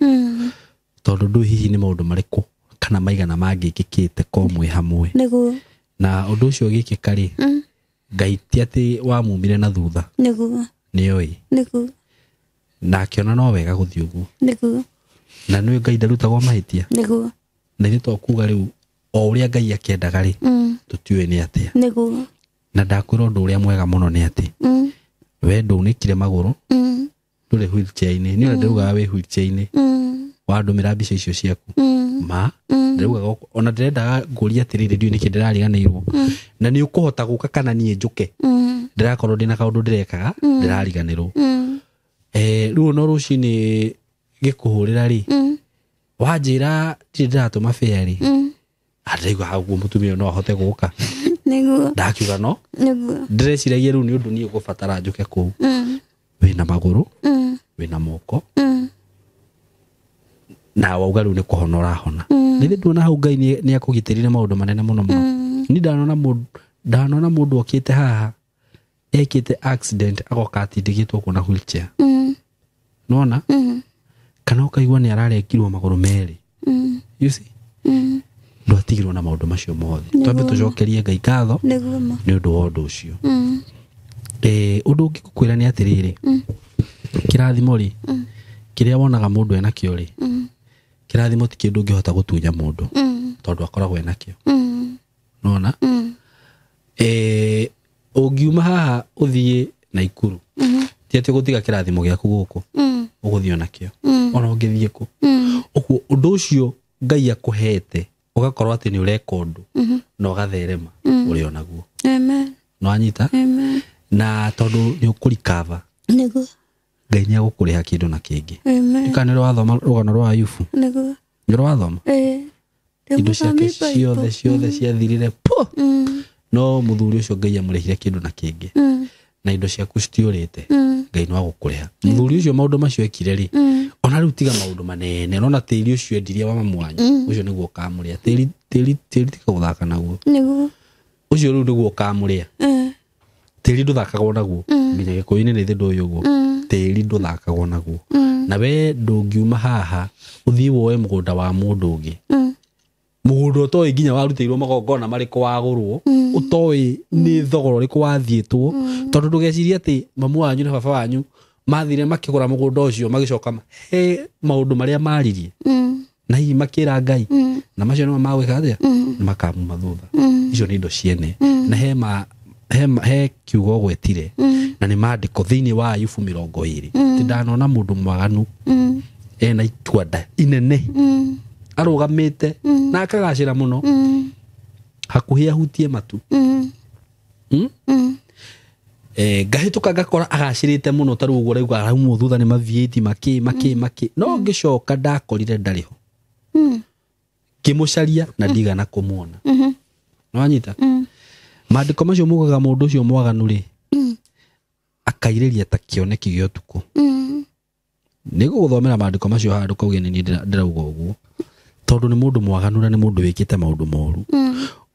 Tondũ ndũĩ hihi nĩ maũndũ marĩkũ kana maigana mangĩkĩkĩte ko mwĩ hamwe. Nĩguo. Na ũndũ ũcio ũgĩkĩka rĩ, Ngai ti atĩ wamumire na thutha. Nĩguo. Nĩoĩ. Nĩguo. Na akĩona no wega gũthiĩ ũguo. Nĩguo. Na nĩũĩ Ngai ndarutagwo mahĩtia. Nĩguo. Na ithuĩ to kuga rĩu o ũrĩa Ngai akĩendaga rĩ, tũtiũĩ nĩ atĩa. Nĩguo. Na ndakwĩra ũndũ ũrĩa mwega mũno nĩ atĩ, we ndũunĩkire magũrũ, ndũrĩ wheelchair-inĩ. Niĩ ona ndĩraugaga wĩ wheelchair-inĩ. Wandũmĩra mbica icio ciaku. Ma, ndĩraugaga ona ndĩrendaga ngũrie atĩrĩrĩ, ndiũĩ nĩkĩ ndĩrariganĩirwo. Na nĩ ũkũhota gũka kana niĩ njũke. Ndĩrakorwo ndĩna kaũndũ ndĩrekaga, ndĩrariganĩrwo. Rĩu no rũcinĩ ngĩkũhũrĩra rĩ, wanjĩra ndirĩ ndĩratũma fare rĩ, ndĩraigua hau ũguo mũtumia ũyũ no ahote gũka. Nĩguo. Ndakiuga no Nĩguo. Ndĩreciragia rĩu nĩ ũndũ niĩ ngũbatara njũke kũu. Wĩna magũrũ, wĩna moko, na wauga rĩu nĩ kũhona ũrahona. Nĩ nduona hau Ngai nĩ akũgitĩrire maũndũ manene mũno mũno. Ni ndanona mũndũ okĩte haha ekĩte accident agoka atindĩkĩtwo kuo na wheelchair. Nona kana ũkaigua nĩ ararengirwo magũrũ merĩ. You see, ndwatigirwo na maũndũ macio mothe. Twambe tũcokerie Ngai ngatho Nĩguo ma. nĩ ũndũ wa ũndũ ũcio. Ũndũ ũngĩ ngũkwĩra nĩ atĩrĩrĩ, kĩrathimo rĩ, kĩrĩa wonaga mũndũ enakĩo rĩ, kĩrathimo ti kĩndũ ũngĩhota gũtunya mũndũ, tondũ akoragwo enakĩo. Nona ũngiuma haha ũthiĩ Naikuru, ti atĩ ũgũtiga kĩrathimo gĩaku gũkũ, ũgũthiĩ onakĩo ona ũngĩthiĩ kũ. Ũguo ũndũ ũcio Ngai akũhete ũgakorwo atĩ nĩ ũreka ũndũ na ũgatherema ũrĩ onaguo. Amen. Nĩwanyita? Amen. Na tondũ nĩ ũkũrikava, Nĩguo. Ngai nĩ agũkũrĩha kĩndũ na kĩngĩ. Amen. Kana nĩ wathoma rũgano rwa Ayubu? Nĩguo. Nĩ wathoma? Ĩĩ. Indo ciake ciothe ciothe ciathirire po. No mũthuri ũcio Ngai amũrĩhire kĩndũ na kĩngĩ. Na indo ciaku citiũrĩte. Ngai no agũkũrĩha. Mũthuri ũcio maũndũ macio ekire rĩ, ona rĩu tiga maũndũ manene, nona tĩri ũcio endirie wa mamu wanyu, ũcio nĩguo ũkamũrĩa. Tĩri tĩri tĩri tiga gũthaka naguo. Nĩguo. Ũcio rĩu nĩguo ũkamũrĩa. Tĩri ndũthakagwo naguo. Nginya Gĩkũyũ-inĩ nĩ thĩ ndũĩ ũguo. Tĩri ndũthakagwo naguo. Na we ndũngiuma haha ũthiĩ woe mũgũnda wa mũndũ ũngĩ. Mũgũnda ũtoĩ nginya warutĩirwo magongona marĩkũ wagũrwo, ũtoĩ nĩ thogora ũrĩkũ wathiĩtwo, tondũ ndũgecirie atĩ mamu wanyu na baba wanyu mathire makĩgũra mũgũnda ũcio magĩcoka he maũndũ marĩa maririe na hihi makĩra Ngai, na macio nĩmo magwĩka atĩa, nĩ makamuma thutha. Icio nĩ indo ciene. Na he kiugo ũgwetire, na nĩ maandĩko thĩinĩ wa Ayubu 20. Ti ndanona mũndũ mwaganu ena itua nda inene, arũgamĩte na akagacĩra mũno, hakuhĩ ahutie matu. Ngahĩtũka ngakora agacĩrĩte mũno ta rĩu ũguo ũrauga araumwo thutha nĩ mavieti makĩ makĩ makĩ, no ngĩcoka ndakorire ndarĩ ho. Ngĩmũcaria na ndigana kũmuona. Nĩwanyita? Maandĩko macio mugaga mũndũ ũcio mwaganu rĩ, akairĩria ta kĩoneki gĩa ũtukũ. Nĩ ngũgũthomera maandĩko macio haha ndũkauge nĩ niĩ ndĩrauga ũguo, tondũ nĩ mũndũ mwaganu na nĩ mũndũ wĩkĩte maũndũ moru.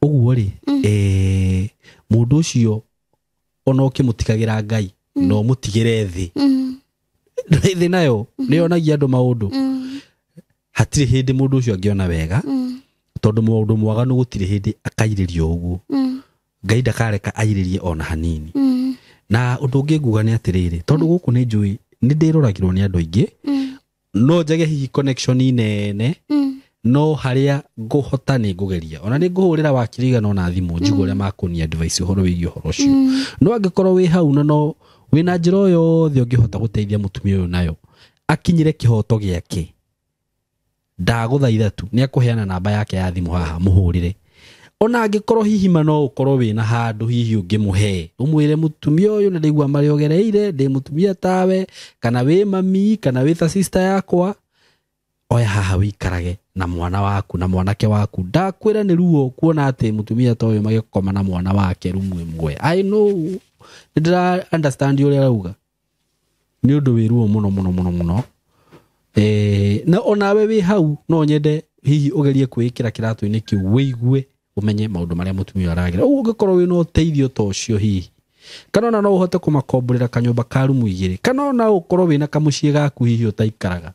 Ũguo rĩ, mũndũ ũcio ona ũkĩmũtigagĩra Ngai, no ũmũtigĩre thĩ. Thĩ nayo nĩ yonagia andũ maũndũ. Hatirĩ hĩndĩ mũndũ ũcio angĩona wega, tondũ mũndũ mwaganu gũtirĩ hĩndĩ akairĩrio ũguo. Ngai ndakareka airĩrie ona hanini. Na ũndũ ũngĩ nguga nĩ atĩrĩrĩ, tondũ gũkũ nĩ njũĩ nĩ ndĩroragĩrwo nĩ andũ aingĩ, no njage hihi connection nene, no harĩa ngũhota nĩ ngũgeria. Ona nĩ ngũhũrĩra wakiri igana ona thimũ njigue ũrĩa makũnia advice ũhoro wĩgiĩ ũhoro ũcio. No angĩkorwo wĩ hau na no wĩna njĩra o yothe ũngĩhota gũteithia mũtumia ũyũ nayo akinyĩre kĩhoto gĩake, ndagũthaitha tu nĩ akũheana namba yake ya thimũ haha mũhũrĩre. Ona angĩkorwo hihi ma no ũkorwo wĩna handũ hihi ũngĩmũhe, ũmwĩre mũtumia ũyũ nĩ ndaigua marĩa ũgereire, ndĩ mũtumia tawe, kana wĩ mami, kana wĩ ta sister yakwa, oya haha wĩikarage na mwana waku na mwanake waku. Ndakwĩra nĩ ruo kuona atĩ mũtumia ta ũyũ magĩkoma na mwana wake rumu ĩmwe. I know, nĩ ndĩra understand ũrĩa arauga, nĩ ũndũ wĩ ruo mũno mũno mũno mũno. Na onawe wĩ hau no nyende hihi ũgerie kwĩĩkĩra kĩratũ-inĩ kĩu wĩigue ũmenye maũndũ marĩa mũtumia aragera. Ũguo ũngĩkorwo wĩna ũteithio ta ũcio hihi, kana ona no ũhote kũmakomborera kanyũmba ka rumu igĩrĩ, kana ona ũkorwo wĩna kamũciĩ gaku hihi ũtaikaraga,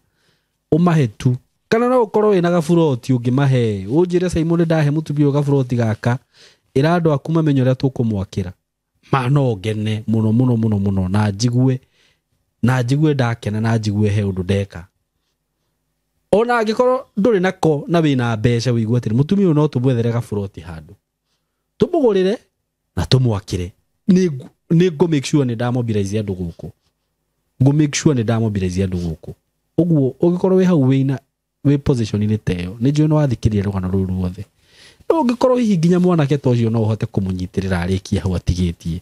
ũmahe tu, kana no ũkorwo wĩna gaburoti ũngĩmahe, ũnjĩre Simon ndahe mũtumia ũyũ gaburoti gaka, ĩra andũ aku mamenye ũrĩa tũkũmwakĩra. Ma no ngene mũno mũno mũno mũno, na njigue, na njigue ndakena, na njigue he ũndũ ndeka. Ona angĩkorwo ndũrĩ nako na wĩna mbeca, wĩigue atĩrĩ mũtumia ũyũ no tũmwethere gaburoti handũ, tũmũgũrĩre na tũmwakĩre. Nĩ ngũ make sure nĩ ndamobilize andũ gũkũ, ngũ make sure nĩ ndamobilize andũ gũkũ. Ũguo ũngĩkorwo wĩ hau wĩna wĩ position-inĩ ta ĩyo, nĩ njũĩ nĩ wathikĩrĩria rũgano rũrũ ruothe. No ũngĩkorwo hihi nginya mwanake ta ũcio no ũhote kũmũnyitĩrĩra arĩkie hau atigĩtie,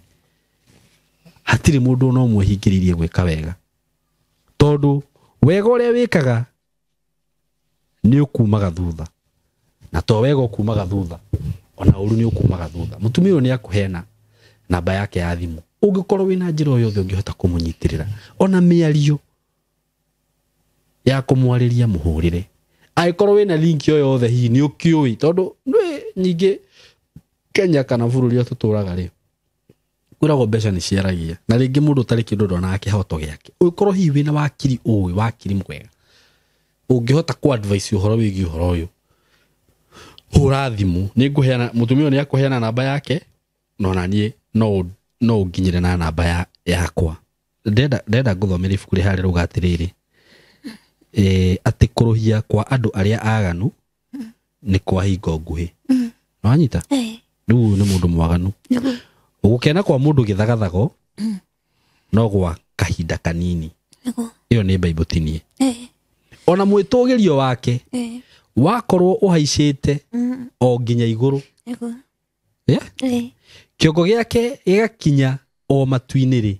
hatirĩ mũndũ ona ũmwe ũhingĩrĩirie gwĩka wega, tondũ wega ũrĩa wĩkaga nĩ ũkumaga thutha, na to wega ũkumaga thutha, Ona ũru nĩ ũkumaga thutha. Mũtumia ũyũ nĩ akũheana namba yake ya thimũ. Ũngĩkorwo wĩna njĩra o yothe ũngĩhota kũmũnyitĩrĩra, ona mĩario ya kũmwarĩria mũhũrĩre. Angĩkorwo wĩna link o yothe hihi nĩ ũkĩũĩ, tondũ nĩ nyingĩ Kenya kana bũrũri ũrĩa tũtũraga rĩ, kwĩragwo mbeca nĩ ciaragia, na rĩngĩ mũndũ ũtarĩ kĩndũ ndonaga kĩhoto gĩake. Ũngĩkorwo hihi wĩna wakiri ũĩ, wakiri mwega, ũngĩhota kũ advise ũhoro wĩgiĩ ũhoro ũyũ, hũra thimũ. Nĩ ngũheana, mũtumia ũyũ nĩ akũheana namba yake, na ona niĩ no ũnginyĩre na namba yakwa. Ndenda ngũthomere ibuku rĩ harĩa rauga atĩrĩrĩ, atĩ kũrũhia kwa andũ arĩa aganu nĩ kwa hingo nguhĩ. Nĩwanyita? Rĩu ũyũ nĩ mũndũ mwaganu. Gũkena kwa mũndũ gĩthagathago no gwa kahinda kanini. Ĩyo nĩ Bible tinie. Ona mwĩtũgĩrio wake wakorwo ũhaicĩte o nginya igũrũ. Kĩongo gĩake gĩgakinya o matu-inĩ rĩ,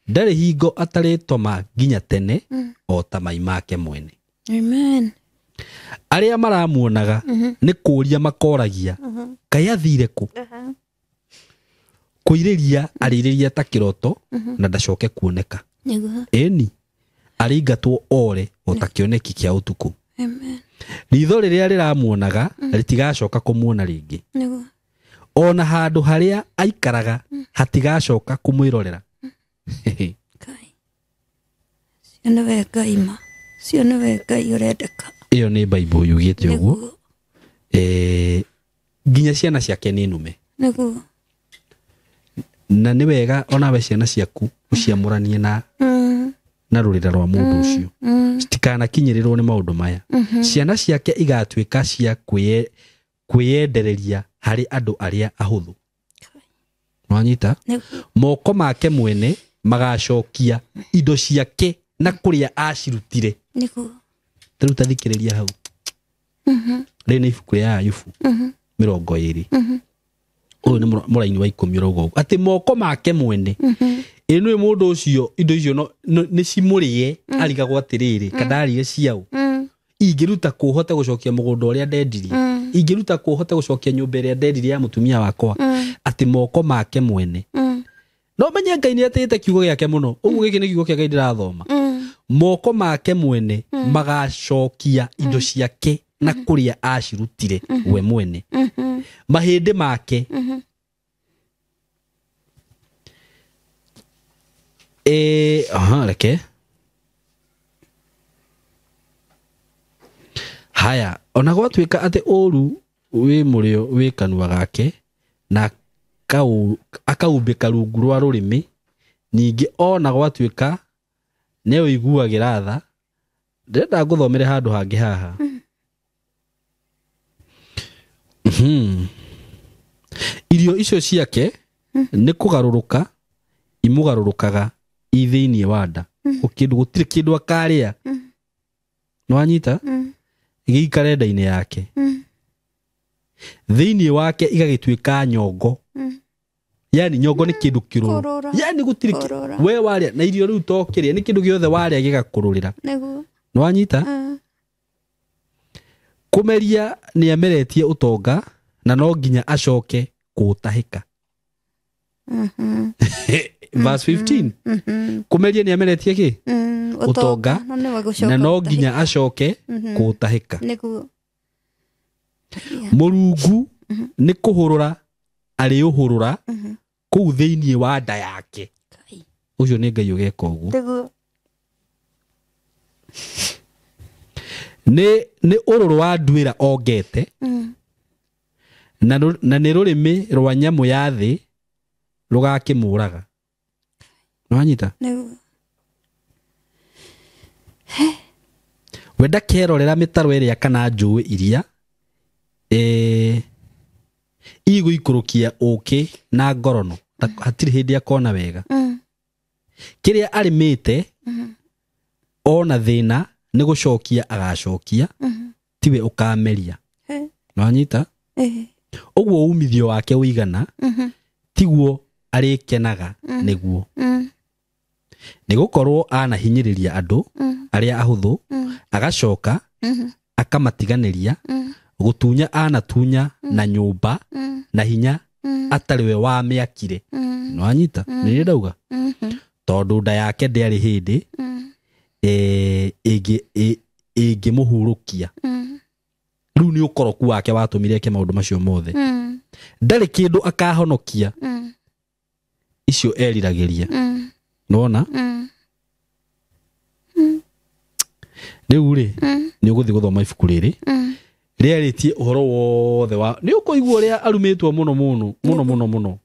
ndarĩ hingo atarĩtoma nginya tene o ta mai make mwene. Amen. Arĩa maramuonaga nĩ kũũria makoragia, kaĩ athire kũ? Kũirĩria arĩrĩria ta kĩroto na ndacoke kuoneka. Ĩni arĩingatwo ore o ta kĩoneki kĩa ũtukũ. Amen. Ritho rĩrĩa rĩramuonaga rĩtigacoka kũmuona rĩngĩ. Ona handũ harĩa aikaraga hatigacoka kũmwĩrorera. Cio nĩwe Ngai ma. Cio nĩwe Ngai ũrendeka. Ĩyo nĩ Bible yugĩte ũguo. Nginya ciana ciake nĩ nume. Nĩguo. Na nĩ wega onawe ciana ciaku ũciamũranie na rũrĩra rwa mũndũ ũcio. Citikanakinyĩrĩrwo nĩ maũndũ maya. Ciana ciake igatuĩka cia kwĩyendereria harĩ andũ arĩa ahũthũ. Nĩwanyita? Moko make mwene magacokia indo ciake na kũrĩa acirutire. Nĩguo. Rĩu ta thikĩrĩria hau. Rĩrĩ nĩ ibuku rĩa Ayubu 20. Ũyũ nĩ mũraini wa 10 ũrauga ũguo atĩ moko make mwene. Ĩ nĩ mũndũ ũcio indo icio nĩ cimũrĩe, arigagwo atĩrĩrĩ, kandarĩe ciao. Ingĩruta kũ hote gũcokia mũgũnda ũrĩa ndendirie? Ingĩruta kũ hote gũcokia nyũmba ĩrĩa ndendirie ya mũtumia wakwa? Atĩ moko make mwene. No menye Ngai nĩ atĩĩte kiugo gĩake mũno. Ũguo gĩkĩ nĩ kiugo kĩa Ngai ndĩrathoma. Moko make mwene magacokia indo ciake na kũrĩa acirutire we mwene. Mahĩndĩ make reke haya, ona gwatuĩka atĩ ũru wĩ mũrĩo wĩ kanua gake na akaumbĩka rungu rwa rũrĩmĩ, ningĩ ona gwatuĩka nĩ ũiguagĩra tha. Ndĩrenda ngũthomere handũ hangĩ haha. Irio icio ciake nĩ kũgarũrũka imũgarũrũkaga i thĩinĩ wa nda. Kĩndũ gũtirĩ kĩndũ akarĩa. Nĩwanyita? Gĩikare nda-inĩ yake. Thĩinĩ wake igagĩtuĩka nyongo. Yani nyongo nĩ kĩndũ kĩrũrũ. Yani gũtirĩ we warĩa na irio rĩu to kĩrĩa, nĩ kĩndũ gĩothe warĩa gĩgakũrũrĩra. Nĩwanyita? Kũmeria nĩ ameretie ũtonga na no nginya acoke kũũtahĩka. Verse 15. Kũmeria nĩ ameretie kĩ? Ũtonga na no nginya acoke kũũtahĩka. Mũrungu nĩ kũhũrũra arĩũhũrũra kũu thĩinĩ wa nda yake. Ũcio nĩ Ngai ũgeka ũguo. Nĩ ũrũrũ wa nduĩra ongete, na nĩ rũrĩmĩ rwa nyamũ ya thĩ rũgakĩmũraga. Nĩwanyita? We ndakerorera mĩtaro ĩrĩa kana njũĩ iria igũikũrũkia ũkĩ na ngorono, hatirĩ hĩndĩ akona wega. Kĩrĩa arĩmĩte ona thĩna nĩ gũcokia agacokia, tiwe ũkameria. Nĩwanyita? Ũguo umithio wake ũigana tiguo arĩkenaga nĩguo. Nĩgũkorwo anahinyĩrĩria andũ arĩa ahũthũ, agacoka akamatiganĩria, Gũtunya anatunya na nyũmba na hinya atarĩ we wamĩakire. Nĩwanyita nĩ ndauga tondũ nda yake ndĩarĩ hĩndĩ ĩngĩmũhurũkia. Rĩu nĩ ũkoroku wake watũmire eke maũndũ macio mothe. Ndarĩ kĩndũ akahonokia icio eriragĩria. Nĩwona? Rĩu rĩ nĩ ũgũthiĩ gũthoma ibuku rĩrĩ rĩarĩtie ũhoro wothe wa nĩ ũkũigua ũrĩa arumĩtwo mũno mũno mũno mũno mũno.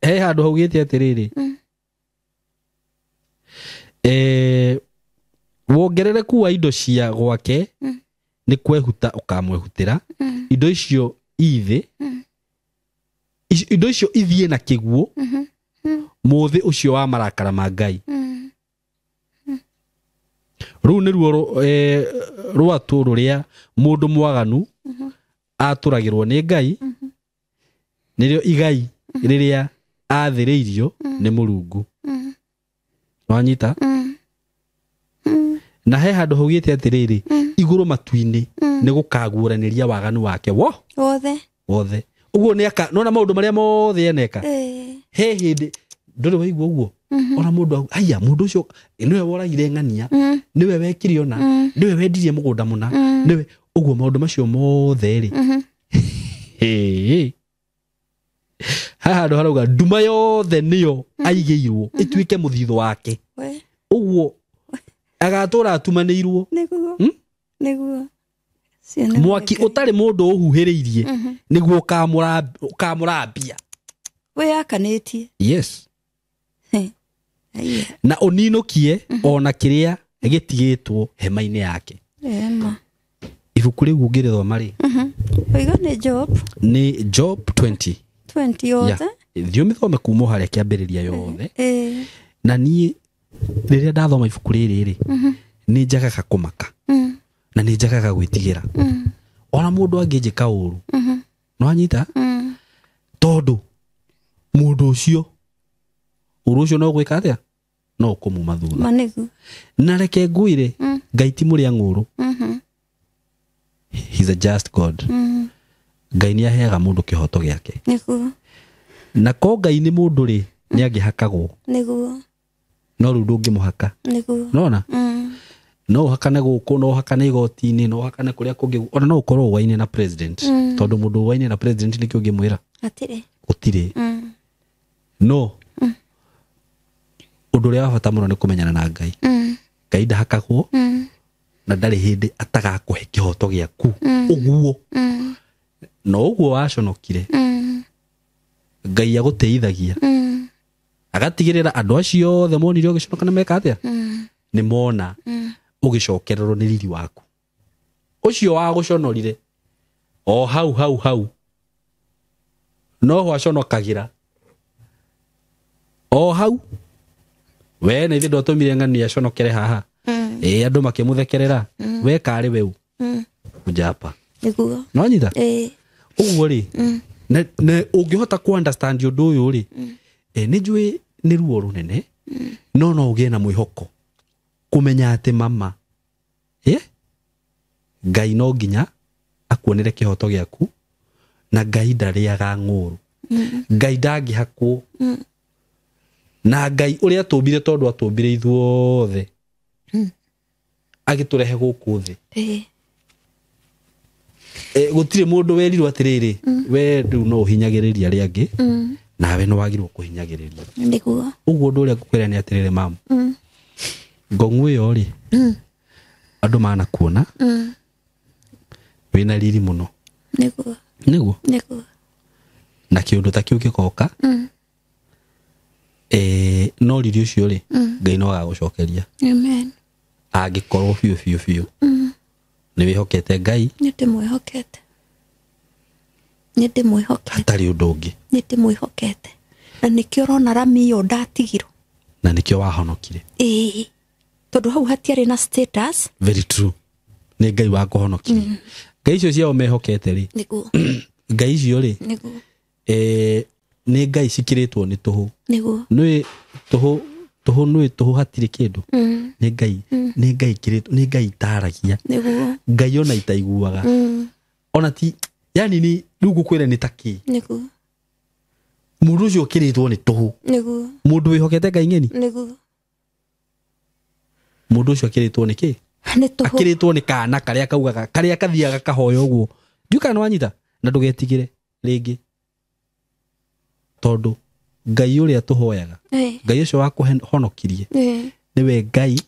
He handũ haugĩte atĩrĩrĩ, wongerereku wa indo cia gwake nĩ kwehuta ũkamwehutĩra. Indo icio ithĩ indo icio ithiĩ na kĩguũ mũthĩ ũcio wa marakara ma Ngai. Rũu nĩruo rwatũ rũrĩa mũndũ mwaganu atũragĩrwo nĩ Ngai, nĩrĩo igai rĩrĩa athĩrĩirio nĩ Mũrungu. Wanyita? Na he handũ haugĩte atĩrĩrĩ, igũrũ matu-inĩ nĩ gũkaguũranĩria waganu wake wothe wothe. Ũguo nĩ aka nona maũndũ marĩa mothe eneka. He hĩndĩ ndũrĩ waigua ũguo ona mũndũ aya mũndũ ũcio nĩwe woragire ng'ania, nĩwe wekire ona, nĩwe wendirie mũgũnda mũna, nĩwe ũguo maũndũ macio mothe rĩ. Haha handũ harauga nduma yothe nĩyo aigĩirwo ĩtuĩke mũthithũ wake. Ũguo agatũra atumanĩirwo. Nĩguo. Nĩguo. Mwaki ũtarĩ mũndũ ũhuhĩrĩirie nĩguo ũkamũrambia. Wĩyakanĩtie. Yes. Na ũninũkie ona kĩrĩa gĩtigĩtwo hema-inĩ yake. Ibuku rĩu ũngĩrĩthoma rĩ? Oiga nĩ Job. Nĩ Job 20. 20 yothe. Thiĩ ũmĩthome kuma harĩa kĩambĩrĩria yothe. Na niĩ rĩrĩa ndathoma ibuku rĩrĩ rĩ, nĩ njagaga kũmaka. Na nĩ njagaga gwĩtigĩra. Ona mũndũ angĩnjĩka ũru. Nĩwanyita? Tondũ mũndũ ũcio ũru ũcio no gwĩka atĩa? No ũkũmuma thutha. Na reke ngwĩre, Ngai ti mũrĩa ng'ũrũ. He's a just God. Ngai nĩ aheaga mũndũ kĩhoto gĩake. Nĩguo. Na ko Ngai nĩ mũndũ rĩ, nĩ angĩhakagwo. Nĩguo. No rĩu ndũngĩmũhaka. Nĩguo. Nona? No ũhakane gũkũ, no ũhakane igoti-inĩ, no ũhakane kũrĩa kũngĩ, ona no ũkorwo ũwaine na president. Tondũ mũndũ ũwaine na president nĩkĩo ũngĩmwĩra? Hatirĩ. Gũtirĩ. No ũndũ ũrĩa wa bata mũno nĩ kũmenyana na Ngai. Ngai ndahakagwo na ndarĩ hĩndĩ atagakũhe kĩhoto gĩaku. Ũguo. No ũguo waconokire. Ngai agũteithagia. Agatigĩrĩra andũ acio othe monire ũgĩconoka nĩ meka atĩa? Nĩ mona ũgĩcokererwo nĩ riri waku. Ũcio wagũconorire o hau hau hau no ho aconokagĩra o hau. We nĩ ithe ndwatũmire ng'ani aconokere haha. Andũ makĩmũthekerera. We karĩ weu. Njapa. Nĩguo. No nyita? Ũguo rĩ, na ũngĩhota ku understand ũndũ ũyũ rĩ, nĩ njũĩ nĩ ruo rũnene, no no ũgĩe na mwĩhoko kũmenya atĩ mama, Ngai no nginya akuonere kĩhoto gĩaku, na Ngai ndarĩaga ng'ũrũ. Ngai ndangĩhakwo. Na Ngai ũrĩa atũmbire tondũ atũmbire ithuothe agĩtũrehe gũkũ thĩ. Gũtirĩ mũndũ werirwo atĩrĩrĩ, we rĩu no ũhinyagĩrĩria arĩa angĩ, nawe nĩ wagĩrĩirwo kũhinyagĩrĩria. Nĩguo. Ũguo ũndũ ũrĩa ngũkwĩra nĩ atĩrĩrĩ mamu, ngong'u ĩyo rĩ, andũ manakuona wĩna riri mũno. Nĩguo. Nĩguo. Nĩguo. Na kĩũndũ ta kĩu gĩgoka, no riri ũcio rĩ, Ngai no agagũcokeria. Amen. Angĩkorwo biũ biũ biũ nĩ wĩhokete Ngai. Nĩ ndĩmwĩhokete. Nĩ ndĩmwĩhokete. Hatarĩ ũndũ ũngĩ. Nĩ ndĩmwĩhokete. Na nĩkĩo ũrona rami ĩyo ndatigirwo. Na nĩkĩo wahonokire. Ĩĩ. Tondũ hau hatiarĩ na status. Very true. Nĩ Ngai wakũhonokirie. Ngai icio ciao mehokete rĩ. Nĩguo. Ngai icio rĩ. Nĩguo. Nĩ Ngai cikĩrĩtwo nĩ tũhũ. Nĩguo. Nĩ tũhũ Tũhũ nĩ tũhũ hatirĩ kĩndũ. Nĩ Ngai, nĩ Ngai kĩrĩtwo, nĩ Ngai itaragia. Nĩguo. Ngai ona itaiguaga. Ona ti yani ni rĩu ngũkwĩra nĩ ta kĩ. Nĩguo. Mũndũ ũcio ũkĩrĩtwo nĩ tũhũ. Nĩguo. Mũndũ wĩhokete Ngai ng'eni. Nĩguo. Mũndũ ũcio akĩrĩtwo nĩ kĩ? Nĩ tũhũ. Akĩrĩtwo nĩ kana karĩa kaugaga, karĩa kathiaga kahoya ũguo. Ndiũĩ kana nĩwanyita? Na ndũgetigĩre rĩngĩ. Tondũ Ngai ũrĩa tũhoyaga, Ngai ũcio wakũhonokirie, nĩwe Ngai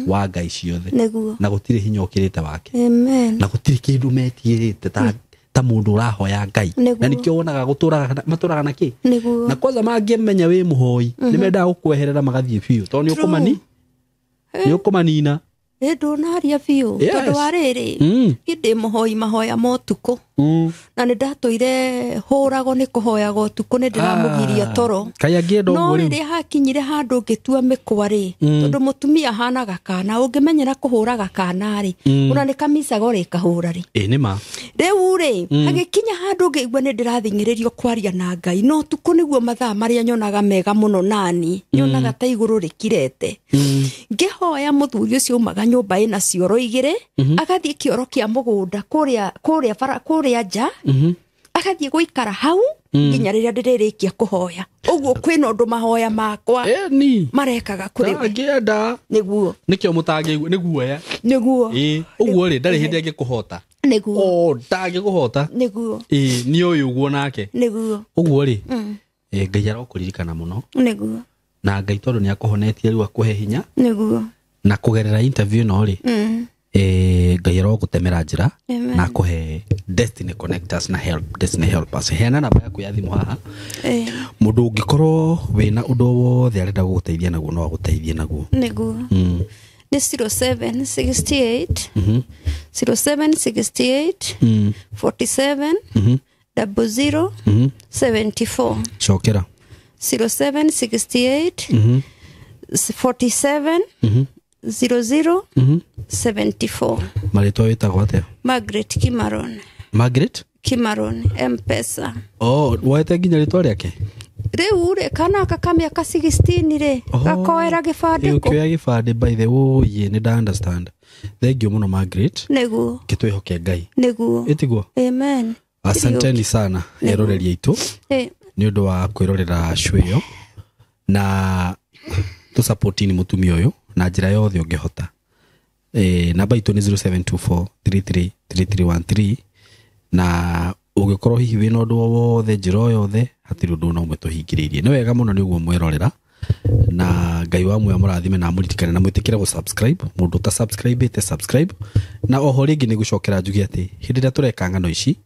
wa Ngai ciothe. Nĩguo. Na gũtirĩ hinya ũkĩrĩte wake. Amen. Na gũtirĩ kĩndũ metigĩrĩte ta mũndũ ũrahoya Ngai. Nĩguo. Na nĩkĩo wonaga gũtũraga matũraga na kĩ? Nĩguo. Na kwanza mangĩmenya wĩ mũhoi, nĩmendaga gũkweherera magathiĩ biũ. Tondũ nĩ ũkũmanina. Ĩ ndũnaria biũ. Yes. Tondũ wa rĩrĩ, niĩ ndĩ mũhoi mahoya ma ũtukũ. Na nĩ ndatũire hũragwo nĩ kũhoyaga ũtukũ, nĩ ndĩramũgiria toro. Kaĩ angĩenda No ũguo rĩu? rĩrĩa hakinyire handũ ngĩtua mĩkwa rĩ, tondũ mũtumia ahanaga kana, ũngĩmenyera kũhũraga kana rĩ, ona nĩ kamicaga ũrĩkahũra rĩ. Ĩ nĩ ma. Rĩu rĩ, hagĩkinya handũ ngĩigua nĩ ndĩrathing'ĩrĩrio kwaria na Ngai, no ũtukũ nĩguo mathaa marĩa nyonaga mega mũno nani, nyonaga ta igũrũ rĩkirete. Ngĩhoya mũthuri ũcio aumaga nyũmba ĩna cioro igĩrĩ, agathiĩ kĩoro kĩa mũgũnda kũrĩa bara, kũrĩa nja, agathiĩ gũikara hau nginya rĩrĩa ndĩrĩrĩkia kũhoya. Ũguo kwĩna ũndũ mahoya makwa Ĩni. marekaga kũrĩ we. Ndangĩenda. Nĩguo. Nĩkĩo mũtangĩigua, nĩ guoya. Nĩguo. Ĩ, ũguo rĩ, ndarĩ hĩndĩ angĩkũhota. Nĩguo. O, ndangĩkũhota. Nĩguo. Ĩ, nĩ ũyũ ũguo nake. Nĩguo. Ũguo rĩ, Ngai arokũririkana mũno. Nĩguo. Na Ngai tondũ nĩ akũhonetie rĩu akũhe hinya. Nĩguo. Na kũgerera interview ĩno rĩ, Ngai arogũtemera njĩra Amen. na akũhe Destiny Connectors na help, Destiny Helpers. Heana namba yaku ya thimũ haha. Mũndũ ũngĩkorwo wĩna ũndũ wothe arenda gũgũteithia naguo no agũteithie naguo. Nĩguo. Nĩ 0768, 0768, 47, 00, 74. Cokera. 0768, 47, 00, 74. Marĩtwa wĩtagwo atĩa? Margaret Kimaron. Margaret? Kimaron, M-Pesa. Oh, woete nginya rĩtwa rĩake? Rĩu rĩ, kana aka ka mĩaka 16 rĩ, gakoera gĩbandĩ kũ? Ũkĩoya gĩbandĩ by the way, nĩ nda understand. Thank you mũno Margaret. Nĩguo. Kĩtwĩhoke Ngai. Nĩguo. Ĩtiguo? Amen. Asanteni sana eroreri aitũ nĩ ũndũ wa kwĩrorera show ĩyo na tũsupportini mũtumia ũyũ na njĩra yothe ũngĩhota. Namba itũ nĩ 0724333313 na ũngĩkorwo hihi wĩna ũndũ o wothe njĩra o yothe hatirĩ ũndũ ona ũmwe tũhingĩrĩirie. Nĩ wega mũno nĩ ũguo mwerorera na Ngai wa muoyo amũrathime na amũririkane na mwĩtĩkĩre gũ-subscribe. Mũndũ ũta subscribe-ĩte subscribe. Na oho rĩngĩ nĩ gũcokera njuge atĩ hĩndĩ ĩrĩa tũreka ng'ano ici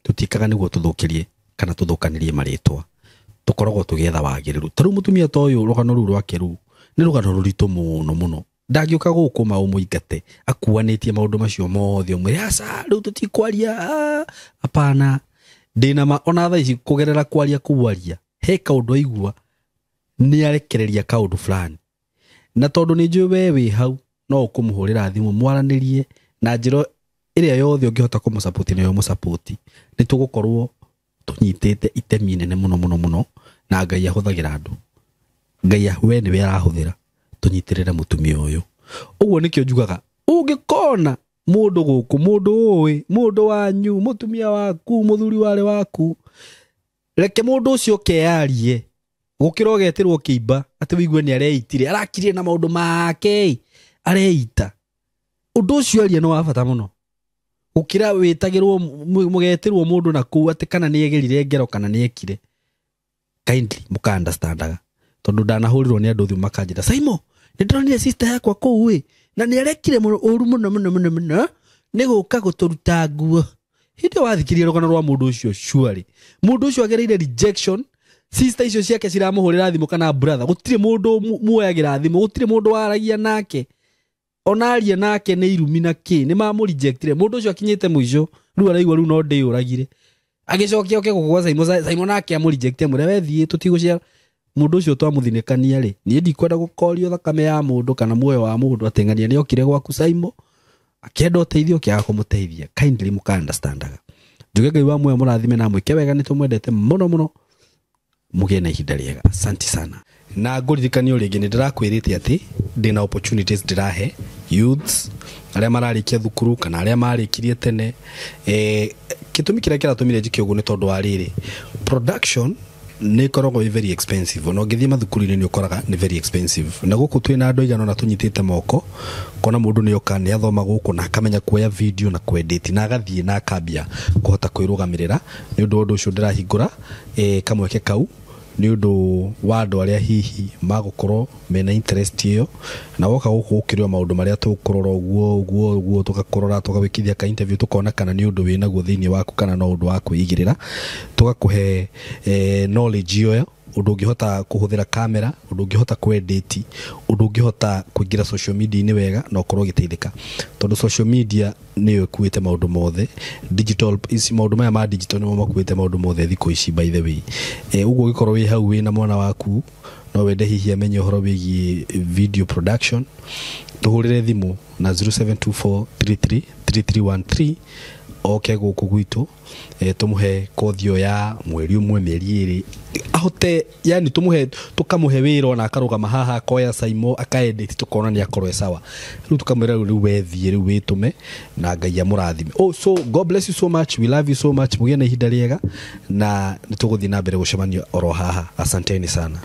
tũtiĩkaga nĩguo tũthũkĩrie kana tũthũkanĩrie marĩtwa, tũkoragwo tũgĩetha wagĩrĩru. Ta rĩu mũtumia ta ũyũ rũgano rũu rwake rũu nĩ rũgano rũritũ mũno mũno. Ndangĩũka gũkũ ma ũmũingate akuanĩtie maũndũ macio mothe ũmwĩre aca rĩu tũtikwaria, hapana. Ndĩna ma ona thaa ici kũgerera kwaria kũu aria he kaũndũ aigua nĩ arekereria kaũndũ fulani, na tondũ nĩ njũĩ we wĩ hau no ũkũmũhũrĩra thimũ mwaranĩrie na njĩra ĩrĩa yothe ũngĩhota kũmũsupport nĩyo ũmũsupport. Nĩ tũgũkorwo tũnyitĩte itemi nene mũno mũno mũno, na Ngai ahũthagĩra andũ. Ngai we nĩwe arahũthĩra tũnyitĩrĩre mũtumia ũyũ. Ũguo nĩkĩo njugaga ũngĩkona mũndũ gũkũ, mũndũ ũĩ, mũndũ wanyu, mũtumia waku, mũthuri warĩ waku, reke mũndũ ũcio kearie gũkĩra ũgetĩrwo kĩimba atĩ wĩigue nĩ areitire, arakirire na maũndũ make, areita. Ũndũ ũcio aria nĩ wa bata mũno gũkĩra wĩtagĩrwo mũgetĩrwo mũndũ na kũu atĩ kana nĩ egerire ngero kana nĩ ekire. Kindly mũka understandaga tondũ ndanahũrirwo nĩ andũ thimũ makanjĩra Saimo nĩ ndĩronire sister yakwa kũu ĩ na nĩ arekire ũru mũno mũno mũno mũno nĩ gũka gũtũruta nguo. Hĩndĩ ĩyo wathikĩrĩria rũgano rwa mũndũ ũcio surely mũndũ ũcio agereire rejection, sister icio ciake ciramũhũrĩra thimũ kana brother, gũtirĩ mũndũ muoyagĩra thimũ, gũtirĩ mũndũ waragia nake, ona aria nake nĩ irumi na kĩ, nĩ mamũrejectire. Mũndũ ũcio akinyĩte mũico rĩu araigua rĩu no ndĩyũragire, agĩcokia oke gũkũ gwa Saimo, Saimo nake amũrejecte amwĩre we thiĩ tũtigũciara. Mũndũ ũcio twamũthinĩkania rĩ, niĩ ndikwenda gũkorio thakame ya mũndũ kana muoyo wa mũndũ atĩ ng'ania nĩ okire gwaku Saimo akĩenda ũteithio ũkĩaga kũmũteithia. Kindly mũka understandaga. Njuge Ngai wa muoyo mũrathime na mwĩke wega, nĩ tũmwendete mũno mũno, mũgĩe na ihinda rĩega. Asante sana. Na ngũririkanie o rĩngĩ, nĩ ndĩrakwĩrĩte atĩ ndĩna opportunities ndĩrahe youths arĩa mararĩkia thukuru kana arĩa marĩkirie tene. Gĩtũmi kĩrĩa kĩratũmire njĩke ũguo nĩ tondũ wa rĩrĩ, production nĩ ĩkoragwo ĩ very expensive. Ona ũngĩthiĩ mathukuru-inĩ nĩ ũkoraga nĩ very expensive, na gũkũ twĩna andũ aigana ũna tũnyitĩte moko kona mũndũ nĩ oka, nĩ athoma gũkũ na akamenya kuoya video na kwedit, na agathiĩ na akambia kũhota kwĩrũgamĩrĩra. Nĩ ũndũ wa ũndũ ũcio ndĩrahingũra kamweke kau nĩ ũndũ wa andũ arĩa hihi magũkorwo mena interest ĩyo. Na woka gũkũ ũkĩrĩo maũndũ marĩa tũkũrora ũguo ũguo ũguo, tũgakũrora, tũgagwĩkithia ka interview, tũkona kana nĩ ũndũ wĩnaguo thĩinĩ waku kana no ũndũ wa kwĩigĩrĩra, tũgakũhe knowledge ĩyo, ũndũ ũngĩhota kũhũthĩra kamera, ũndũ ũngĩhota kwedit, ũndũ ũngĩhota kũingĩra social media-inĩ wega na ũkorwo ũgĩteithĩka, tondũ social media nĩyo ĩkuĩte maũndũ mothe digital. Ici maũndũ maya ma digital nĩmo makuĩte maũndũ mothe thikũ ici, by the way. Ũguo ũgĩkorwo wĩ hau wĩna mwana waku, no wende hihi amenye ũhoro wĩgiĩ video production, tũhũrĩre thimũ na 0724333313, oke gũkũ gwitũ, tũmũhe kothi ĩyo ya mweri ũmwe, mĩeri 2, ahote yani tũmũhe, tũkamũhe wĩra, ona akarũgama haha akoya Saimo akaedit, tũkona nĩ akorwo e sawa. Rĩu tũkamwĩra, rĩu wethiĩ, rĩu wĩtũme, na Ngai amũrathime. Oh, so God bless you so much, we love you so much, mũgĩe na ihinda rĩega na nĩ tũgũthiĩ na mbere gũcemania oro haha. Asanteni sana.